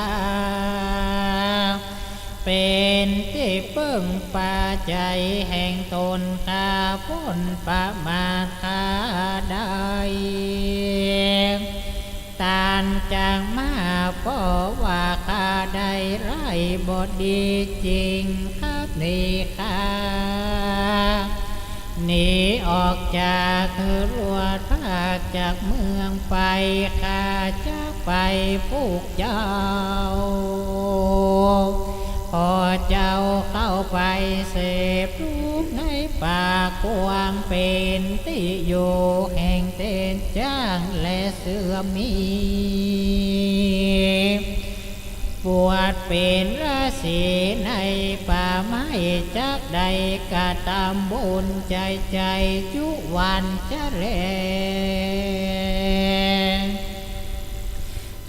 เป๋นตี้เปิ้งปาใจ๋แห่งตนข้าป๊นประมาทข้าได้ ตานจักมาเพราะว่าข้าได้ไร้บ่ดีจริงครับนี้ข้าหนีออกจากคือรวดพรากจากเมืองไป ข้าจักไปปลูกเจ้า ขอเจ้าเข้าไปเสพสุขในป่ากว้างเป๋นตี้อยู่แห่งเตนจ้างและเสือหมี บวชเป๋นฤาษีในป่าไม้จักได้กระตำบุญใจ๋ใจ๋จุวันจะแล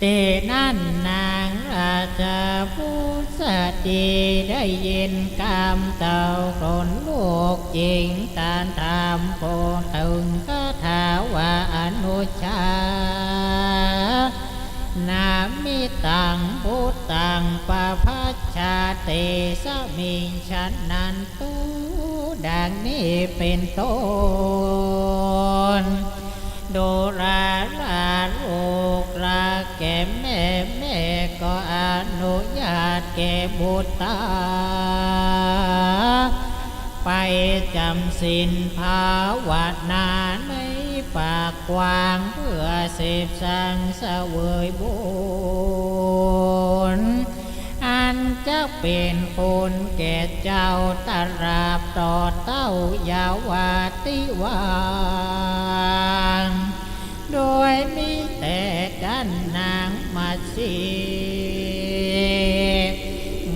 ตี้นั้นนางราชผู้สดีได้ยินกำเต้าคนลูกจริงตานถามโปงเถิงคาถาว่าอนุชา นามิตังพุทธังปะพัชชาติ สมิงชนันตุ ดังนี้เป๋นต้น ดูราราลูกรักแก่แม่ แม่ก็อนุญาตแก่บุตรา ไปจ๋ำศีลภาวนาในป่ากว้างเพื่อเสพสังเสวยบุญ อันจักเป๋นคุณแก่เจ้าตราบตอดเต้ายาวาติวาน โดยมีแต่ด้านนางมัสสี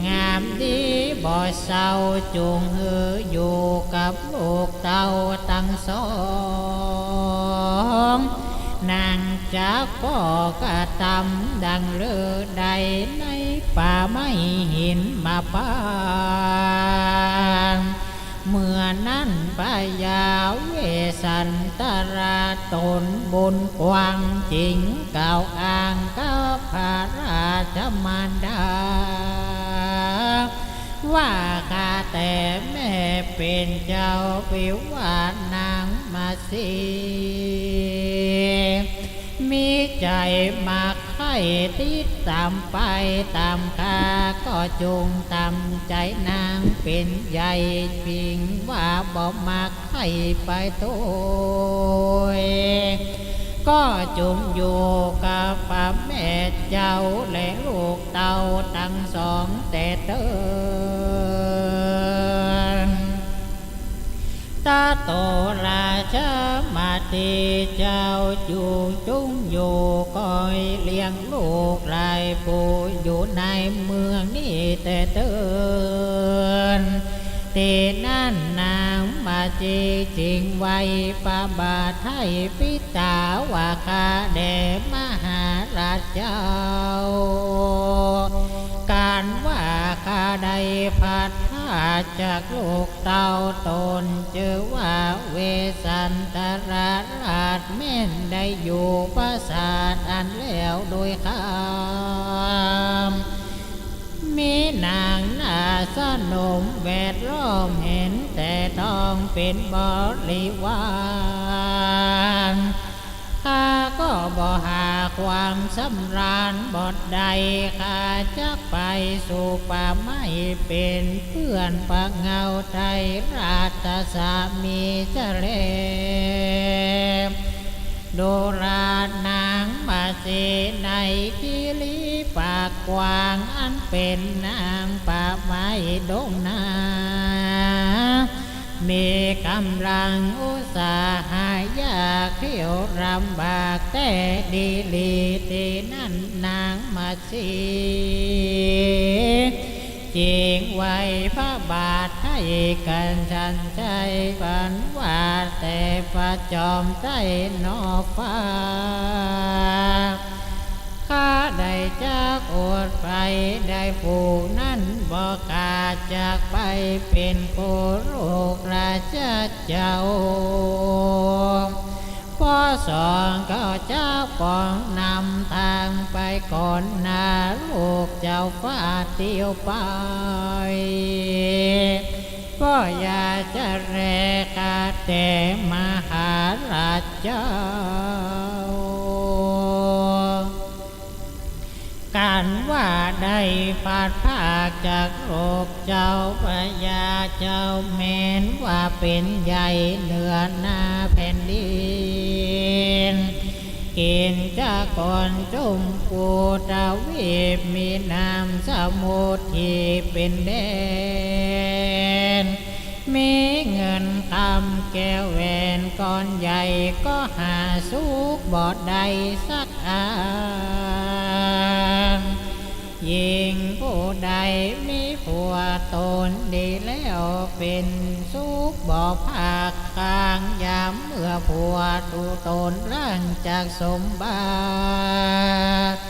งามดีบ่เศร้าจุ่งหื้ออยู่กับลูกเต้าตังสอง นางจักก็กระตำดังฤาษีในป่าไม้หิมพานต์ เมื่อนั้นพญาเวสสันตราชตนบุญกว้างจริงกล่าวอ้างกับพระราชมารดา ว่าข้าแต่แม่เป๋นเจ้าวิวาทนางมัสสี มีใจ๋มักใค่ติดต๋ามไปต๋ามข้า ก็จุ่งต๋ามใจ๋นางเป๋นใหญ่ ปิงว่าบ่มักใค่ไปตวย ก็จุ่งอยู่กับพระแม่เจ้าและลูกเต้าตังสองแต่เติน ตะโตราชมติเจ้าจุ่งจุ่งอยู่คอยเลี้ยงลูกหลายผู้อยู่ในเมืองนี้แต่เติน ตี้นั้นนางมัสสีจึงไหว้พระบาทไถ่ปิตาว่าข้าแด่มหาราชเจ้า กันว่าข้าได้พลัดพรากจากลูกเต้าต๋นจื้อว่าเวสสันตราชแม่นได้อยู่ปราสาทอันแล้วโดยคำ มีนางนา สนมแวดล้อมเห็นแต่ต้องเป๋นบริวาร ข้าก็บ่หาความสำราญบ่ได้ ข้าจักไปสู่ป่าไม้เป๋นเปื้อนปะเหง้าใต้ราชสามีจะแล ดูราดนางมัจจีในกิริปากกว้าง อันเป๋นนางป่าไม้ดงนา มีก๋ำลังอุตสาหะยากเข็ญลำบากแต๊ดีหลี ตี้นั้นนางมัจจี จึงไหว้พระบาทไถ่กั๋นฉันชัย อันว่าแต่พระจอมไตรนอกฟ้า ข้าได้จักอดไปได้ ผู้นั้นบ่กล้าจักไปเป๋นคู่ลูกราชเจ้า เพราะสองก็จักป้องนำตางไปก่อนหน้าลูกเจ้าฟ้าเตียวไป เพราะอยากจะแลกาแต่มหาราชเจ้า กันว่าได้พลัดพรากจากลูกเจ้าพญาเจ้า แม้นว่าเป๋นใหญ่เหนือหน้าแผ่นดิน กิ๋นจากรจุมพูทวีป มีน้ำสมุทรตี้เป๋นแดน มีเงินคำแก้วแหวนก้อนใหญ่ ก็หาสุขบ่ได้สักอัน หญิงผู้ใดมีผัวต๋นดีแล้ว เป๋นสุขบ่พัก กลางยามเมื่อผัวถูกต๋นล้างจากสมบัติ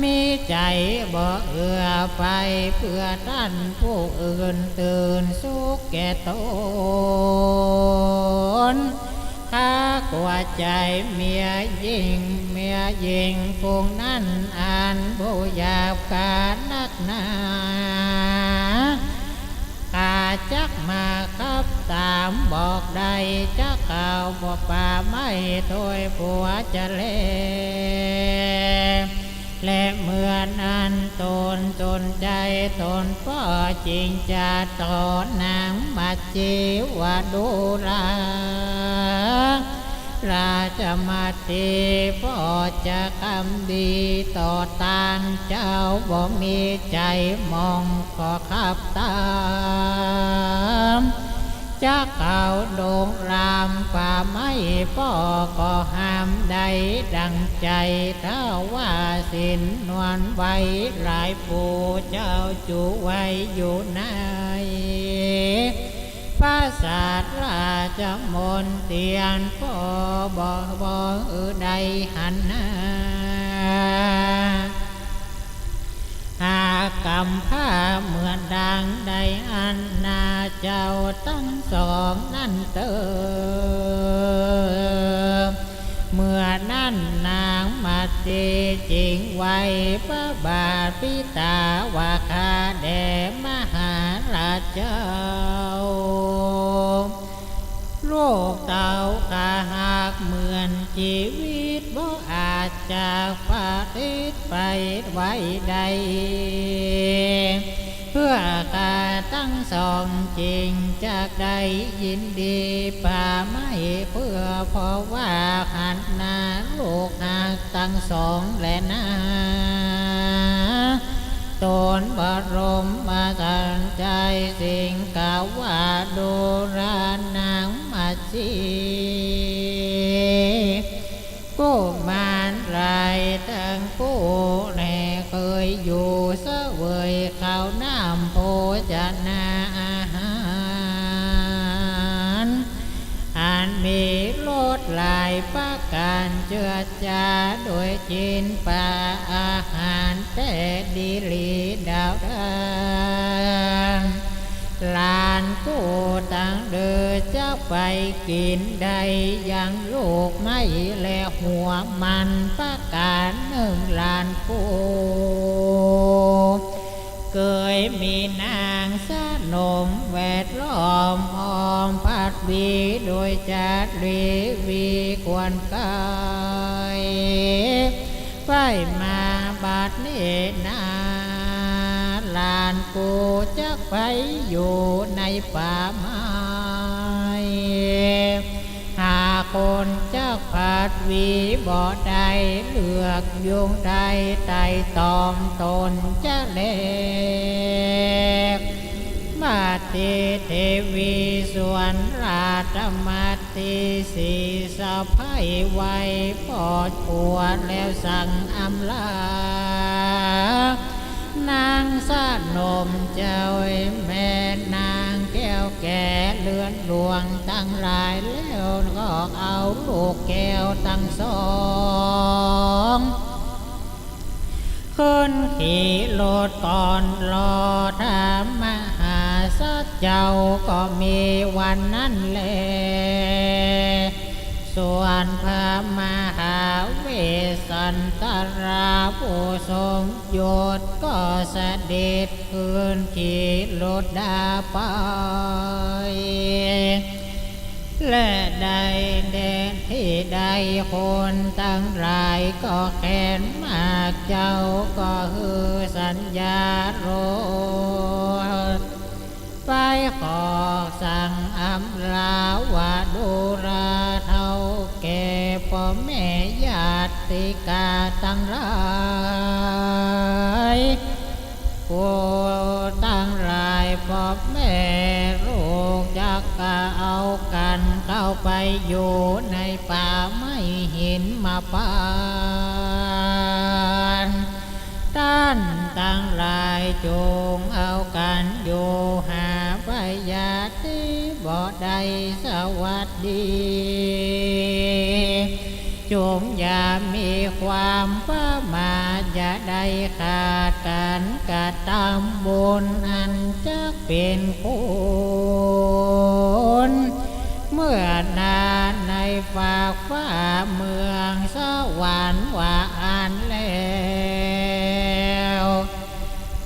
มีใจ๋บ่เอื้อไปเปื้อต้านผู้อื่น ตื่นสุขแก่ต๋น ข้ากลัวใจ๋เมียหญิง เมียหญิงผู้นั้นอันผู้หยาบกานักหนา ข้าจักมาขับต๋ามบอกได้ จักเข้าป่าไม้โตยผัวจะแล และเมื่อนั้นต๋นสนใจ๋ต๋นป้อจึงจะต่อนางมัจจีว่า ดูราด ราชมัจจี ป้อจะกำดีต่อต้านเจ้า บ่มีใจ๋หม่องก็ขับต๋าม จักเข้าดงรามป่าไม้ ป้อก็ห้ามได้ดั่งใจ๋ ถ้าว่าสิ้นนวลไว้หลายผู้ เจ้าจูไว้อยู่ใน ปราสาทราชมณฑี ป้อบ่ บ่ได้หันหน้า หากกำพร้าเมื่อดังได้อันนาเจ้าตังสองนั้นเต๊อะ เมื่อนั้นนางมัจจีจึงไหว้พระบาทปิตาว่า ข้าแด่มหาราชเจ้า ลูกเต้าข้าหากเหมือนจีวิตบ่อาจจะประติดไปไว้ได้ เพื่อข้าตังสองจึงจักได้ยินดีป่าไม้ เพื่อเพราะว่าหันหน้าลูกหากตังสองแลนา ต๋นบรมมาสันใจ๋สิ่งกล่าวว่า ดูราดนางมัจจี กุมารหลายตังผู้แล เคยอยู่เสวยข้าวน้ำโภชนาอาหาร อันมีรสหลายประก๋าน เจือดจาโดยจิ๋นปาอาหารแต๊ดีหลีดาวดาน หลานกู้ตังเดอจักไปกิ๋นได้ยังลูกไม้และหัวมันประก๋านนึ่ง หลานกู้ เกยมีนางสา วีโดยจารีวีควรไกล ไปมาบัดนี้นา หลานกูจักไปอยู่ในป่าไม้ หาคนจักผัดวีบ่ได้ เลือกยุงได้ไต่ตองตนจะแลก มาติเทวีส่วนราชมัตติสีสะใภ้ไหว้ปอดผัวแล้วสั่งอำลา นางสนมเจ้าแม่นางแก้วแก่เรือนหลวงตังหลาย แล้วก็เอาลูกแก้วตังสอง ขึ้นขี่รถก่อนรอ ถ้ามหาสัจเจ้าก็มีวันนั้นแล ส่วนพระมหาเวสสันตราผู้ทรงยศก็เสด็จขึ้นขี่รถดาไป และได้แดนที่ใดคนตังหลายก็แค้นมาก เจ้าก็หื้อสัญญาโรส ไปขอสั่งอำลาว่าดูราเฒ่าแก่ป้อแม่ญาติกาตังหลาย ผู้ตังหลายป้อแม่ลูกจักกะเอากั๋นเข้าไปอยู่ในป่าไม้หิมพานต์ ต้านตังหลายจุ่งเอากั๋นอยู่หาพยาธิบ่ได้สวัสดี จุ่งอย่ามีความประมาท อย่าได้ขาดกั๋นกระตำบุญอันจักเป๋นคุณ เมื่อนาในฟากฟ้าเมืองสวรรค์ว่าอั้นแล้ว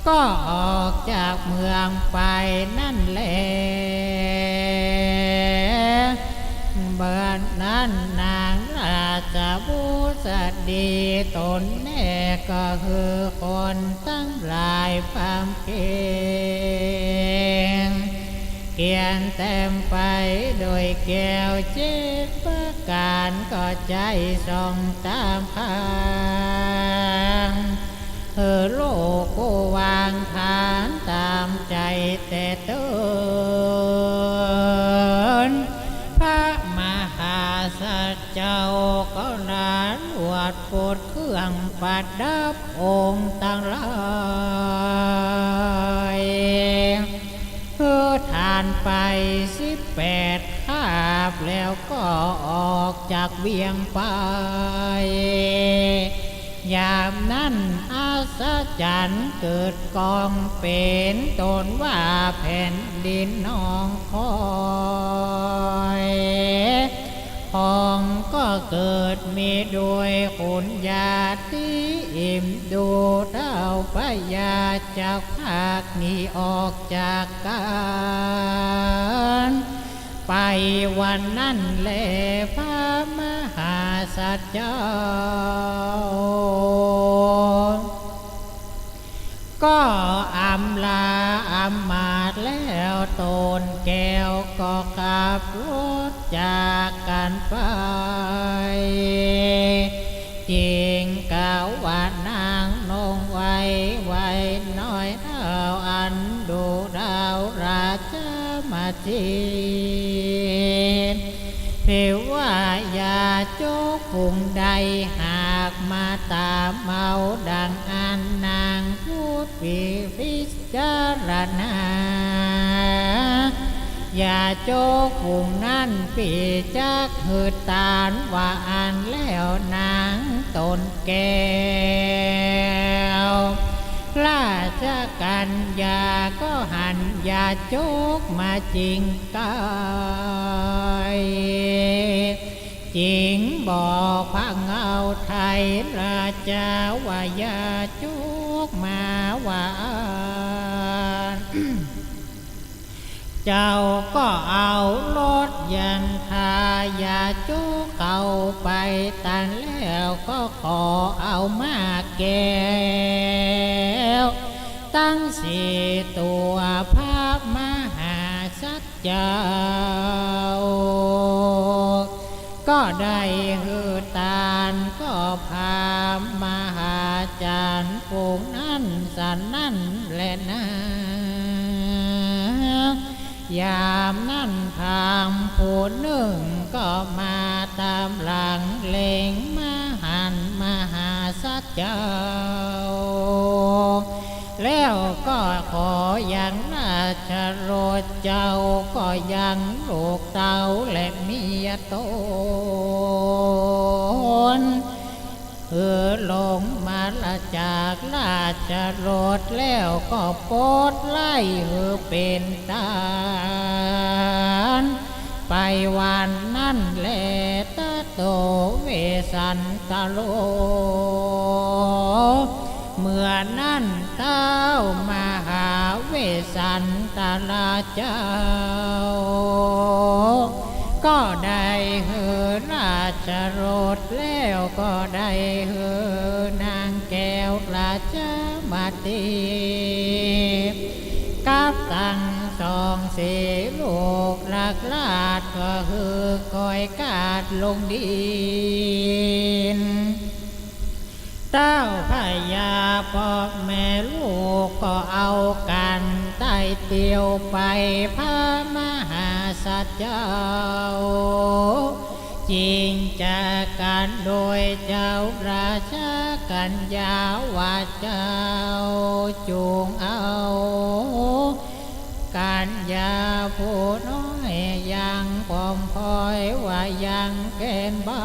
ก็ออกจากเมืองไปนั้นแล เมื่อนั้นนางราชบุตรีตนแน่ก็คือคนตังหลายความเกรง เกียรติเต็มไปโดยแก้วเจ็ดประก๋าน ก็ใจ้ส่องต๋ามข้าง หื้อลูกผู้วางผานต๋ามใจ๋แต่เติน พระมหาสัจเจ้าก็ลาลวดปลดเครื่องประดับองค์ตังหลาย หื้อทานไปสิบแปดคาบ แล้วก็ออกจากเวียงไป ยามนั้นอัศจรรย์เกิดกองเป๋นต้นว่าแผ่นดินหนองคอย พองก็เกิดมีด้วยขุนญาติอิ่มดูเต้าพญาจักพากหนีออกจากกั๋นไป วันนั้นแลพระมหาสัจเจ้า ก็อำลาอำมาตย์แล้ว ตนแก้วก็ขับรถจากกั๋นไป จิ่งกล่าวว่านางนงไว้ ไว้น้อยเต้าอันดุดาวราชมเหสี เผยว่าญาติโยคฝูงใดหากมาต๋ามเอาดังอั้น นางผู้พิจารณา ญาติโยคฝูงนั้นปี้จักหื้อตานว่าอั้นแล้ว นางตนแก้ว ราชกัญญาก็หันญาติโยคมาจิ่งใก้ จิ่งบอกพระเงาไทยราชาว่าญาติโยคมาว่าอั้น เจ้าก็เอารถ ยังขายาจุเข้าไปตันแล้วก็ขอเอาหมากแก้วตังสี่ตัวพระมหาสัจจ์เจ้า ก็ได้หื้อตาน ก็พราหมณ์มหาจารย์ผู้นั้นสนั่นแลนา ยามนั้นพราหมณ์ผู้นึ่งก็มาต๋ามหลังเล็งมาหันมหาสัจจ์เจ้า แล้วก็ขอยังราชรถ เจ้าก็ยังลูกเต้าและเมียต๋น หื้อลงมาละจากราชรถ แล้วก็ปลดไล่หื้อเป๋นตาน ไปวันนั้นแล ตะโตเวสสันตโร เมื่อนั้นเท้ามหาเวสสันตราเจ้า ก็ได้หื้อราชรถ แล้วก็ได้หื้อนางแก้วราชมาตี กับตังสองสี่ลูกหลักราช ก็หื้อก้อยกาดลงดิน เต้าพญาป้อแม่ลูกก็เอากั๋นไต่เตียวไป พระมหาสัจจ์เจ้า จิงจากั๋นโดยเจ้าราชกัญญาว่า เจ้าจุ่งเอากัญญาผู้น้อยยังกล่อมคอยว่ายังแก่นเบา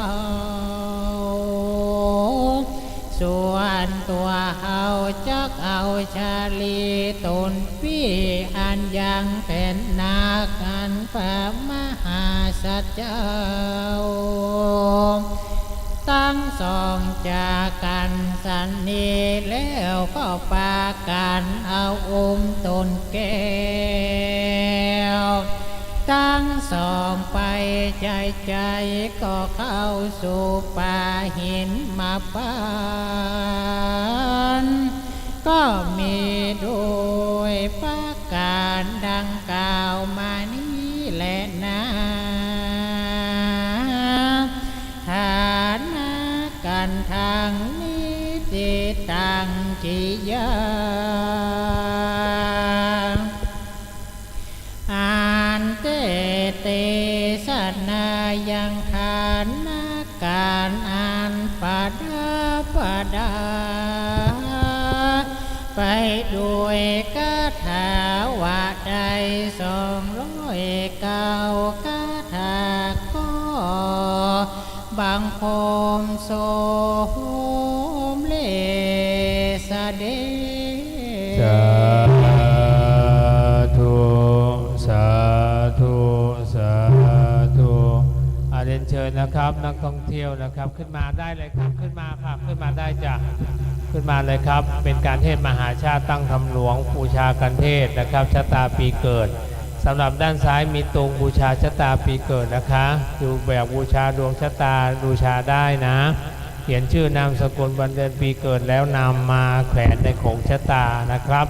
ส่วนตั๋วเฮาจักเอาชาลีต๋นปี้อันยังแก่นหนักอันพระมหาสัจจ์เจ้าตังสองจากกั๋นสันนี้ แล้วก็ปากั๋นเอาอุ้มต๋นแก้วตังสองไป ใจ๋ๆ ก็เข้าสู่ป่าหิมพานต์ ก็มีโดยประก๋านดังกล่าวมานี้แลนา ฐานะกั๋นตังนี้ ติตัง กิริยา อันเต เตสะนายัง ฐานะกั๋นอันประดับประดาไปโดยคาถาว่าได้สองร้อยเก้าคาถา ก็บังคมสมเร็จเสด็จ สาธุ สาธุ สาธุ อ่า เรียนเชิญนะครับ นักท่องเที่ยวนะครับ ขึ้นมาได้เลยครับ ขึ้นมาครับ ขึ้นมาได้จ้ะ ขึ้นมาเลยครับ เป็นการเทศน์มหาชาติตั้งธรรมหลวง บูชากัณฑ์เทศน์นะครับ ชะตาปีเกิด สำหรับด้านซ้ายมีตุงบูชาชะตาปีเกิดนะคะ คือแบบบูชาดวงชะตา บูชาได้นะ เขียนชื่อนามสกุลวันเดือนปีเกิดแล้วนำมาแขวนในของชะตานะครับ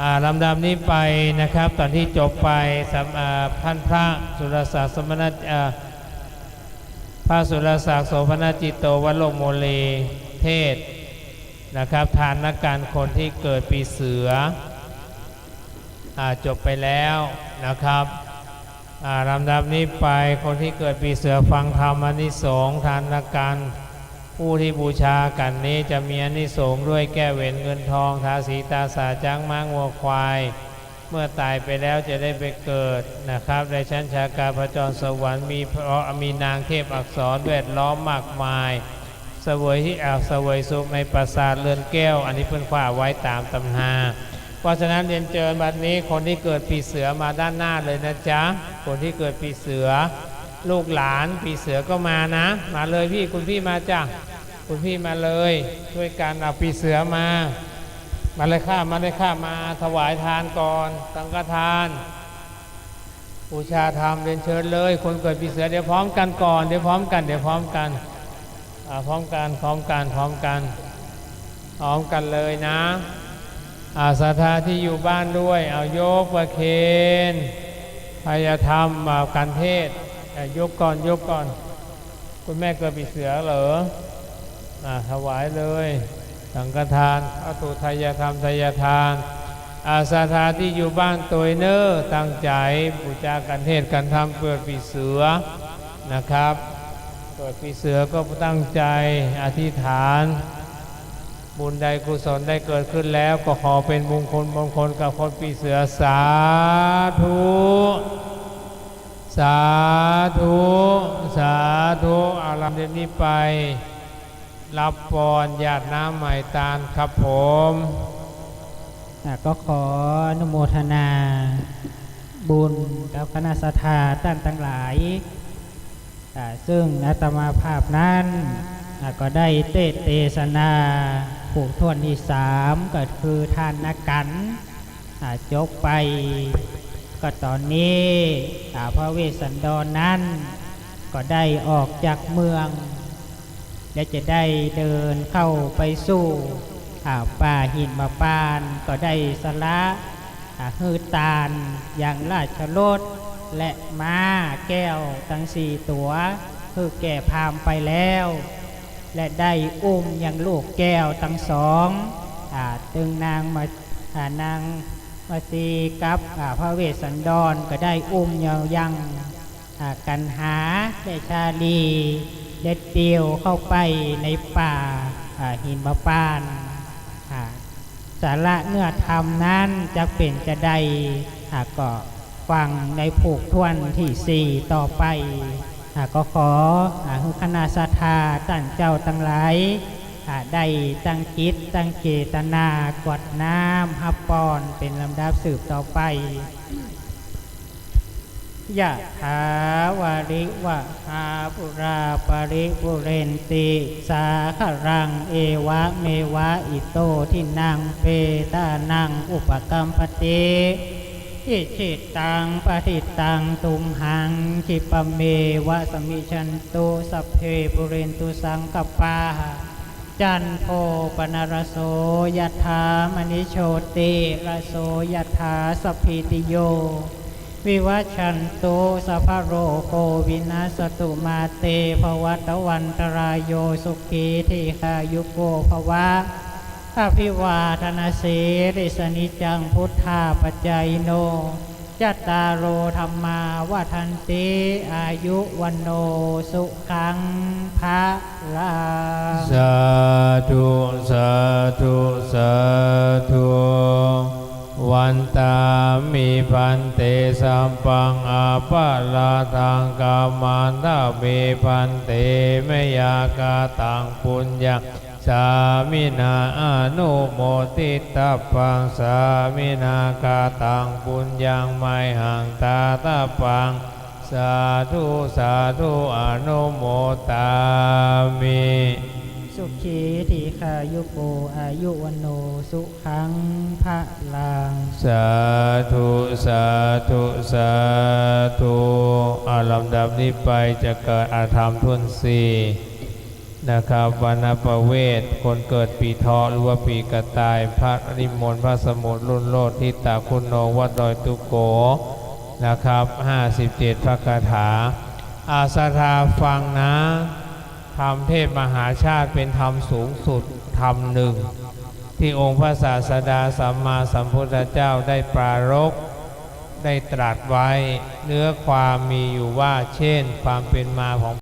อ่า ลำดับนี้ไปนะครับ ต๋อนที่จบไป สำ- อ่า ท่านพระสุรศักดิ์สมณะ- อ่า พระสุรศักดิ์โสภณจิตโต วัดโลกโมลี เทศน์นะครับ ทานกัณฑ์คนที่เกิดปีเสือ อ่า จบไปแล้วนะครับ อ่า ลำดับนี้ไป คนที่เกิดปีเสือฟังธรรมอานิสงส์ทานกัณฑ์ ผู้ที่บูชากัณฑ์นี้จะมีอานิสงส์ด้วยแก้วแหวนเงินทอง ทาสีตาสาช้างม้างัวควาย เมื่อต๋ายไปแล้วจะได้ไปเกิดนะครับ ในชั้นชากาพจรสวรรค์ มีพระ- มีนางเทพอักษรแวดล้อมมากมาย เสวยที่- อ่า เสวยสุขในปราสาทเรือนแก้ว อันนี้เปิ้นว่าไว้ต๋ามตำรา เพราะฉะนั้นเรียนเจิญบัดนี้คนที่เกิดปีเสือมาด้านหน้าเลยนะจ๊ะ คนที่เกิดปีเสือ ลูกหลานปีเสือก็มานะ มาเลยพี่ คุณพี่มาจ้ะ คุณพี่มาเลย ช่วยกันเอาปีเสือมา มาเลยค่ะ มาเลยค่ะ มาถวายทานก่อน สังฆทาน บูชาธรรม เรียนเชิญเลย คนเกิดปีเสือ เดี๋ยวพร้อมกันก่อน เดี๋ยวพร้อมกัน เดี๋ยวพร้อมกัน อ่า พร้อมกัน พร้อมกัน พร้อมกัน พร้อมกันเลยนะ อ่า ศรัทธาที่อยู่บ้านด้วย เอายกประเคน ไทยธรรม อ่า คันเทศ อ่ะ ยกก่อน ยกก่อน คุณแม่เกิดปีเสือเหรอ อ่า ถวายเลย สังฆทาน วัตถุไทยธรรม ไทยทาน อ่า ศรัทธาที่อยู่บ้านตวยเน่อ ตั้งใจ๋บูชาคันเทศน์คันธรรม เกิดปีเสือนะครับ เกิดปีเสือก็ตั้งใจ๋อธิษฐาน บุญใดกุศลใดเกิดขึ้นแล้ว ก็ขอเป็นมงคล มงคลกับคนปีเสือ สาธุ สาธุ สาธุ เอา ลำดับนี้ไป รับปอนญาติน้ำไหมตานครับผม อ่ะ ก็ขออนุโมทนาบุญกับคณะศรัทธาต้านตังหลาย อ่า ซึ่งอาตมาภาพนั้น อ่า ก็ได้เตสน์เตสนาผูกถ้วนตี้สาม ก็คือทานกขันธ์ อ่า จบไป ก็ต๋อนนี้ อ่า พระเวสสันดรนั้น ก็ได้ออกจากเมือง และจะได้เดินเข้าไปสู่ อ่า ป่าหิมพานต์ ก็ได้สละ อ่า หื้อตานยังราชรถ และม้าแก้วตังสี่ตั๋ว หื้อแก่พราหมณ์ไปแล้ว และได้อุ้มยังลูกแก้วตังสอง อ่า ตึงนางมา อ่า นางมาสีกับ อ่า พระเวสสันดร ก็ได้อุ้มยัง ยัง อ่า กัณหาและชาลี เด็ดเดี่ยวเข้าไปในป่า อ่า หิมพานต์ อ่า สาระเนื้อธรรมนั้นจะเป๋นจาใด อ่า ก็ฟังในผูกถ้วนตี้สี่ต่อไป อ่า ก็ขอ อ่า หื้อคณะศรัทธาต้านเจ้าตังหลาย อ่า ได้ตั้งจิตตั้งเจตนากรวดน้ำฮับปอนเป๋นลำดับสืบต่อไป ยะถาวาริวะหาปูราปะริปูเรนติสาคะรัง เอวะเมวะอิโตทินังเปตานังอุปะกัมปติ อิจิตังปะฏิตังตุมหัง คิปะเมวะสะมิชชันตุ สัพเพปูเรนตุสังกัปปา จันโทปะนะระโส ยะถา มะณิโชติระโส ยะถา สัพพีติโย วิวัชชันตุ สัพพะโรโค วินัสสะตุ มาเต ภะวัตะวันตะราโย สุขี ทีฆายุโก ภะวะ อะภิวาทะนะสีลิสสะ นิจจัง พุทธาปะจายิโน จัตตาโร ธัมมา วัฑฒันติ อายุ วัณโณ สุขัง พะลัง สาธุ สาธุ สาธุ วันตามิภันเต สัปปังอะปะราธัง ขะมันตามิภันเต มะยัง กะตัง ปุญญัง สามินา อะนุโมทิตัปปัง สามินา กะตัง ปุญญัง มะหัง ทาตัปปัง สาธุ สาธุ อะนุโมทามิ สุขี ทีฆายุโก อายุ วัณโณ สุขัง พะลัง สาธุ สาธุ สาธุ อ่า ลำดับนี้ไปจะเกิด อ่า ธรรมถ้วนสี่ นะครับ วรรณประเวท คนเกิดปีเถาะหรือว่าปีกระต่าย พระนิมนต์พระสมุดรุ่นโลด ทิตาคุโน วัดดอยตุโก นะครับ ห้าสิบเจ็ด พระคาถา อ่า ศรัทธาฟังนะ ธรรมเทศมหาชาติเป็นธรรมสูงสุดธรรมหนึ่ง ที่องค์พระศาสดาสัมมาสัมพุทธเจ้าได้ปรารภ ได้ตรัสไว้ เนื้อความมีอยู่ว่า เช่น ความเป็นมาของ